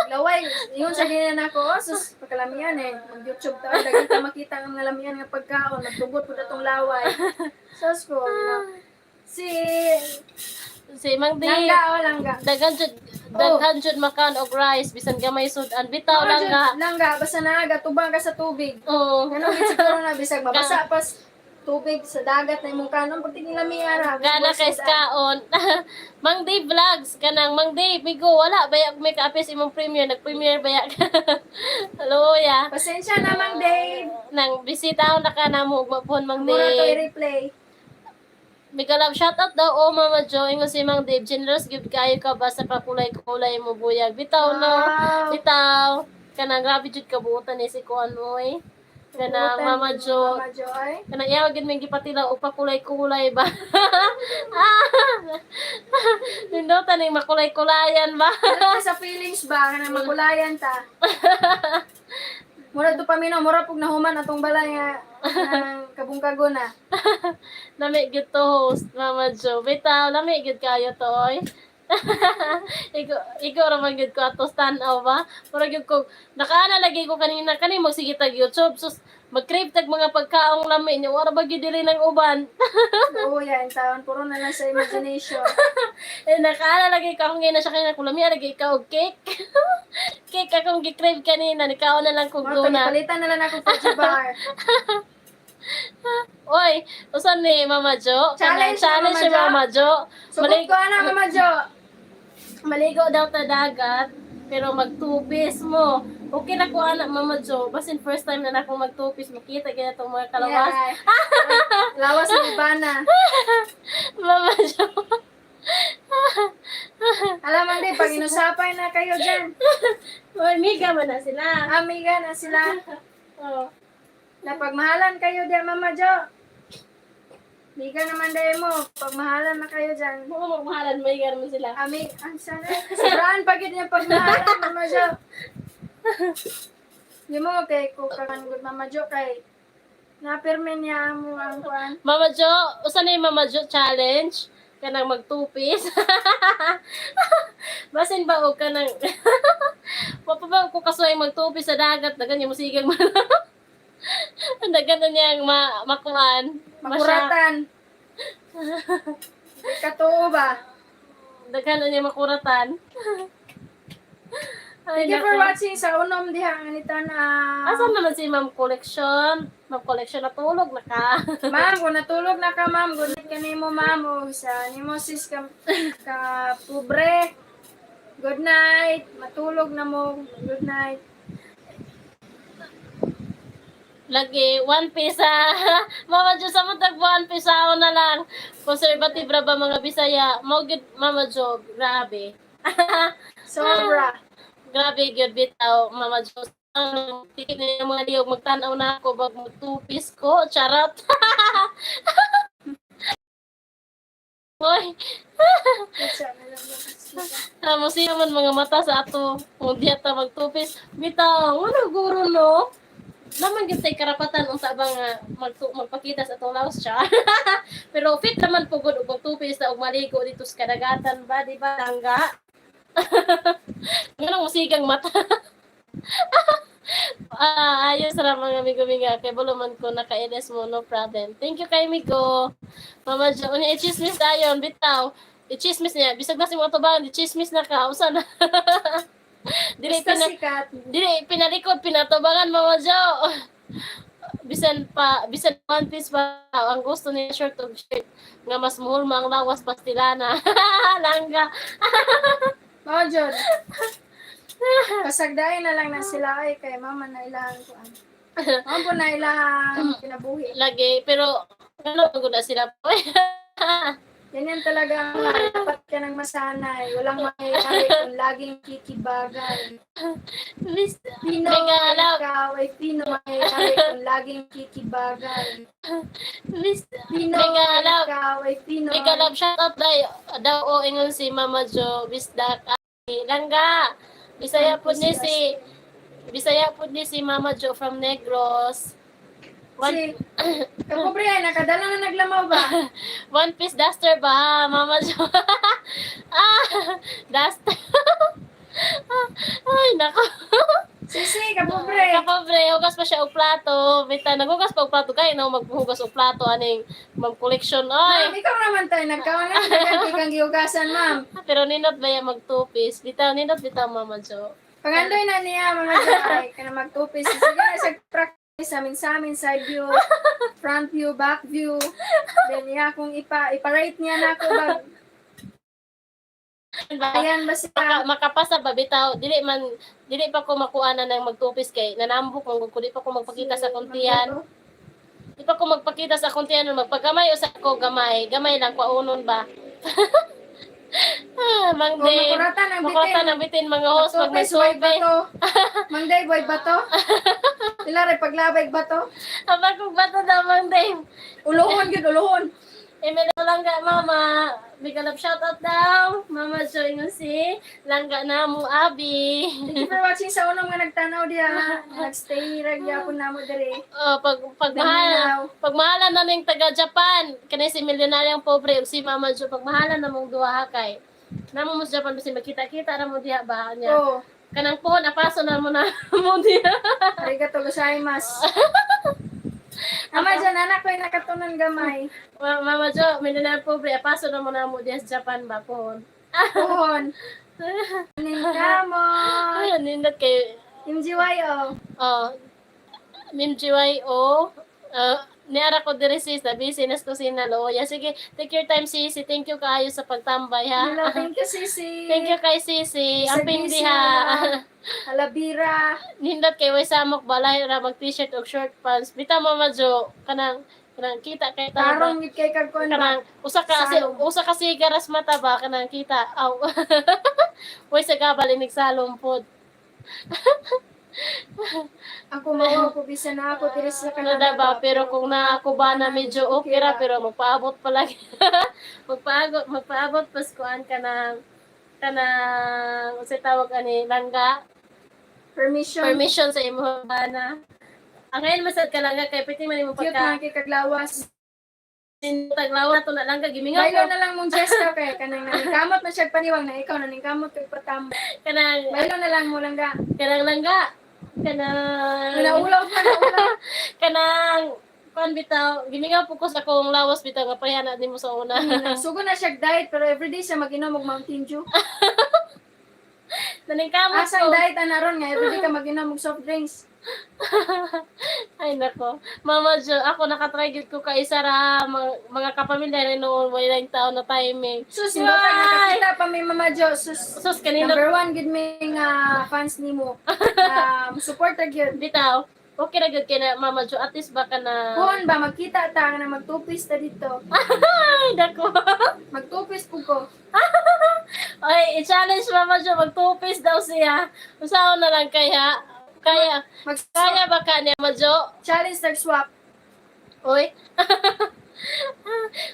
laway, yun sa ginan ako, oh, sus, pagkalamian eh. Mag-YouTube ta, daghan ta makita ang mga lamian nga pagkaon, magtugot po datong laway. Sus ko, you know. Si Si Mang Dave. Langga o langga. Daghan jud, daghan jud makan og rice bisan gamay sudan bitaw, Mga langga. jud, langga, basta naaga, tubang ka sa tubig. Oo. Ganun gid siguro na bisag mabasa pas tubig sa dagat na imong kanon pag tingin lami ara. Gana kay kaon. Mang Dave Vlogs kanang Mang Dave migo wala baya may kaapis imong premiere, nag-premiere baya ka. Hello ya. Pasensya na, Mang Dave. Nang bisita na ka namo ugma pohon, Mang Mura to Dave. i-replay. Mega love shout out daw oh Mama Jo, ingon si Mang Dave, generous gyud kayo ka ba sa pakulay-kulay mo buyag. Bitaw no. Wow. Bitaw. Kanang grabe jud kabuotan ni si kuan oy. Kanang Buotan, Mama Jo. Mama Joy. Kanang iya gyud may gipatilaw og pakulay-kulay ba. Ah! Nindutan ning makulay-kulayan ba. Ano ka sa feelings ba kanang makulayan ta? Mura to paminaw, mura pug nahuman atong balay nga ng kabungkago na. Lami gyud to host, Mama Jo. Bitaw, lami gyud kayo to oy. Ikaw, ikaw ra man gyud ko ato tan-aw ba? Mura gyud ko nakaana lagi ko kanina kani magsige tag YouTube sus, mag-crave tag mga pagkaong lami niya. Wala ba gyud diri ng uban? Oo, yan taon puro na lang sa imagination. Eh, nakaana lagi ko akong na siya kanina kung lami lagi ka og cake. Cake akong gi-crave kanina, nikaon na lang kog Mura to donut. gipalitan na lang ako Fuji bar. Oy, usan ni Mama Jo? Kanang Challenge na, challenge Mama ni Jo. Mama Jo. Sugot ko ana, Mama Jo. Maligo daw ta dagat, pero magtupis mo. Okay na ko ana, Mama Jo. Basin first time na akong magtupis, makita gyud itong mga kalawas. Yeah. Lawas ng ibana. Mama Jo. Alam mo di, pag inusapay na kayo dyan, Oy, miga man na sila. amiga na sila. Oh. Napagmahalan kayo diyan, Mama Jo. Miga naman dahil mo, pagmahalan na kayo dyan. Mo magmahalan, miga naman sila. Ami, ang sana. Sobraan pag yun yung pagmahalan, Mama Jo. Di mo, kay ko kakan Mama Jo, kay napirme niya mo ang kuan. Mama Jo, usa na yung Mama Jo challenge kanang magtupis. Basin ba og kanang wa pa ba ko kasuhay magtupis sa dagat, dagan yung musigang man. Dagan na niyang makuan. Masya. Makuratan. Katuo ba? Daghan na niya makuratan. Ay, Thank you for nako. watching sa unom diha nga ni tan. Asan naman si Ma'am Collection? Ma'am Collection, natulog na ka. Ma'am, kung natulog na ka, ma'am, good night kanimo, ma'am, o sa nimo sis ka, ka pobre. Good night. Matulog na mo. Good night. Lagi, one piece ah. Mama Jo, sa matag one piece ako na lang. Conservative ra ba mga Bisaya? Mao gyud, Mama Jo, grabe. Sobra. Grabe gyud bitaw, Mama Jo. Ang tikit na yung mga liyog, magtanaw na ako bag magtupis ko. Charot. Hoy, Itsa na lang yung musiya man mga mata sa ato kung di ata magtupis. Bitaw, ano guro no? Naman gyud tay karapatan unsa ba nga magpakita sa atong laos siya. Pero fit naman po gud og magtupis na og maligo dito sa kadagatan ba, di ba tangga? Nganong musigang mata? Ah, ayos ra mga amigo-amiga. Kay bulo man ko naka-LS mo, no problem. Thank you kay Migo. Mama Jo, unya i-chismis tayo, bitaw. I-chismis niya. Bisag na si mga tubangan, i-chismis na ka. Usa na. Dili Basta pina, sikat. dili pinalikod pinatubangan, Mama Jo. Bisan pa bisan one piece pa ang gusto niya, shirt og shirt nga mas muhulma ang lawas pastilana. Langga. Mama Jo. Pasagdain na lang na sila ay kay mama na ilang kuan. Mama po na ilang kinabuhi. Lagi pero ano gud na sila po. Ganyan talaga ang dapat ka nang masanay. Walang mangyayari kung laging kikibagay. Miss Pinoy, Mega love. ikaw ay Pinoy, mangyayari kung laging kikibagay. Miss Pinoy, Mega love. ikaw ay Pinoy. Mega love shout out daw daw o ingon si Mama Jo Bisdak ay, Langga. Bisaya po ni si Mama Jo from Negros. One, Si, kapobre ay nakadala na naglamaw ba? One piece duster ba, Mama Jo? Ah, duster. Ay, nako. Sisi, kapobre. Kapobre, hugas pa siya og plato. Bita naghugas pa og plato kay no maghugas og plato aning mag collection Ma'am, oy. ikaw naman tayo. Nagkaon na. Nagkanti kang gihugasan, ma'am. Pero nindot ba ya mag two-piece? Bitaw nindot bitaw, Mama Jo. Pangandoy na niya, Mama Jo. Ay, kana magtupis. Sige na siya practice sa amin, side view, front view, back view. Then niya akong ipa-rate niya na ako bag. Ayan ba siya? Makapasa ba bitaw dili man dili pa ko makuha na ng mag-two-piece kay nanambok man gud ko, di pa ko magpakita sa akong tiyan. Di pa ko magpakita sa akong tiyan, magpagamay usa ko, gamay gamay lang kwaunon ba. Ah, Mang Kung Dave. makuratan ang bitin. Makuratan ang bitin mga host pag may Magtupis, way sulti. bato. Mang Dave, way bato. Ila rin paglabay bato. Aba kung bato daw, Mang Dave. Uluhon yun, uluhon. Emilio Langga, Mama. Big love shout out daw. Mama Joy nga si Langga na mo, Abi. Thank you for watching sa unong nga nagtanaw diya. Nagstay ra gyapon namo diri. Oh, pag pagmahala, pagmahala na ning taga Japan. Kani si milyonaryang pobre ug si Mama Jo, pagmahala na mong duha ha, kay. Namo mo sa Japan bisin magkita-kita ra mo diha ba niya. Oh, Kanang pohon apaso na mo na mo diha. Arigato gozaimasu. Ama dyan, anak ko'y nakatunan gamay. Mama Jo, milyonaryang pobre apaso na mo diha sa Japan ba pohon. Puhon. Ningkamo. Ay, nindot kay MGYO. Oh, Mim GYO, niara ko diri sis, na busy nas kusina looya. Sige, take your time, sisi. Thank you kaayo sa pagtambay ha. Hello, thank you, Sisi. Thank you kay sisi. Sa Ang pindi busy ha. na. Alabira. Nindot kay way samok balay ra mag t-shirt og short pants. Bitaw, Mama Jo, kanang kanang kita kay ta. Tarong gid kay kag kuan ba? Kanang usa ka si, Salom. usa ka sigaras mata ba kanang kita. Aw. Way sa gabal inig salom pod. Ako mawa ko bisan na ako diri sa Ano Canada. na ba? Pero kung na ako ba na medyo okay ra, pero magpaabot pa lagi. Magpaabot, magpaabot paskuan ka ng kanang unsay tawag ani, langga? Permission. Permission sa imong bana. Ang ngayon masad ka langga kay pwede man imong Cute pagka na kay kaglawas. taglawa to na langga gimingaw Baylo ko na lang mong Jessica kay kanang naningkamot na siya paniwang na ikaw naningkamot kay patam. Kanang Baylo na lang mo langga. Kanang langga, kanang Naulaw pa, naulaw. Kanang kuan bitaw, gimingaw po ko sa akong lawas bitaw nga pareha na nimo sa una. Sugo na siya diet pero everyday siya mag-inom og Mountain Dew. Naningkamot Asang ko. diet ana ron nga everyday ka mag-inom og soft drinks. Ay nako. Mama Jo, ako nakatry gid ko kay isa ra mga kapamilya na noon wala yung taon na timing. Sus, hindi ka nakakita pa may Mama Jo. Sus, Sus kanina number one gid may nga fans nimo. Supporter gyud. Bitaw. Okay ra gyud kay na Mama Jo, at least baka na. Kuon ba magkita ta nga magtupis ta dito. Ay nako. Magtupis pud ko. Ay, i-challenge Mama Jo mag two-piece daw siya. Usaon na lang kaya. Kaya Mag kaya ba ka niya, Mama Jo? Challenge tag swap. Oy.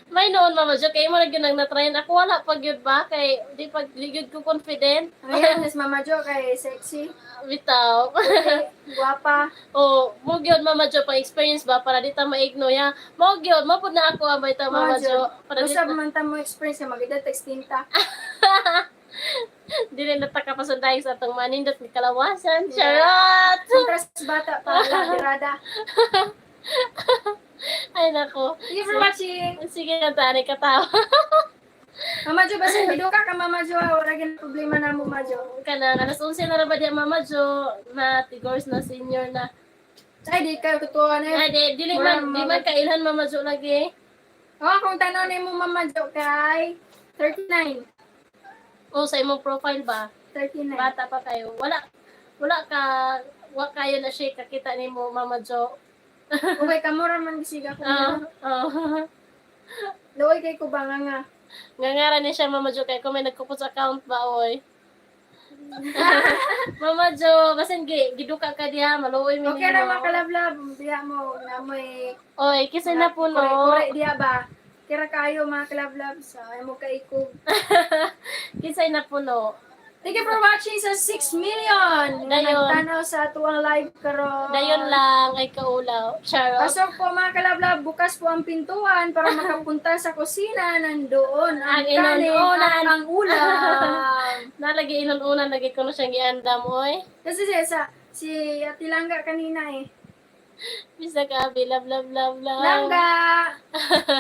May noon, Mama Jo, kay mo na gyud ang natryin. Ako wala pa gyud ba kay di pa di gyud ko confident. Ngayon is Mama Jo kay sexy, Bitaw. okay, guwapa. Oh, mo gyud, Mama Jo, pang experience ba para di ta maigno ya. Mo gyud, mo pud na ako amay ta Mama Mama Jo. Para di Usab man ta mo experience nga magedad text tinta. dili na ta kapasunday sa atong manindot ni kalawasan. Charot. Sintras bata pa la dirada. Ay nako. Thank you for watching. Sige na tani katawa. Mama Jo, basta video ka ka Mama Jo, ha? Wala gyud problema na mo, Mama Jo. Kanang alas 11 na ra ba di Mama Jo na tigors na senior na. Ay, di ka tutuwa na yun. Ay di dili man di man kailhan Mama Jo lagi. Oh, kung tanaw na mo Mama Jo kay 39. Oh, sa imong profile ba? 39. Bata pa kayo. Wala wala ka wa kayo na siya kakita nimo, Mama Jo. Okay, kamo ra man gisiga ko. Ah, oh. Luoy kay ko ba nga nga. Ngangara ni siya, Mama Jo, kay kung may nagkupot sa account ba, oy. Mama Jo, basin giduka ka diha, maluoy mi Okay ra nimo. makalablab, diha mo namoy Oy, kisay na puno. Kore diha ba? Kira kayo mga kalablab sa imo kaikog. Kisay na puno. Thank you for watching sa 6 million. Nga Dayon. nagtanaw sa tuwang live karon. Dayon lang ay kaulaw. Charot. Pasok po mga kalablab, bukas po ang pintuan para makapunta sa kusina. Nandoon ang Ang kanin inununan. at ang ulam. Nalagi inununan lagi ko na siyang giandam, oy. Kasi siya, sa Si Ate Langga kanina eh. Bisa ka, Abi. Love, love, love, love. Langga!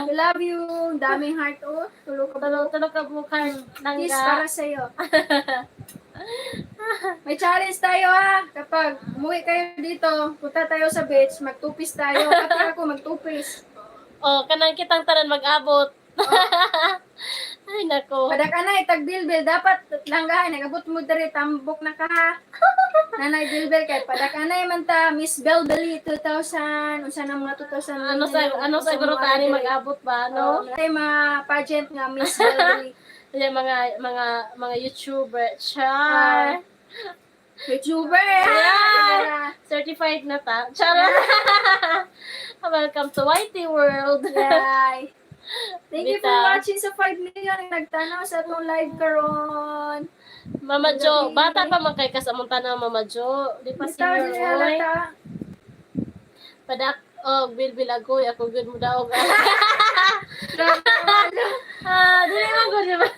We love you. Ang daming heart oh. Tulo ka Tulo, tulo ka bukan. Langga. Kiss para sa'yo. May challenge tayo ha. Kapag umuwi kayo dito, punta tayo sa beach, magtupis tayo. Pati ako magtupis. Oh, kanang kitang tanan mag-abot. Ay, nako. Padak anay, tag bilbil. Dapat langgahan, nagabot mo diri, tambok na ka ha. Nanay bilbil kay padak anay man ta, Miss Belbeli 2000, unsa na mga 2000. Ano sa guro tani mag-abot ba, no? No? Kay mga pageant nga Miss Belbeli. Yung mga YouTuber. Char. YouTuber. Ha? Yeah. Certified na ta. Char. Welcome to YT World. Yay. Thank you for Bitaw. watching sa 5 million ang nagtanaw sa atong live karon. Mama Jo, Gabi. bata pa man kay kas among tanaw, Mama Jo. Di pa Bitaw senior di oy. halata. Padak og bilbil agoy ako gud mo daog. Grabe. Ah, dili man gud di ba?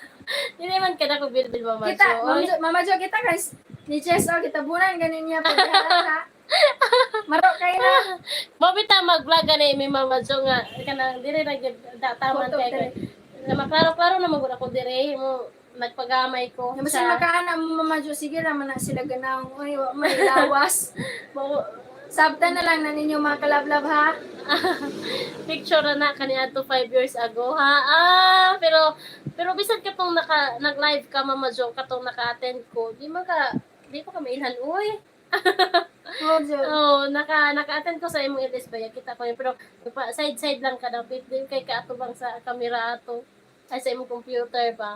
Dili man kada ko bilbil, Mama Kita, Jo. Mama Oy. Jo, Mama Jo, kita kay ni Jess oh, kita bunan ganin niya pag halata. Maro kayo na. Mo bitaw mag-vlog gani mi Mama Jo nga kanang dili ra gyud da taman Photo kay diri. na maklaro-klaro na man gud ako dire mo nagpagamay ko. Nabasin makaana mo Mama Jo, sige ra man na sila ganang. Uy, wa may lawas. Mo Sabta na lang na ninyo mga kalablab ha. Picture na na kaniadto 5 years ago ha. Ah, pero pero bisan katong naka nag-live ka, Mama Jo, katong naka-attend ko, di pa ka mailhan uy. Oh, Jo. Oh, naka-attend ko sa imong LS ba, kita ko yun. Pero pa, side side lang ka dapat din kay kaatubang sa kamera ato. Ay, sa imong computer ba.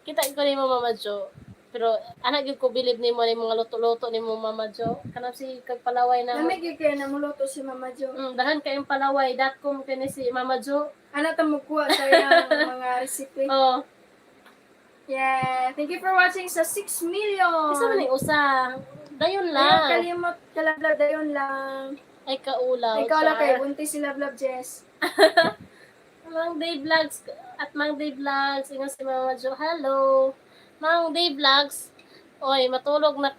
Kita ko nimo, Mama Jo. Pero anak gyud ko bilib nimo ni mga luto-luto nimo, Mama Jo. Kanang si kag palaway na. Lamig gyud kay namuluto si Mama Jo. Dahan kayong palaway.com kini si Mama Jo. Ana ta mo kuha sa iyang mga recipe. Oh, Yeah, thank you for watching sa 6 million. isa man ni usa. Dayon Ayaw lang. kalimot kalablab dayon lang. Ay kaulaw. Ikaw lang char. kay buntis si Lablab Jess. Mang Day Vlogs at Mang Day Vlogs, ingon si Mama Jo. Hello. Mang Day Vlogs. Oy, matulog na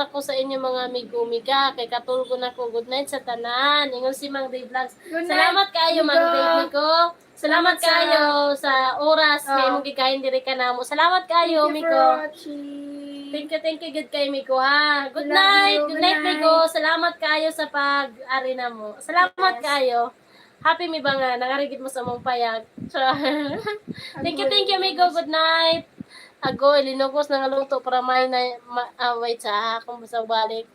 ko sa inyo mga amigo-umiga kay katulog na ko. Good night sa tanan. Ingon si Mang Day Vlogs. Good night, Salamat kaayo, Mang amigo. Dave Migo. Salamat Salamat sa- kaayo sa oras nga Oh. imong gigahin diri kanamo. Salamat kaayo, Thank you for Migo. watching. Thank you, good kay Miko, ha. Good Love night, you. good Good night, night. Miko. Salamat kayo sa pag-ari na mo. Salamat Yes. kayo. Happy mi ba nga, nangarigid mo sa mong payag. Char. Thank you, Miko. Good night. Agoy, linugos na nga luto para may na, ma, ah, wait sa akong basta balik.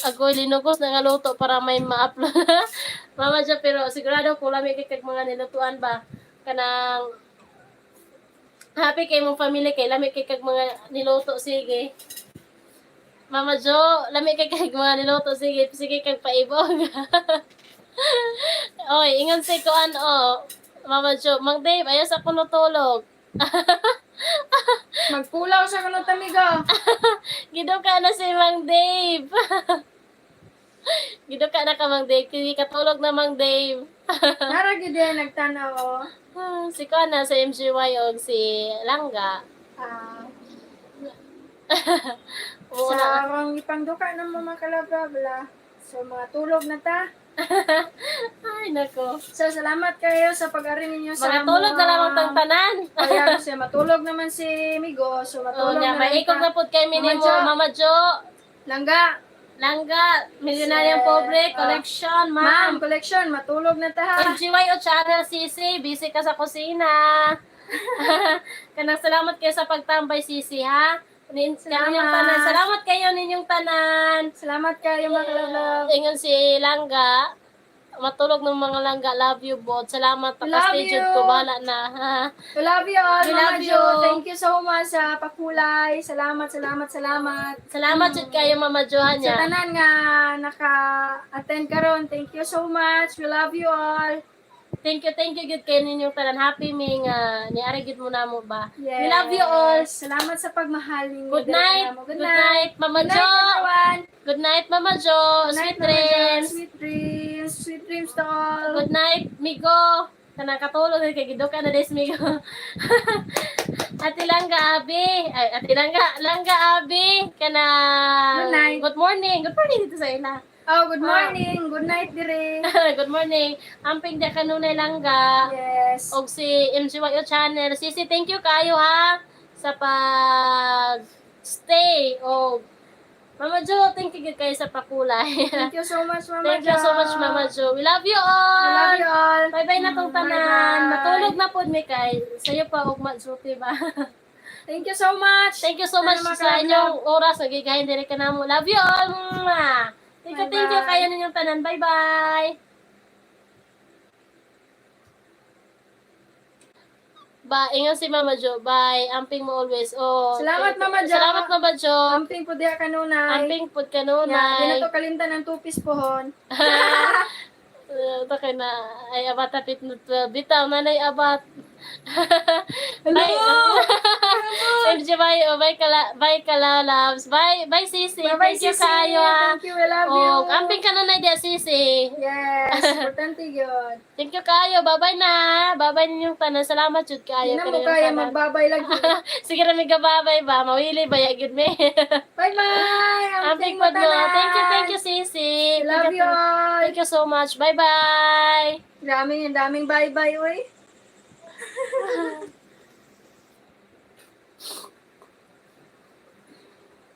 Agoy, linugos na nga luto para may ma-upload. Mama Jo, pero sigurado kung lami kay kag mga nilutuan ba, kanang happy kay mong family kay lami kay kag mga niluto, sige. Mama Jo, lami kay kag mga niluto, sige, sige kag paibog. Oy, ingon si kuan o. Mama Jo, Mang Dave, ayaw sa kuno tulog. Magpulaw sa kanot amigo. Giduka na si Mang Dave. Giduka na ka, Mang Dave. Kaya katulog na, Mang Dave. Nara gyud din nagtanaw oh. Ah, si kuan na sa MGY og si Langga. Ah, Oo sa na. akong ipangduka ng mga kalablab la. So mga tulog na ta. Ay, nako. So salamat kayo sa pag-ari ninyo sa Mga tulog na lamang tang tanan. Kaya kasi matulog naman si Migo. So Oo matulog niya, na lang maikog ta. na pud kay Mama minimo, Jo. Mama Jo. Langga. Langga, Milyonaryong Sir, Pobre, ah. Collection, Ma'am, ma'am. collection, matulog na ta. Ha. MGYO Channel, Sisi, busy ka sa kusina. Kanang salamat kayo sa pagtambay, Sisi, ha? Salamat. Salamat. Tanan. Salamat kayo ninyong tanan. Salamat kayo mga kalablab. Ingon si Langga, matulog ng mga langga. Love you both. Salamat. Love Paka-stay you. ko. Bahala na. Ha? We love you all, We Mama love Jo. you. Thank you so much sa pakulay. Salamat, salamat, salamat. Salamat jud kayo, Mama Johan Sa niya. tanan nga naka-attend karon, thank you so much. We love you all. Thank you gud kayo ninyong tanan. Happy mi nga niari gud mo namo ba. Yes. We love you all. Salamat sa pagmahal ninyo. Good Dere night. kanamo. Good night, Mama Good Jo. night, everyone. Good night, Mama Jo. Good night, Sweet Mama Jo. dreams. Sweet dreams. Sweet dreams to all. Good night, Migo. Kanang katulog kay giduka na des migo. Ate Langga Abi, ay, Ate Langga, Langga Abi, kana Good night. Good morning. Good morning dito sa ila. Oh, good morning. Good night dire. Good morning. Amping dia kanunay, Langga. Yes. Og si MGYO channel. Sisi, thank you kayo ha sa pag stay og Mama Jo, thank you kayo sa pakulay. Thank you so much, Mama. Thank you so much, Jo. Mama Jo. We love you all. I love you all. Bye-bye na tong tanan. Bye-bye. Matulog na pod mi kay sayo pa og ma-duty ba. Thank you so much. Thank you so much Sana sa mga inyong oras. Nagigahin diri ka namo. Love you all. Mwah. Thank you, thank you Bye-bye. kayo ninyong tanan. Bye-bye. Ba, ingat si Mama Jo. Bye. Amping mo always. Oh. Salamat, Mama Jo. Salamat, Mama Jo. Amping po diha kanunay. Amping pud Yeah, di kanunay. na to kalimtan ang two-piece pohon. Ito kay na ay abat apit na 12. Bitaw nanay abat. Hello! MG, bye, oh, bye kala, bye kala loves. Bye, bye sisi. Bye-bye, Thank you sisi. kayo ah. Thank you. We love you. Oh, amping ka na dia, sisi. Yes, importante yun. Thank you kayo. Bye-bye na. Bye-bye ninyong tanan. Salamat jud kayo. Hindi na mo kaninyong kaya tanan. magbabay lagi. Sige ra mi gababay ba. Mawili ba ya gud me. Bye-bye! Amping pod mo. Thank you, sisi. We love Thank you all. Thank you so much. Bye-bye. Daming, daming bye-bye, uy.